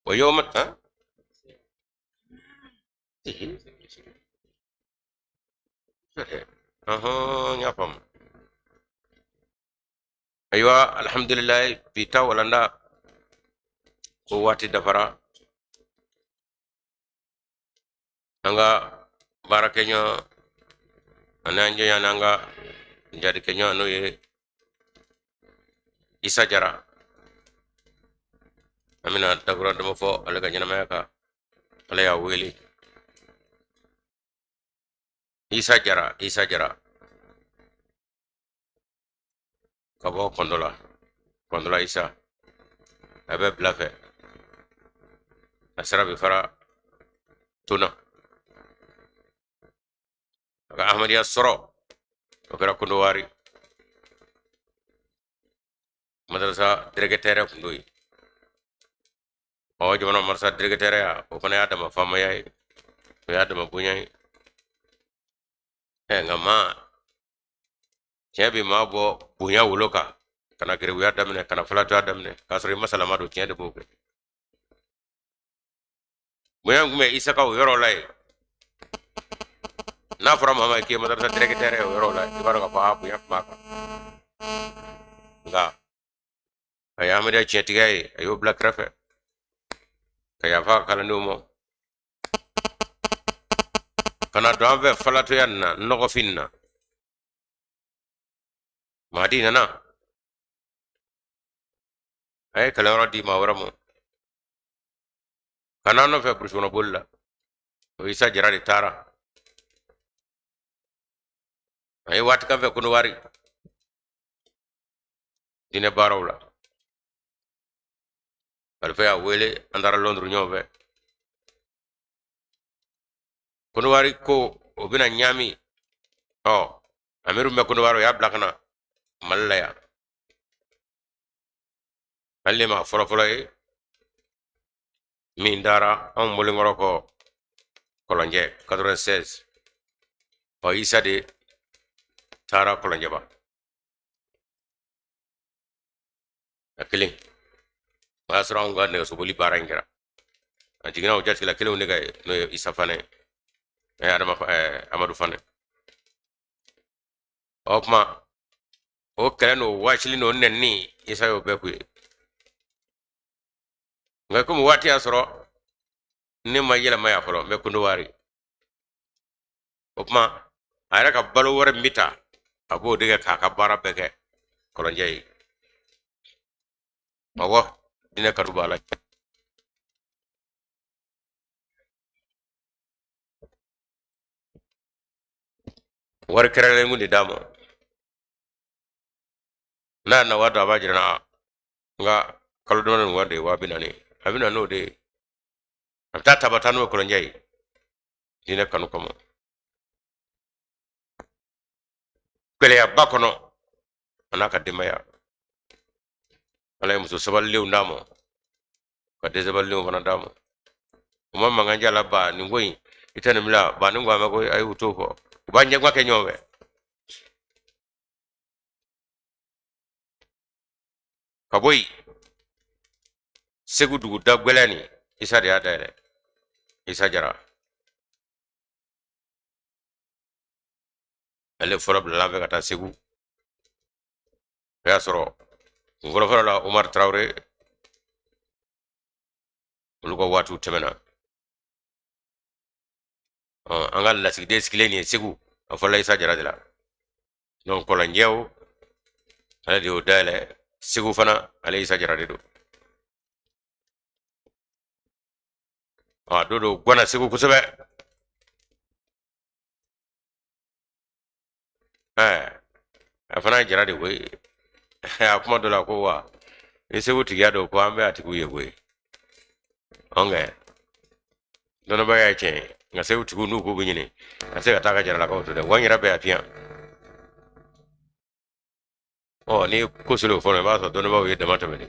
wa yawma ha Ɔhɔn, n y'a faamu. Ayiwa, alhamdulilayi, bi ta walanda ko waati dafara. An ka baarakɛɲɔgɔn ani an jɛɲɔgɔn n'an ka jadikɛɲɔgɔn, n'o ye Isa Jara, an bɛna dakura dama fɔ ale ka ɲɛnamaya kan. Ala y'a wele Isa Jara, Isa Jara ka bɔ Kɔndɔla, Kɔndɔla Isa. A bɛ bila fɛ, a sira bɛ fara tona. A ka ahmadiyya sɔrɔ, o kɛra Kondowari, madarasa directeur kun don yen. Ɔ, jamana madarasa directeur ya, o fana y'a dama faamaya ye, o y'a dama bonya ye. Ɛ, nka maa tiɲɛ bɛ maa bɔ bonya wolo kan ka na gerebuya daminɛ, ka na falatoya daminɛ, k'a sɔrɔ i masalama don. Tiɲɛ de b'o kɛ. Bonya tun bɛ Isa ka o yɔrɔ la yen. N'a fɔra maa ma k'i ye madarasa directeur ye o yɔrɔ la, i b'a dɔn k'a fɔ a bonya tun b'a kan. Nka a ye ahmadiyya tiɲɛtigiya ye, a y'o bila kɛrɛfɛ ka yafa a kalandenw ma ka na don an fɛ falatoya nin na, nɔgɔfin nin na. Mahadi nana, a ye kalanyɔrɔ di maa wɛrɛ ma ka n'an nɔfɛ burusi kɔnɔ boli la. O Isa Jara de taara, a ye waati k'an fɛ Kondowari diinɛ baaraw la. Kalifa y'a wele, an taara Lɔnduru ɲɔgɔn fɛ. Kondowari ko o bɛna ɲaami. Ɔ, amiru bɛ Kondowari, o y'a bila ka na Mali la yan. Ale de maa fɔlɔfɔlɔ ye min taara anw bɔlenkɔrɔ kɔ Kɔlɔnjɛ 96. Ɔ, Isa de taara Kɔlɔnjɛba a kelen. O y'a sɔrɔ anw ka nɛgɛsoboli baara in kɛra, a jiginna o jatigila kelenw de ka ye, n'o ye Isa Fanɛ, Adama, Amadu Fanɛ. O tuma o kɛlɛ n'o waasili n'o nɛnini, Isa y'o bɛɛ k'u ye. Nka komi waati y'a sɔrɔ ne ma yɛlɛma yan fɔlɔ, n bɛ Kondowari. O tuma a yɛrɛ ka balo wɛrɛ min bɛ ta, a b'o de kɛ k'a ka baara bɛɛ kɛ Kɔlɔnjɛ ye. Awɔ, diinɛ kanu b'a la. Wari kɛrɛnkɛrɛnnen kun de d'a ma. N'a na waati, a b'a jira n na, n ka kalo damadɔ nin wari de ye 40,000. A bɛ na n'o de ye, a bɛ taa taba taa n'o ye Kɔlɔnjɛ ye, diinɛ kanu kama, gɛlɛyaba kɔnɔ, a n'a ka denbaya. Ala ye muso sabalilenw d'a ma, ka den sabalilenw fana d'a ma. U ma mankan j'a la. Ba nin ko in, i tɛ nin bila ba nin ko a ma ko ayi, u t'o fɔ. U b'a ɲɛguwa kɛ ɲɔgɔn fɛ. Ka bɔ yen, Segu dugu da gwɛlɛn nin, Isa de y'a dayɛlɛ, Isa Jara. Ale fɔlɔ bilala an fɛ ka taa Segu. O y'a sɔrɔ kun fɔlɔfɔlɔ la, Umar Tarawele, olu ka waatiw tɛmɛna. An ka lasigiden sigilen nin ye Segu, a fɔlɔla Isa Jara de la. Donc Kɔlɔnjɛw, ale de y'o dayɛlɛ. Segu fana, ale Isa Jara de don. A don gwana Segu kosɛbɛ. Ɛɛ, a fana ye Jara de koyi. A kuma dɔ la ko wa ni Segu tigiya don, ko an bɛ a tigiw ye koyi. Ɔnkɛ dɔnnibaa ye tiɲɛ ye, nka Segu tigiw n'u k'u bɛ ɲini a se ka taa ka Jaralakaw to dɛ, wa n yɛrɛ bɛ yan fiyan. Ɔ, ni ko sera o fɔlɔ, i b'a sɔrɔ dɔnnibaaw ye dama tɛmɛ de.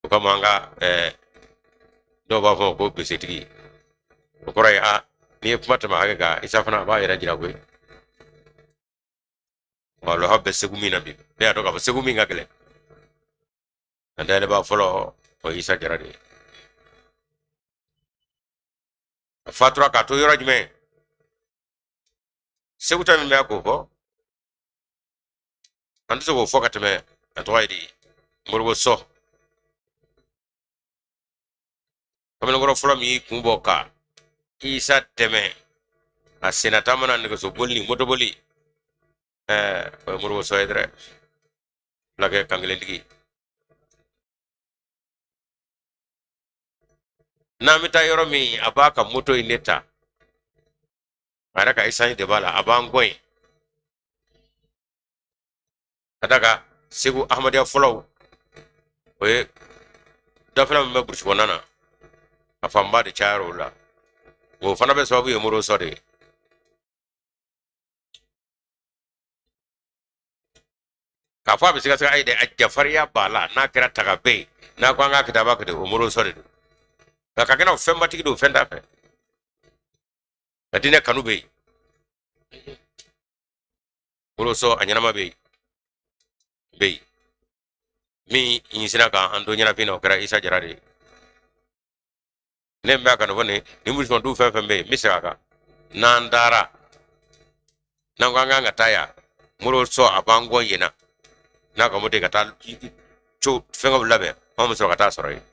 O kama an ka dɔw b'a fɔ ko besetigi, o kɔrɔ ye a n'i ye kuma tɛmɛ hakɛ kan, Isa fana a b'a yɛrɛ jira koyi. Wa lɔha bɛ Segu min na bi, ne y'a dɔn k'a fɔ Segu min ka gɛlɛn, a dayɛlɛbaa fɔlɔ, o ye Isa Jara de ye. A fatura k'a to yɔrɔ jumɛn? Segu ta min bɛ k'o fɔ, an tɛ se k'o fɔ ka tɛmɛ. A tɔgɔ ye di? Moribo Sɔ, kamalenkɔrɔ fɔlɔ min y'i kun bɔ ka Isa dɛmɛ a senna taama na, nɛgɛso boli ni motoboli, o ye Moribo Sɔ ye dɛrɛ. Fulakɛ kankelentigi. N'an bɛ taa yɔrɔ min, a b'a ka moto in de ta, a yɛrɛ ka esansi de b'a la, a b'an gɔn yen ka d'a kan Segu Ahmadiyya fɔlɔw, o ye dafɛla min bɛ burusi kɔnɔna na, a fanba de cayara o la. O fana bɛ sababu ye Moribo Sɔ de ye. K'a fɔ a bɛ sigasiga, ayi dɛ, a jafarinya b'a la. N'a kɛra taga bɛ yen, n'a ko an k'a kɛ tan, a b'a kɛ ten. O Moribo Sɔ de don. Nka ka kɛnɛ o fɛnbatigi don, fɛn t'a fɛ, nka diinɛ kanu bɛ yen. Moribo Sɔ a ɲɛnama bɛ yen, bɛ yen. Min ɲinsira k'an to ɲɛnafin na, o kɛra Isa Jara de ye. Ne bɛ a ka fɔ nin burusikɔnɔ du fɛn fɛn bɛ yen, n bɛ segin a kan. N'an taara, n'an ko an kan ka taa yan, Moribo Sɔ a b'an gɔn yen na n'a ka moto ka taa co fɛngɛw labɛn, anw bɛ sɔrɔ ka taa sɔrɔ yen.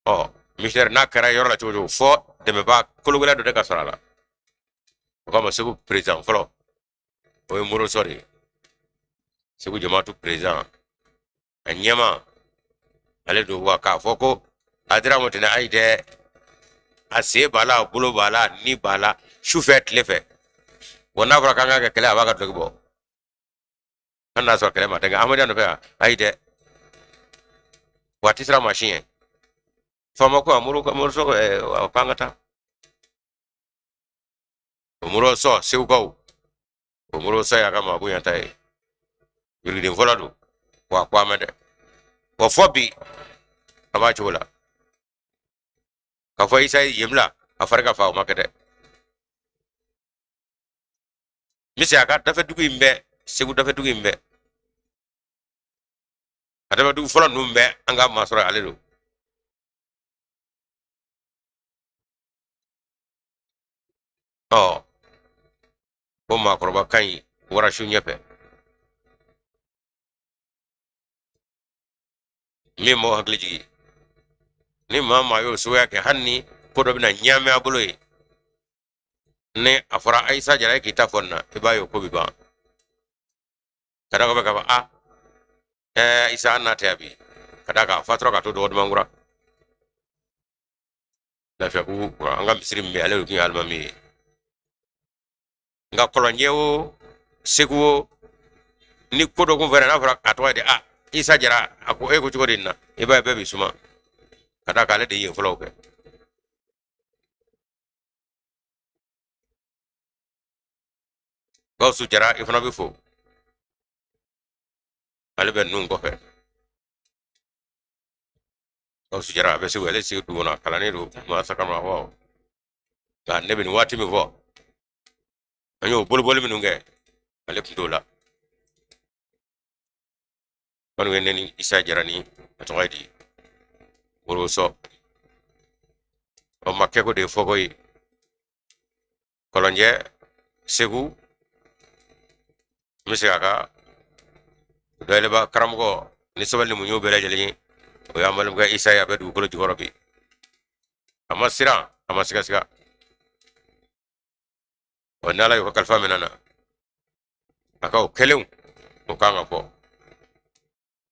Ɔ missionnaire n'a kɛra yɔrɔ la cogo o cogo, fɔ dɛmɛbaa kologɛlɛn dɔ de ka sɔrɔ a la. O kama Segu président fɔlɔ, o ye Moribo Sɔ de ye. Segu jamaatu président, a ɲɛma ale don. Wa k'a fɔ ko a dira ma tɛnɛ, ayi dɛ, a sen b'a la, a bolo b'a la, a ni b'a la, su fɛ, tile fɛ. Wa n'a fɔra k'an k'a kɛ kɛlɛ, a b'a ka duloki bɔ hali n'a sɔrɔ kɛlɛ ma tɛ. Nka Ahmadiyya nɔfɛ yan, ayi dɛ, wa a tɛ siran maa si ɲɛ. Faama ko a muru sɔ, a k'an ka taa o Moribo Sɔ. Segukaw, o Moribo Sɔ y'a ka maa bonya ta ye. Yiriden fɔlɔ don wa, a ko a mɛn dɛ. Wa fɔ bi a b'a cogo la. K'a fɔ Isa ye yen bila a fari ka fa, o ma kɛ dɛ. N bɛ segin a kan, dafɛdugu in bɛɛ, Segu dafɛdugu in bɛɛ, a dafɛdugu fɔlɔ ninnu bɛɛ, an ka maa sɔrɔ ale don. Ɔ ko maakɔrɔba ka ɲi warasu ɲɛfɛ. Min b'aw hakili jigin, ni maa maa y'o suguya kɛ, hali ni ko dɔ bɛna ɲaami a bolo ye, ni a fɔra Ayisa Jara ye k'i ta fɔ nin na, i b'a ye o ko bɛ ban. Ka d'a kan k'a fɔ a ɛɛ Isa an n'a tɛ yan bi, ka d'a kan a fatura ka to dɔgɔdumankura Lafiyabugu, an ka misiri min bɛ, ale de tun ye alimami ye. Nka Kɔlɔnjɛ o, Segu o, ni ko dɔ kun fɛnɛ n'a fɔra a tɔgɔ ye di, a Isa Jara, a ko e ko cogo di nin na, i b'a ye bɛɛ b'i suma, ka d'a kan ale de ye yen fɔlɔw kɛ. Gawusu Jara, i fana bɛ fo, ale bɛ ninnu kɔfɛ. Gawusu Jara a bɛ Segu, ale Segu dugu kɔnɔ, a kalannen don masa kama fɔ. Nka ne bɛ nin waati min fɔ, an y'o boliboli minnu kɛ, ale tun t'o la. Kɔni ye ne ni Isa Jara ni a tɔgɔ ye di, Moribo Sɔ, o ma kɛ ko de ye fɔko ye. Kɔlɔnjɛ, Segu, n bɛ segin a kan, dɔyɛlɛba karamɔgɔ ni sabali ni muɲu bɛɛ lajɛlen ye, o y'an balimakɛ Isa ye. A bɛ dugukolo jukɔrɔ bi, a ma siran, a ma sigasiga. Ɔ n'Ala y'o ka kalifa minɛ na, a ka o kɛlenw o kan ka fɔ.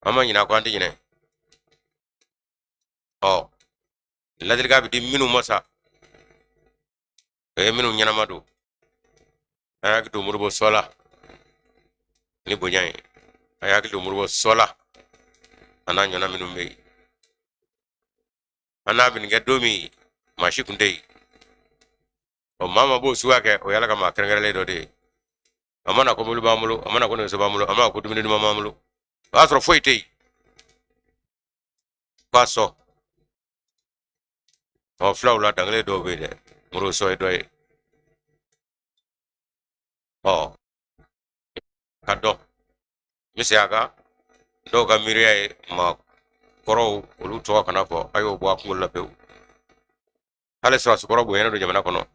An ma ɲinɛ a kɔ, an tɛ ɲinɛ. Ɔ ladilikan bɛ di minnu ma sa, o ye minnu ɲɛnama don, a y'a hakili to Moribo Sɔ la ni bonya ye, a y'a hakili to Moribo Sɔ la, a n'a ɲɔgɔnna minnu bɛ yen. An n'a bɛ nin kɛ don min, maa si tun tɛ yen. Ɔ maa maa b'o suguya kɛ, o ye Ala ka maa kɛrɛnkɛrɛnlen dɔ de ye. A mana ko mobili b'an bolo, a mana ko nɛgɛso b'an bolo, a mana ko dumuni duman b'an bolo, o y'a sɔrɔ foyi tɛ yen k'a sɔn. Ɔ filaw la dankelen dɔw bɛ yen dɛ, Moribo Sɔ ye dɔ ye. Ɔ ka dɔn, n bɛ segin a kan, dɔw ka miiriya ye maa kɔrɔw olu tɔgɔ kana fɔ, a y'o bɔ a kunkolo la pewu. Hali sɔrɔdasikɔrɔ bonyana don jamana kɔnɔ,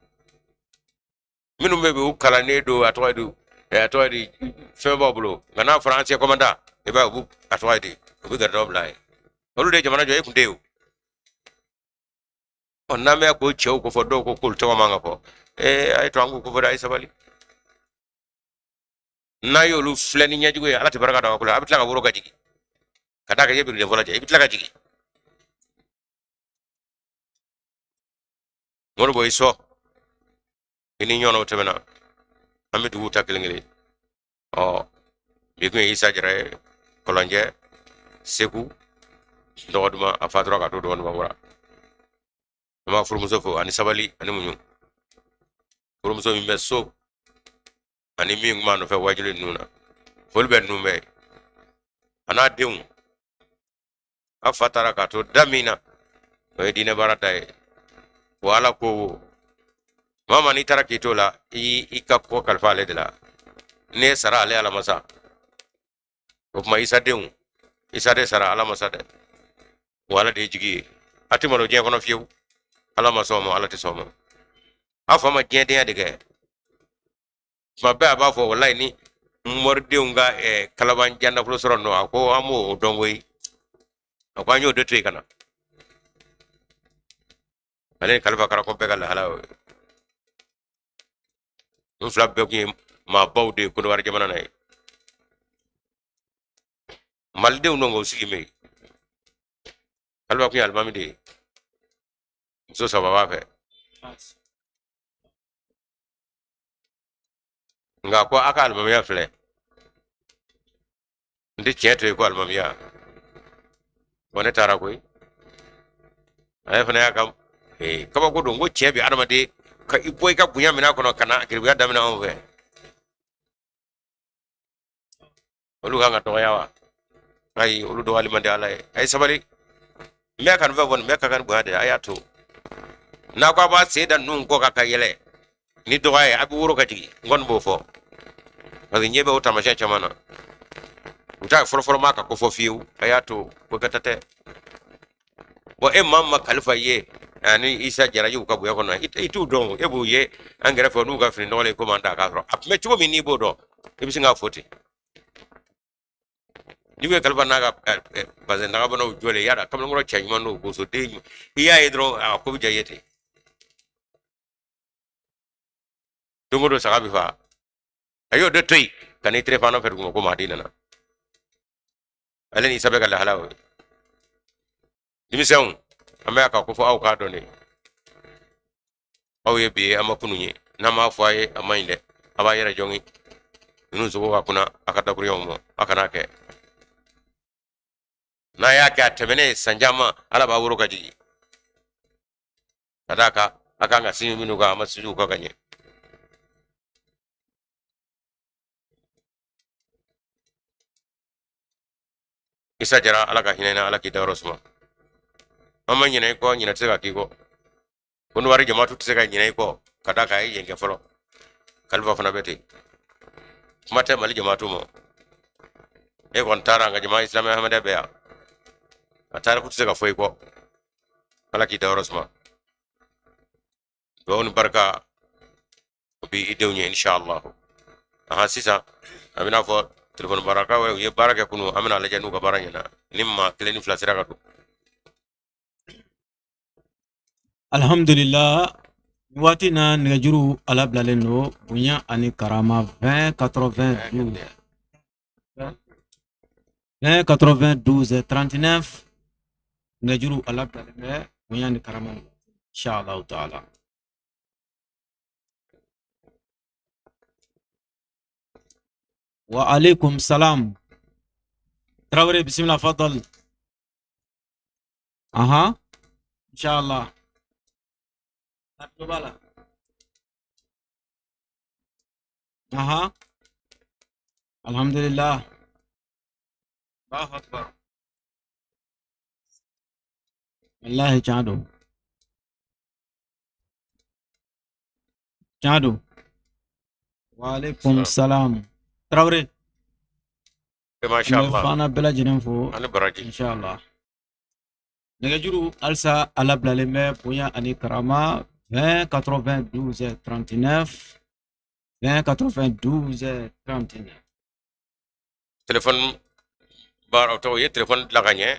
minnu bɛ u kalannen don, a tɔgɔ ye di, a tɔgɔ ye di, fɛn b'aw bolo, nka n'a fɔra ancien commandant, i b'a ye u b'u, a tɔgɔ ye di, u bɛ gɛrɛ bila yen. Olu de ye jamana jɔ, e kun tɛ yen o. Ɔ, n'an bɛ k'o cɛw ko fɔ, dɔw ko k'olu tɔgɔ man ka fɔ. Ee, a ye to an k'u ko fɔ dɛ, a ye sabali. N'a y'olu filɛ ni ɲɛjugu ye, Ala tɛ barika don a ko la. A bɛ tila ka woro ka jigin ka d'a kan i ye biriden fɔlɔ cɛ, i bɛ tila ka jigin. Moribo, i sɔ i ni ɲɔgɔnnaw tɛmɛna, an bɛ duguw ta kelen kelen. Ɔ, bi kun ye Isa Jara ye, Kɔlɔnjɛ, Segu, dɔgɔduma. A fatura ka to dɔgɔduma kura. An b'a furumuso fo ani sabali ani muɲu, furumuso min bɛ so ani min kun b'a nɔfɛ wajuli ninnu na. Foli bɛ ninnu bɛɛ ye a n'a denw. A fa taara k'a to da min na, o ye diinɛ baara da ye. Wa Ala ko wo, maa ma n'i taara k'i t'o la, i ka ko kalifa ale de la. N'e sara, ale Ala masa. O tuma Isa denw, Isa de sara, Ala masa dɛ. Wa Ala de ye jigi ye, a tɛ malo diɲɛ kɔnɔ fiyewu. Ala ma sɔn o ma, Ala tɛ sɔn o ma. A fa ma diɲɛdenya de kɛ. Tuma bɛɛ a b'a fɔ, walayi, ni moridenw ka kalabanjan nafolo sɔrɔ nɔ, a ko an b'o dɔn koyi. A ko an y'o de to yen ka na. Ale ni Kalifa Karakɔ bɛɛ ka lahala y'o ye. N fila bɛɛ tun ye maabaw de ye Kɔnɔwari jamana na ye. Malidenw don, k'o sigi mɛ. Kalifa tun ye alimami de ye, muso saba b'a fɛ. Nka ko a ka alimamiya filɛ, n tɛ tiɲɛ to yen ko alimamiya ko ne taara koyi. Ale fana y'a ka kabako don ko tiɲɛ bɛ adamaden ka i bɔ i ka bonya minɛ kɔnɔ ka na geribuya daminɛ anw fɛ. Olu kan ka dɔgɔya wa? Ayi, olu dɔgɔyali man di Ala ye. A ye sabali, n bɛ ka nin fɛn fɔ, nin bɛɛ ka kan ni bonya de ye. A y'a to n'a ko a b'a sen da ninnu kɔ kan ka yɛlɛ ni dɔgɔya ye, a bɛ woro ka jigin. N kɔni b'o fɔ parce que ɲɛ bɛ o taamasiyɛn caman na. U t'a fɔlɔfɔlɔ maa ka ko fɔ fiyewu. A y'a to ko kɛta tɛ. Bɔn, e maa ma Kalifa ye ani Isa Jara y'u ka bonya kɔnɔ, i t'u dɔn. E b'u ye an kɛrɛfɛ n'u ka fini nɔgɔlen komi an ta, k'a sɔrɔ a tun bɛ cogo min n'i b'o dɔn, i bɛ sin k'a fɔ ten. N'i ye Kalifa n'a ka bazɛn dagabanaw jɔlen, y'a dɔn kamalenkɔrɔ cɛ ɲuman n'o bosoden ɲuman, i y'a ye dɔrɔn a ko bɛ diya i ye ten. Don o don saga bɛ fa, a y'o de to yen ka n'i tere fana fɛ duguma ko Mahadi nana. Ale ni Isa bɛ ka lahala o ye. Denmisɛnw, an bɛ ka ko fɔ aw k'a dɔn de. Aw ye bi ye, an ma kunun ye. N'an m'a fɔ a ye, a man ɲi dɛ. A b'a yɛrɛ jɔngi ninnu sogo ka kunna a ka dakuruɲɛw ma. A kan'a kɛ. N'a y'a kɛ, a tɛmɛnen san caman, Ala b'a woro ka jigin ka d'a kan a kan ka sinji minnu kan, a ma sinjiw kan ka ɲɛ. Isa Jara, Ala ka hinɛ na, Ala k'i dayɔrɔ suma. An ma ɲinɛ i kɔ, ɲinɛ tɛ se ka k'i kɔ. Kɔnɔwari jamaatu tɛ se ka ɲinɛ i kɔ ka d'a kan a ye yen kɛ fɔlɔ. Kalifa fana bɛ ten. Kuma tɛ Mali jamaatu ma. E kɔni taara an ka jama Isilamɛ Hamada bɛ yan, a tariku tɛ se ka fɔ i kɔ. Ala k'i dayɔrɔ suma. Dugawu ni barika o bi i denw ye, inshallah. Ahan, sisan a bɛna fɔ telefɔni baarakaw u ye baara kɛ kunu, an bɛna lajɛ n'u ka baara ɲɛna, ni maa kelen ni fila sera ka don. Alhamdulillah, nin waati na nɛgɛjuru ala bilalen don bonya ani karama 20 92 20 92 39. Nɛgɛjuru ala bilalen bɛ bonya ni karama, inshallah taala. Wa alaikum salam. Traoré, bismillah, fadal. Aha, inshallah. A tulo b'a la. Aha, alhamdulillah. Allahu akbar. Wallahi tiɲɛ don. Tiɲɛ don. Wa alaikum salam. Traoré. Masha N bɛ Allah. fana bɛɛ lajɛlen fo. Ani baraji. Inshallah. Nɛgɛjuru halisa a labilalen bɛ bonya ani karama 20 92 39 20 92 39. Telefɔni baara tɔgɔ ye telefɔni dilan ka ɲɛ,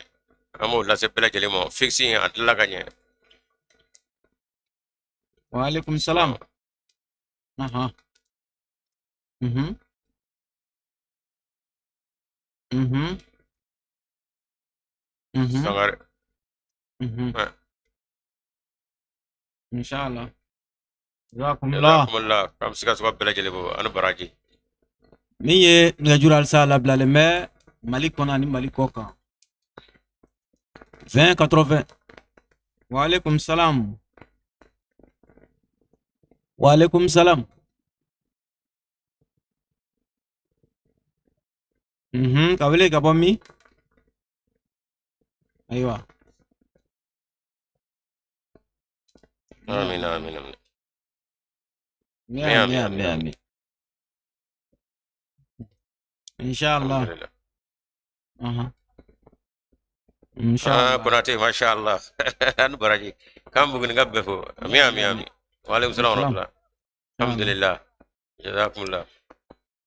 an b'o lase bɛɛ lajɛlen ma. Fixe in a dilan ka ɲɛ. Waaleykum salam. Aha. Mhm. Mhm. Mhm. Sangare. Mhm. Ouais. Inshallah. Jazakumullah. Jazakumullah. K'an bɛ se ka bɛɛ lajɛlen bɔ ani baraji. Min ye nɛgɛjuru halisa labilalen bɛ Mali kɔnɔ ani Mali kɔ kan. 20 80. Waaleykum salam. Waaleykum salam. Mhm. Ka wele ka bɔ min? Ayiwa. Amin amin amin. Amin Amin amin amin. amin. Inshallah. Alhamdulillah. Aha. Ah, Inshallah. Konate, masha Allah. Ani baraji. K'an buguni ka bɛɛ fo. Amin amin amin. Waaleykum salam wa Salam. rahmatullah. Alhamdulillah. Jazakumullah.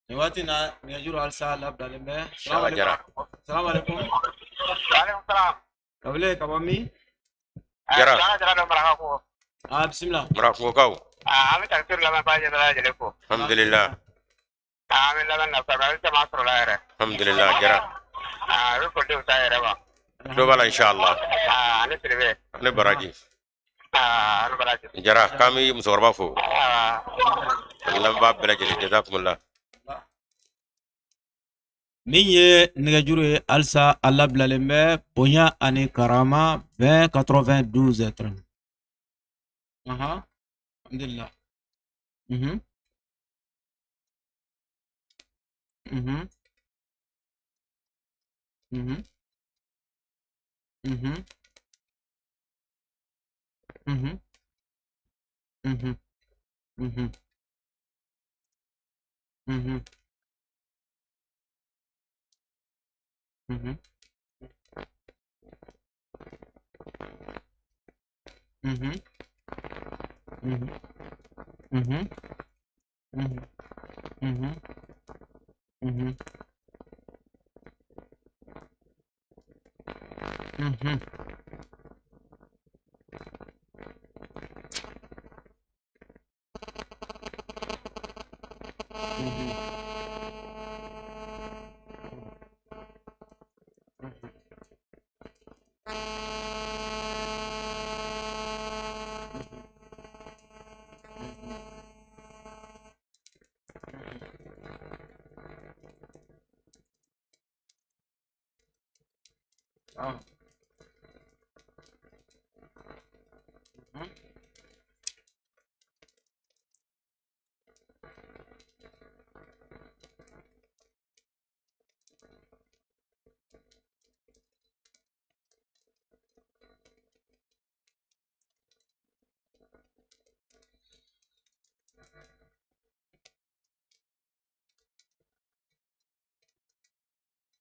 Nin waati in na nɛgɛjuru halisa labilalen bɛ. Inshallah Jara. Salamu alaikum. Waaleykum salaam. Ka wele ka bɔ min? Jara. Jara Jara don Maraka ko. Ah, bisimila. Marakungokaw. An bɛ tafsir lamɛnbaa ɲɛ bɛɛ lajɛlen fo. Alhamdulillah. An bɛ lamɛn na fɛn, an bɛ caman sɔrɔ la yɛrɛ. Alhamdulillah Jara. A bɛ foli di ta yɛrɛ ma. Tulo b'a la inshallah. Ani Sidibe. Ani baraji. Ani baraji. Jara, k'an bɛ musokɔrɔba fo. Ani lamɛnbaa bɛɛ lajɛlen. Jazakumullah. Min ye nɛgɛjuru ye halisa a labilalen bɛ bonya ani karama 20 92 30. Aha. Alhamdulillah. Mhm. Mhm. Mhm. Mhm. Mhm. Mhm. Mhm. Mhm. Mhm. Mhm. Mhm. Mhm. Mhm. Mhm. Mhm. Mhm. Mhm. Ah. Mhm.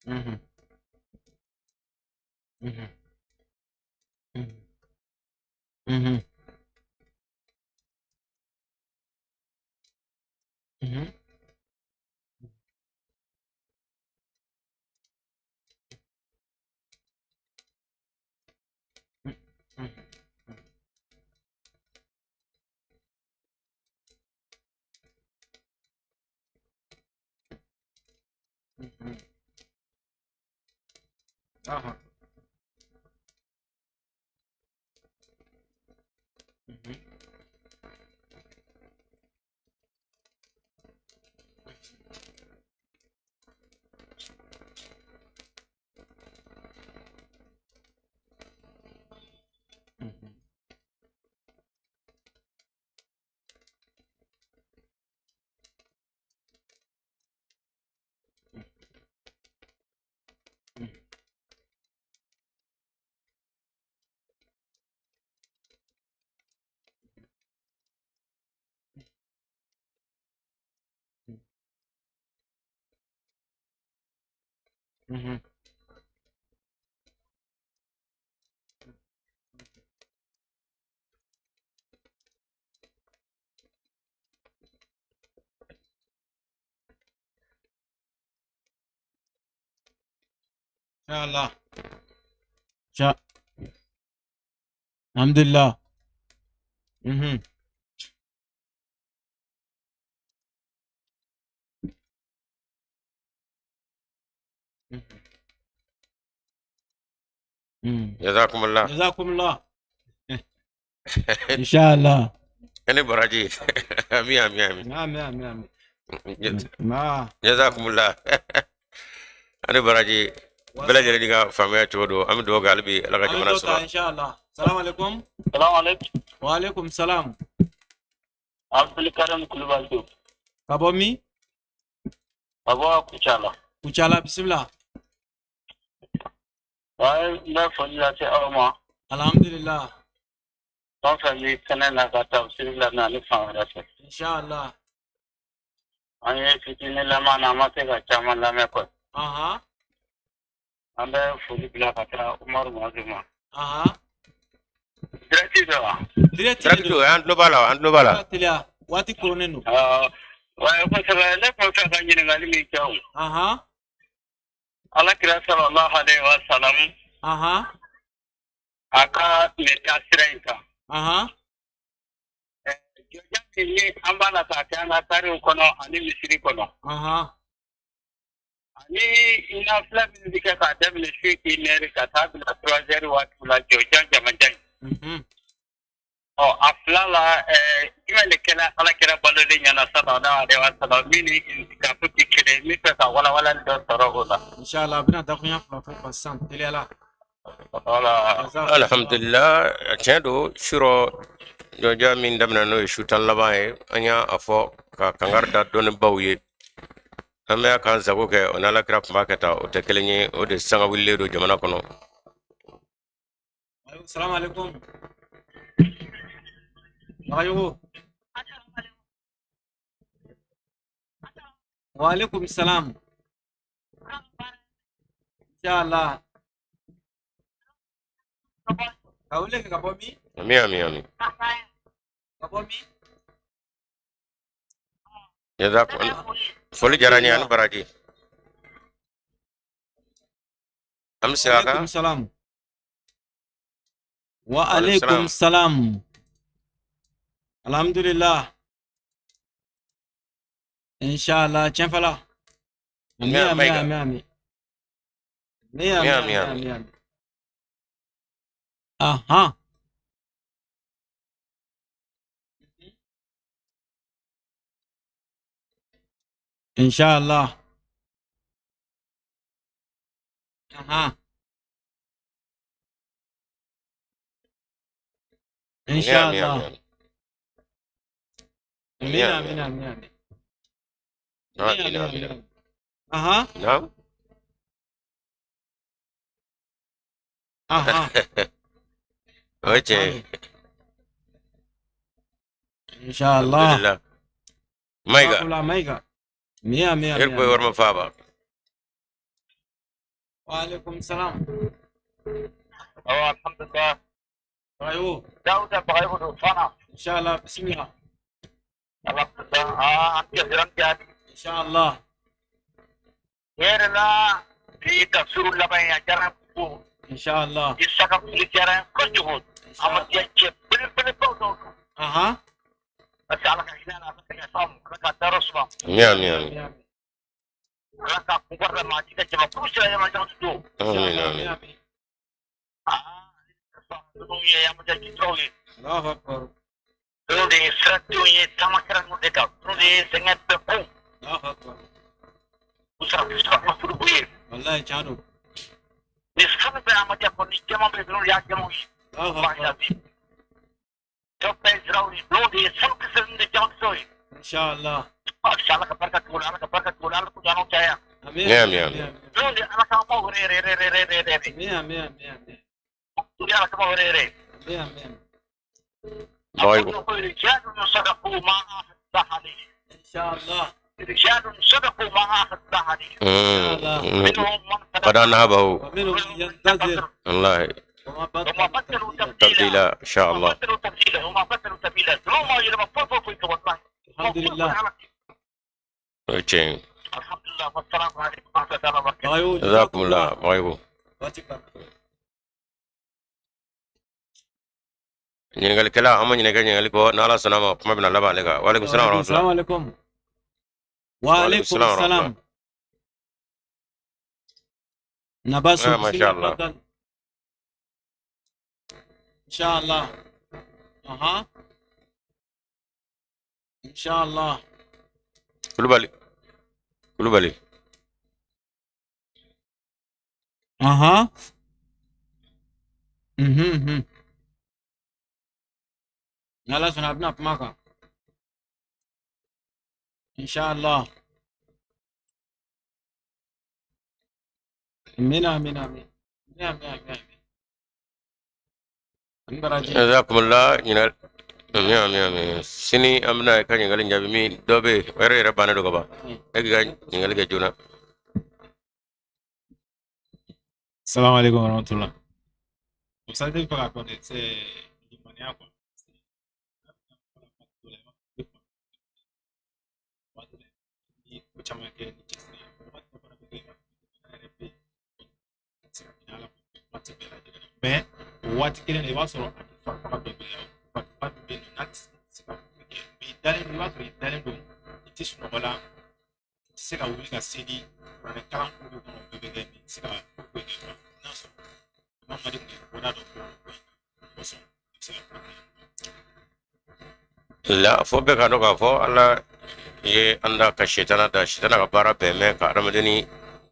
Mhm. Mhm. Mhm. Mhm. Mhm. Mhm. Mhm. Aha. Mhm. Mhm. Mhm. Inshallah. Insha Alhamdulillah. Mhm. Jazakumullah. Jazakumullah. Inshallah. Ani baraji. Ami ami ami. Amin amin amin. Ma. Jazakumullah. Ani baraji. Bɛɛ lajɛlen ka faamuya cogo don, an bɛ dugawu kɛ hali bi Ala ka jamana sɔrɔ. Inshallah. Salam alaikum. Salam alaikum. Wa alaikum salam. Abdul Karim Kulubali don. Ka bɔ min? Ka bɔ Kucala. Kucala, bisimila. Waaye n bɛ foli lase aw ma. Alhamdulillah. Fɛn fɛn bɛ kɛnɛ na ka tafsiri lamɛn ani fan wɛrɛ fɛ. Inshallah. An ye fitinin lamɛn na, an ma se ka caman lamɛn kɔni. An bɛ foli bila ka taa Umaru Madu ma. Direct don wa? Direct don, an tulo b'a la, an tulo b'a la. Teliya, waati koronnen don. Waaye kosɛbɛ, ne tun fɛ ka ɲininkali min kɛ o. Ala kira sallallahu alaihi wa sallam. A ka nin taasira in kan. Jɔjan min ni an b'a la k'a kɛ an ka tariw kɔnɔ ani misiri kɔnɔ. Ani nafila min bɛ kɛ k'a daminɛ su 1h ka taa bila 3h waati la jɔjan jamajan in. Ɔ a fila la jumɛn de kɛra Ala kira balolen ɲɛna sallallahu alaihi wa sallam min ni intikafu tɛ kelen ye, n bɛ fɛ ka walawalali dɔ sɔrɔ o la. Inshallah, a bɛna dakuruɲɛ fila fɔ ka sisan teliya la. Voilà. Alhamdulillah, tiɲɛ don, surɔ jɔnjɔn min daminɛ n'o ye su 10 laban ye, an y'a fɔ ka kangari da dɔnnibaw ye. An bɛ k'an sago kɛ o n'Ala kira tun b'a kɛ tan, o tɛ kelen ye, o de sanga wulilen don jamana kɔnɔ. Salamu alaikum. Bagayogo. Wa alaikum salam. Inshallah. Ka wele kɛ ka bɔ min? Ami ami ami. Ka bɔ min? Jazakum. Foli diyara n ye, ani baraji. An bɛ segin a kan. Salam. Wa alaikum salam. Alhamdulillah. Inshallah, tiɲɛ. Ami ami ami ami. Ami ami ami ami. Aha. Inshallah. Aha. Inshallah. Amin amin amin amin. Amin amin. Aha. Naam. Aha. Oye. Inshallah. Maiga. Maiga. Mia mia. Irkoy warma faba. Wa alaikum salam. Oh, alhamdulillah. Ayo. Dauda Bagayogo fana. Inshallah, bismillah. Alhamdulillah. An kesiran jadi. Inshallah. Yerla fi tafsirul laban ya jaran ko. Inshallah. Isaka fili jaran kojugu. Amadiya cɛ belebelebaw dɔw don. Parce que Ala ka hinɛ ala ka yafa ma, Ala ka dayɔrɔ suma. Amin amin amin. Ala ka kun kɔrɔta maa ci ka jamakulu sira yama jama don. Amin amin. Ninnu ye Amadiya cituraw ye. Allahu akbar. Ninnu de ye siradenw ye taamasira ninnu de kan. Ninnu de ye sɛgɛn bɛɛ kun. Allahu akbar. U sara kuma furuku ye. Wallahi tiɲɛ don. Ni sanu bɛ Amadiya kɔnɔ, ni jɛman bɛ ninnu de y'a jɛmanw ye. Allahu akbar. Dɔw bɛɛ ye siraw ye, ninnu de ye sanu kisɛ ninnu de ye jama kisɛw ye. Inshallah. Ala ka barika tugu la, Ala ka barika tugu la, Ala k'u janaw caya. Amin amin amin. Ninnu de Ala k'an maaw yɛrɛ yɛrɛ yɛrɛ yɛrɛ yɛrɛ. Amin amin amin amin. Ninnu de Ala k'an maaw yɛrɛ yɛrɛ. Amin amin. Bagayogo. رجال صدقوا ما عاهدوا الله عليه. Inshallah. رجال صدقوا ما عاهدوا الله عليه. منهم من قد نهبه. ومنهم من ينتظر. والله. وما بدلوا تبديلا إن شاء الله. وما بدلوا تبديلا، وما بدلوا تبديلا. ما يلما فوق والله. الحمد لله. Okay. الحمد لله والسلام عليكم ورحمة الله وبركاته. جزاكم الله. Bagayogo. Waati banna. Ɲininkalikɛla, an ma ɲinɛ kɛ ɲininkali kɔ. N'Ala sɔnna a ma, kuma bɛna laban ale kan. Waaleykum salam wa rahmatulah. Salamu alaikum. Wa alaikum salam wa salam. Nabasu. Ah, masha Allah. Tafadhal. Inshallah. Aha. Inshallah. Kulubali, Kulubali. Aha. Mhm mhm. N'Ala sɔnna, a bɛna kuma kan. Inshallah. Amina, amina, amina. Amina, amina, amina. An baraji. Jazakumullah. Ɲininkali, amin, amin, amin. Sini an bɛna i ka ɲininkali jaabi. Min dɔ bɛ yen, o yɛrɛ bannen don ka ban. E k'i ka ɲininkali kɛ joona. Salam alaikum warahmatullah. Musa, ne bɛ fɛ k'a dɔn de, c'est limaniya quoi. Ni ko caman kɛ ni cɛsiri ye, waati dɔ fana bɛ kɛ, i b'a fɔ yɛrɛ bɛ yen, i tɛ se ka minɛ a la waati bɛɛ lajɛlen na. Mais o waati kelen na, i b'a sɔrɔ a ni farifaga dɔ b'i la, farifaga min bɛ yen nɔ n'a tɛ se ka foyi kɛ. Mais i dalen don, i b'a sɔrɔ i dalen don, i tɛ sunɔgɔ la, i tɛ se ka wuli ka seli, kuranɛ kalan ko bɛ kɔnɔ, o bɛɛ bɛ kɛ, mais i tɛ se ka foyi kɛ quoi. N'a sɔrɔ Imam Malik tun ye bɔda dɔ fɔ o ko in na, o kosɔn i bɛ se ka kuma kɛ. La fo bɛɛ ka dɔn k'a fɔ Ala ye an da ka sitana da. Sitana ka baara bɛn mɛn ka adamadenni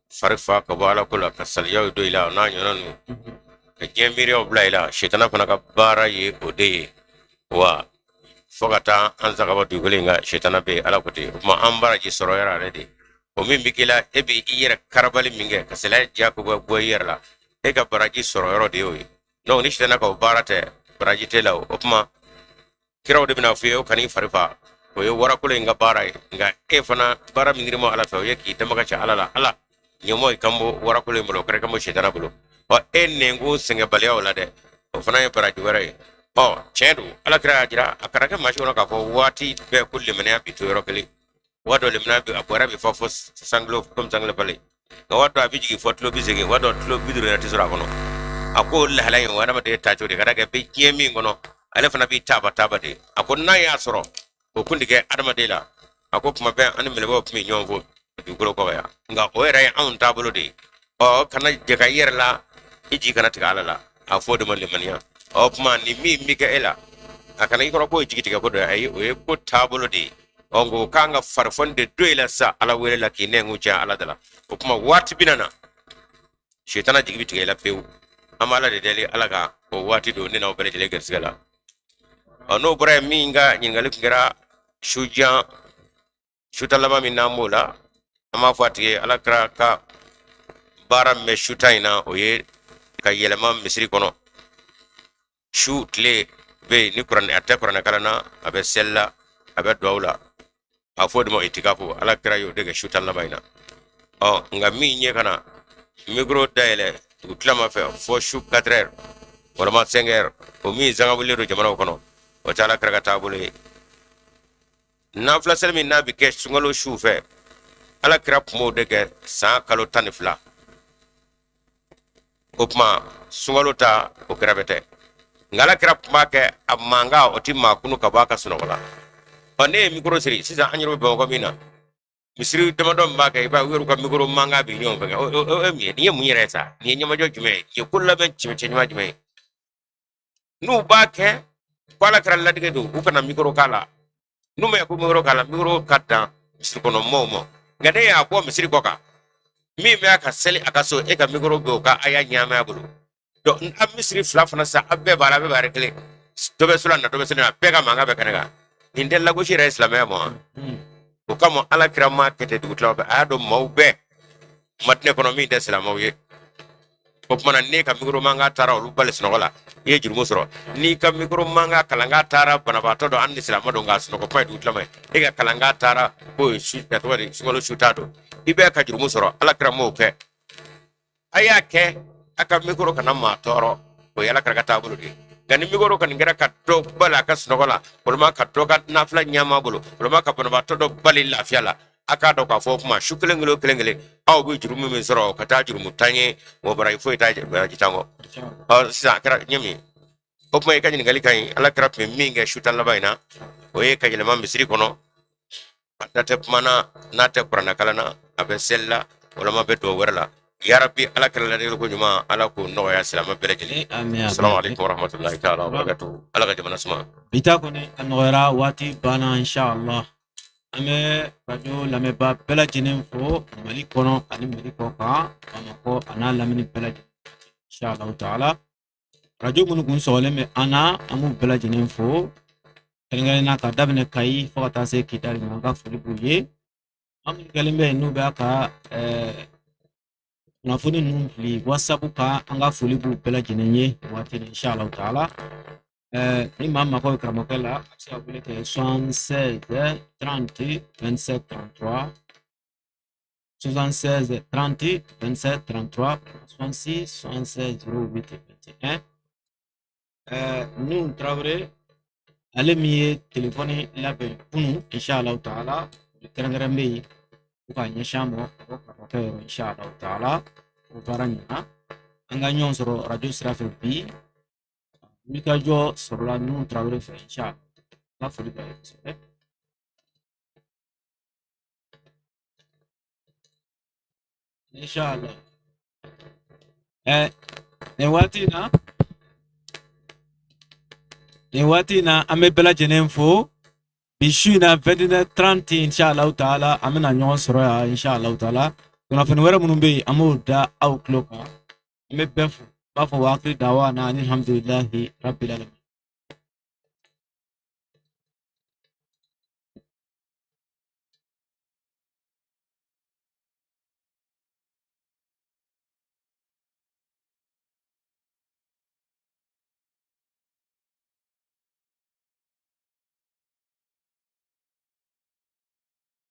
fari fa ka bɔ Ala ko la, ka saliyaw don i la, o n'a ɲɔgɔnna ninnu, ka diɲɛ miiriyaw bila i la. Sitana fana ka baara ye o de ye wa, fo ka taa an sa ka bɔ dugukolo in kan, sitana bɛ yen. Ala ko ten. O tuma an baraji sɔrɔ yɔrɔ ale de o min bɛ k'i la, e bɛ i yɛrɛ karabali min kɛ ka saliya diya ko bɔ i yɛrɛ la, e ka baraji sɔrɔ yɔrɔ de y'o ye. Donc ni sitana ka o baara tɛ, baraji t'e la. O tuma kiraw de bɛna f'i ye o kan'i fari fa, o ye warakolo in ka baara ye. Nka e fana, baara min dir'i ma Ala fɛ, o ye k'i dama ka ca Ala la. Ala ɲɛmɔgɔ, i kan bɔ warakolo in bolo, o kɛra i kan bɔ sitana bolo. Ɔ, e nɛnkun sɛgɛnbaliya o la dɛ, o fana ye baraji wɛrɛ ye. Ɔ, tiɲɛ don, Ala kira y'a jira a kana kɛ maa si kɔnɔ k'a fɔ waati bɛɛ ko limaniya bi to yɔrɔ kelen. Waati dɔ limaniya bi a bɔra bi fɔ sankilo komi sankilo falen, nka waati dɔ a bɛ jigin fɔ kilo 80, waati dɔ kilo 50 yɛrɛ tɛ sɔrɔ a kɔnɔ. A ko lahala in, o adamaden ta cogo de ka da kɛ bɛ diɲɛ min kɔnɔ, ale fana b'i taaba taaba de. A ko n'a y'a sɔrɔ o kun tɛ kɛ adamaden la, a ko kuma bɛɛ an ni mɛlɛkɛw tun bɛ ɲɔgɔn fo dugukolo kɔ yan. Nka o yɛrɛ ye anw taabolo de ye. Ɔ, kana jɛ ka i yɛrɛ la, i jigi kana tigɛ Ala la. A fɔ o de ma limaniya. Ɔ tuma ni min bɛ kɛ e la, a kana i kɔrɔ k'o ye jigi tigɛ ko dɔ ye. Ayi, o ye ko taabolo de ye. Ɔ, nka o kan ka farifoni de don i la sa Ala wele la, k'i nɛnkun caya Ala da la. O tuma waati bɛna na, sitana jigi bɛ tigɛ i la pewu. An b'Ala de deli, Ala ka o waati don ne n'aw bɛɛ lajɛlen garisigɛ la. Ɔ, n'o bɔra yen, min ka ɲininkali tun kɛra sujan suta laban min n'an b'o la, an b'a fɔ a tigi ye, Ala kira ka baara min bɛ suta in na, o ye ka yɛlɛma misiri kɔnɔ. Su tile bɛ yen, ni kuranɛ a tɛ kuranɛ kalan na, a bɛ seli la, a bɛ duwawu la. A fɔ o de ma itikafu. Ala kira y'o de kɛ suta laban in na. Ɔ, nka min ye ka na mikoro dayɛlɛ dugu tilama fɛ fɔ su 4 heures walima 5 heures, o min sangawulilen don jamanaw kɔnɔ, o tɛ Ala kira ka taabolo ye. Nafila seli min n'a bɛ kɛ sunkalo su fɛ, Ala kira tun b'o de kɛ san kalo 12. O tuma sunkalo ta o kɛra bɛ tɛ, nka Ala kira tun b'a kɛ a mankan o tɛ maa kunu ka bɔ a ka sunɔgɔ la. Ɔ, ne ye mikoro siri sisan, an yɛrɛ bɛ Bamakɔ min na, misiri damadɔ min b'a kɛ, i b'a ye u yɛrɛ ka mikoro mankan bɛ ɲɔgɔn fɛ. O ye mun ye? Nin ye mun yɛrɛ ye sa? Nin ye ɲɛmajɔ jumɛn ye? Nin ye ko labɛn cɛ ɲuman jumɛn ye? N'u b'a kɛ ko Ala kira ladigɛ don, u kana mikoro k'a la. N'u ma ko mikoro k'a la, mikoro ka dan misiri kɔnɔ mɔgɔw ma. Nka ne y'a bɔ misiri kɔ kan, min bɛ a ka seli a ka so, e ka mikoro bɛ o ka a y'a ɲaamɛ a bolo. Donc a misiri fila fana sa, a bɛɛ b'a la, a bɛɛ b'a kelen, dɔ bɛ so la na, dɔ bɛ seli na, bɛɛ ka mankan bɛ kɛnɛ kan. Nin tɛ lagosi yɛrɛ ye silamɛya ma wa? O kama Ala kira ma kɛ ten dugutila fɛ. A y'a dɔn maaw bɛɛ Madinɛ kɔnɔ min tɛ silamɛw ye. O tuma na n'e ka mikoro mankan taara olu bali sunɔgɔ la, i ye jurumu sɔrɔ. N'i ka mikoro mankan kalankan taara banabaatɔ dɔ, hali ni silamɛ don, k'a sunɔgɔ kuma ye dugutilama ye, e ka kalankan taara k'o ye su tɔgɔ de sunkalo su ta don, i bɛ ka jurumu sɔrɔ. Ala kira m'o kɛ. A y'a kɛ a ka mikoro kana maa tɔɔrɔ, o ye Ala kira ka taabolo de ye. Nka ni mikoro kɔni kɛra ka dɔ bali a ka sunɔgɔ la, walima ka dɔ ka nafila ɲama bolo, walima ka banabaatɔ dɔ bali lafiya la, A k'a dɔn k'a fɔ o tuma su kelen kelen o kelen kelen, aw bɛ jurumu min sɔrɔ ka taa jurumu tan ye, o baraji foyi t'a baraji tan kɔ. Ɔ, sisan a kɛra ɲɛ min ye, o tuma i ka ɲininkali ka ɲi. Ala kira tun bɛ min kɛ su 10 laban in na, o ye ka yɛlɛma misiri kɔnɔ. A da tɛ kuma na, n'a tɛ kuranɛ kalan na, a bɛ seli la walima bɛ dugawu wɛrɛ la. Yarabi, Ala kɛra ladili ko ɲuman, Ala k'o nɔgɔya silamɛ bɛɛ lajɛlen. Amin. Assalamu alaikum warahmatullahi ta'ala wabarakatuh. Ala ka jamana suma. Bi ta kɔni a nɔgɔyara, waati banna. Inshallah, an bɛ radio lamɛnbaa bɛɛ lajɛlen fo Mali kɔnɔ ani Mali kɔ kan, Bamakɔ a n'a lamini bɛɛ lajɛlen. Inshallah taala, radio minnu kun sɔgɔlen bɛ an na, an b'u bɛɛ lajɛlen fo, kɛrɛnkɛrɛnnenya ka daminɛ Kayi fo ka taa se Kidali ma. An ka foli b'u ye. An minnu kɛlen bɛ yen, n'u b'a ka kunnafoni ninnu fili WhatsApp kan, an ka foli b'u bɛɛ lajɛlen ye waati ni. Inshallah taala, ni maa mako bɛ karamɔgɔkɛ la, a bɛ se ka wele kɛ 76 30 27 33, 76 30 27 33, 66 76 08 21. Nuhu Tarawele, ale min ye telefɔni labɛn kunun, inshallah taala, o kɛrɛnkɛrɛn bɛ yen ko k'a ɲɛsin an ma ka bɔ karamɔgɔkɛ yɔrɔ. Inshallah taala, o baara ɲɛna. An ka ɲɔgɔn sɔrɔ radio sira fɛ bi, wulikajɔ sɔrɔla Nuhu Tarawele fɛ. Inshallah, n ka foli b'a ye kosɛbɛ. Inshallah, nin waati in na, an bɛ bɛɛ lajɛlen fo. Bi su in na, 21h30, inshallah taala, an bɛna ɲɔgɔn sɔrɔ yan. Inshallah taala, kunnafoni wɛrɛ minnu bɛ yen, an b'o da aw tulo kan. An bɛ bɛɛ fo, n b'a fɔ wa akiri dawa na alhamdulilahi rabbil alamin.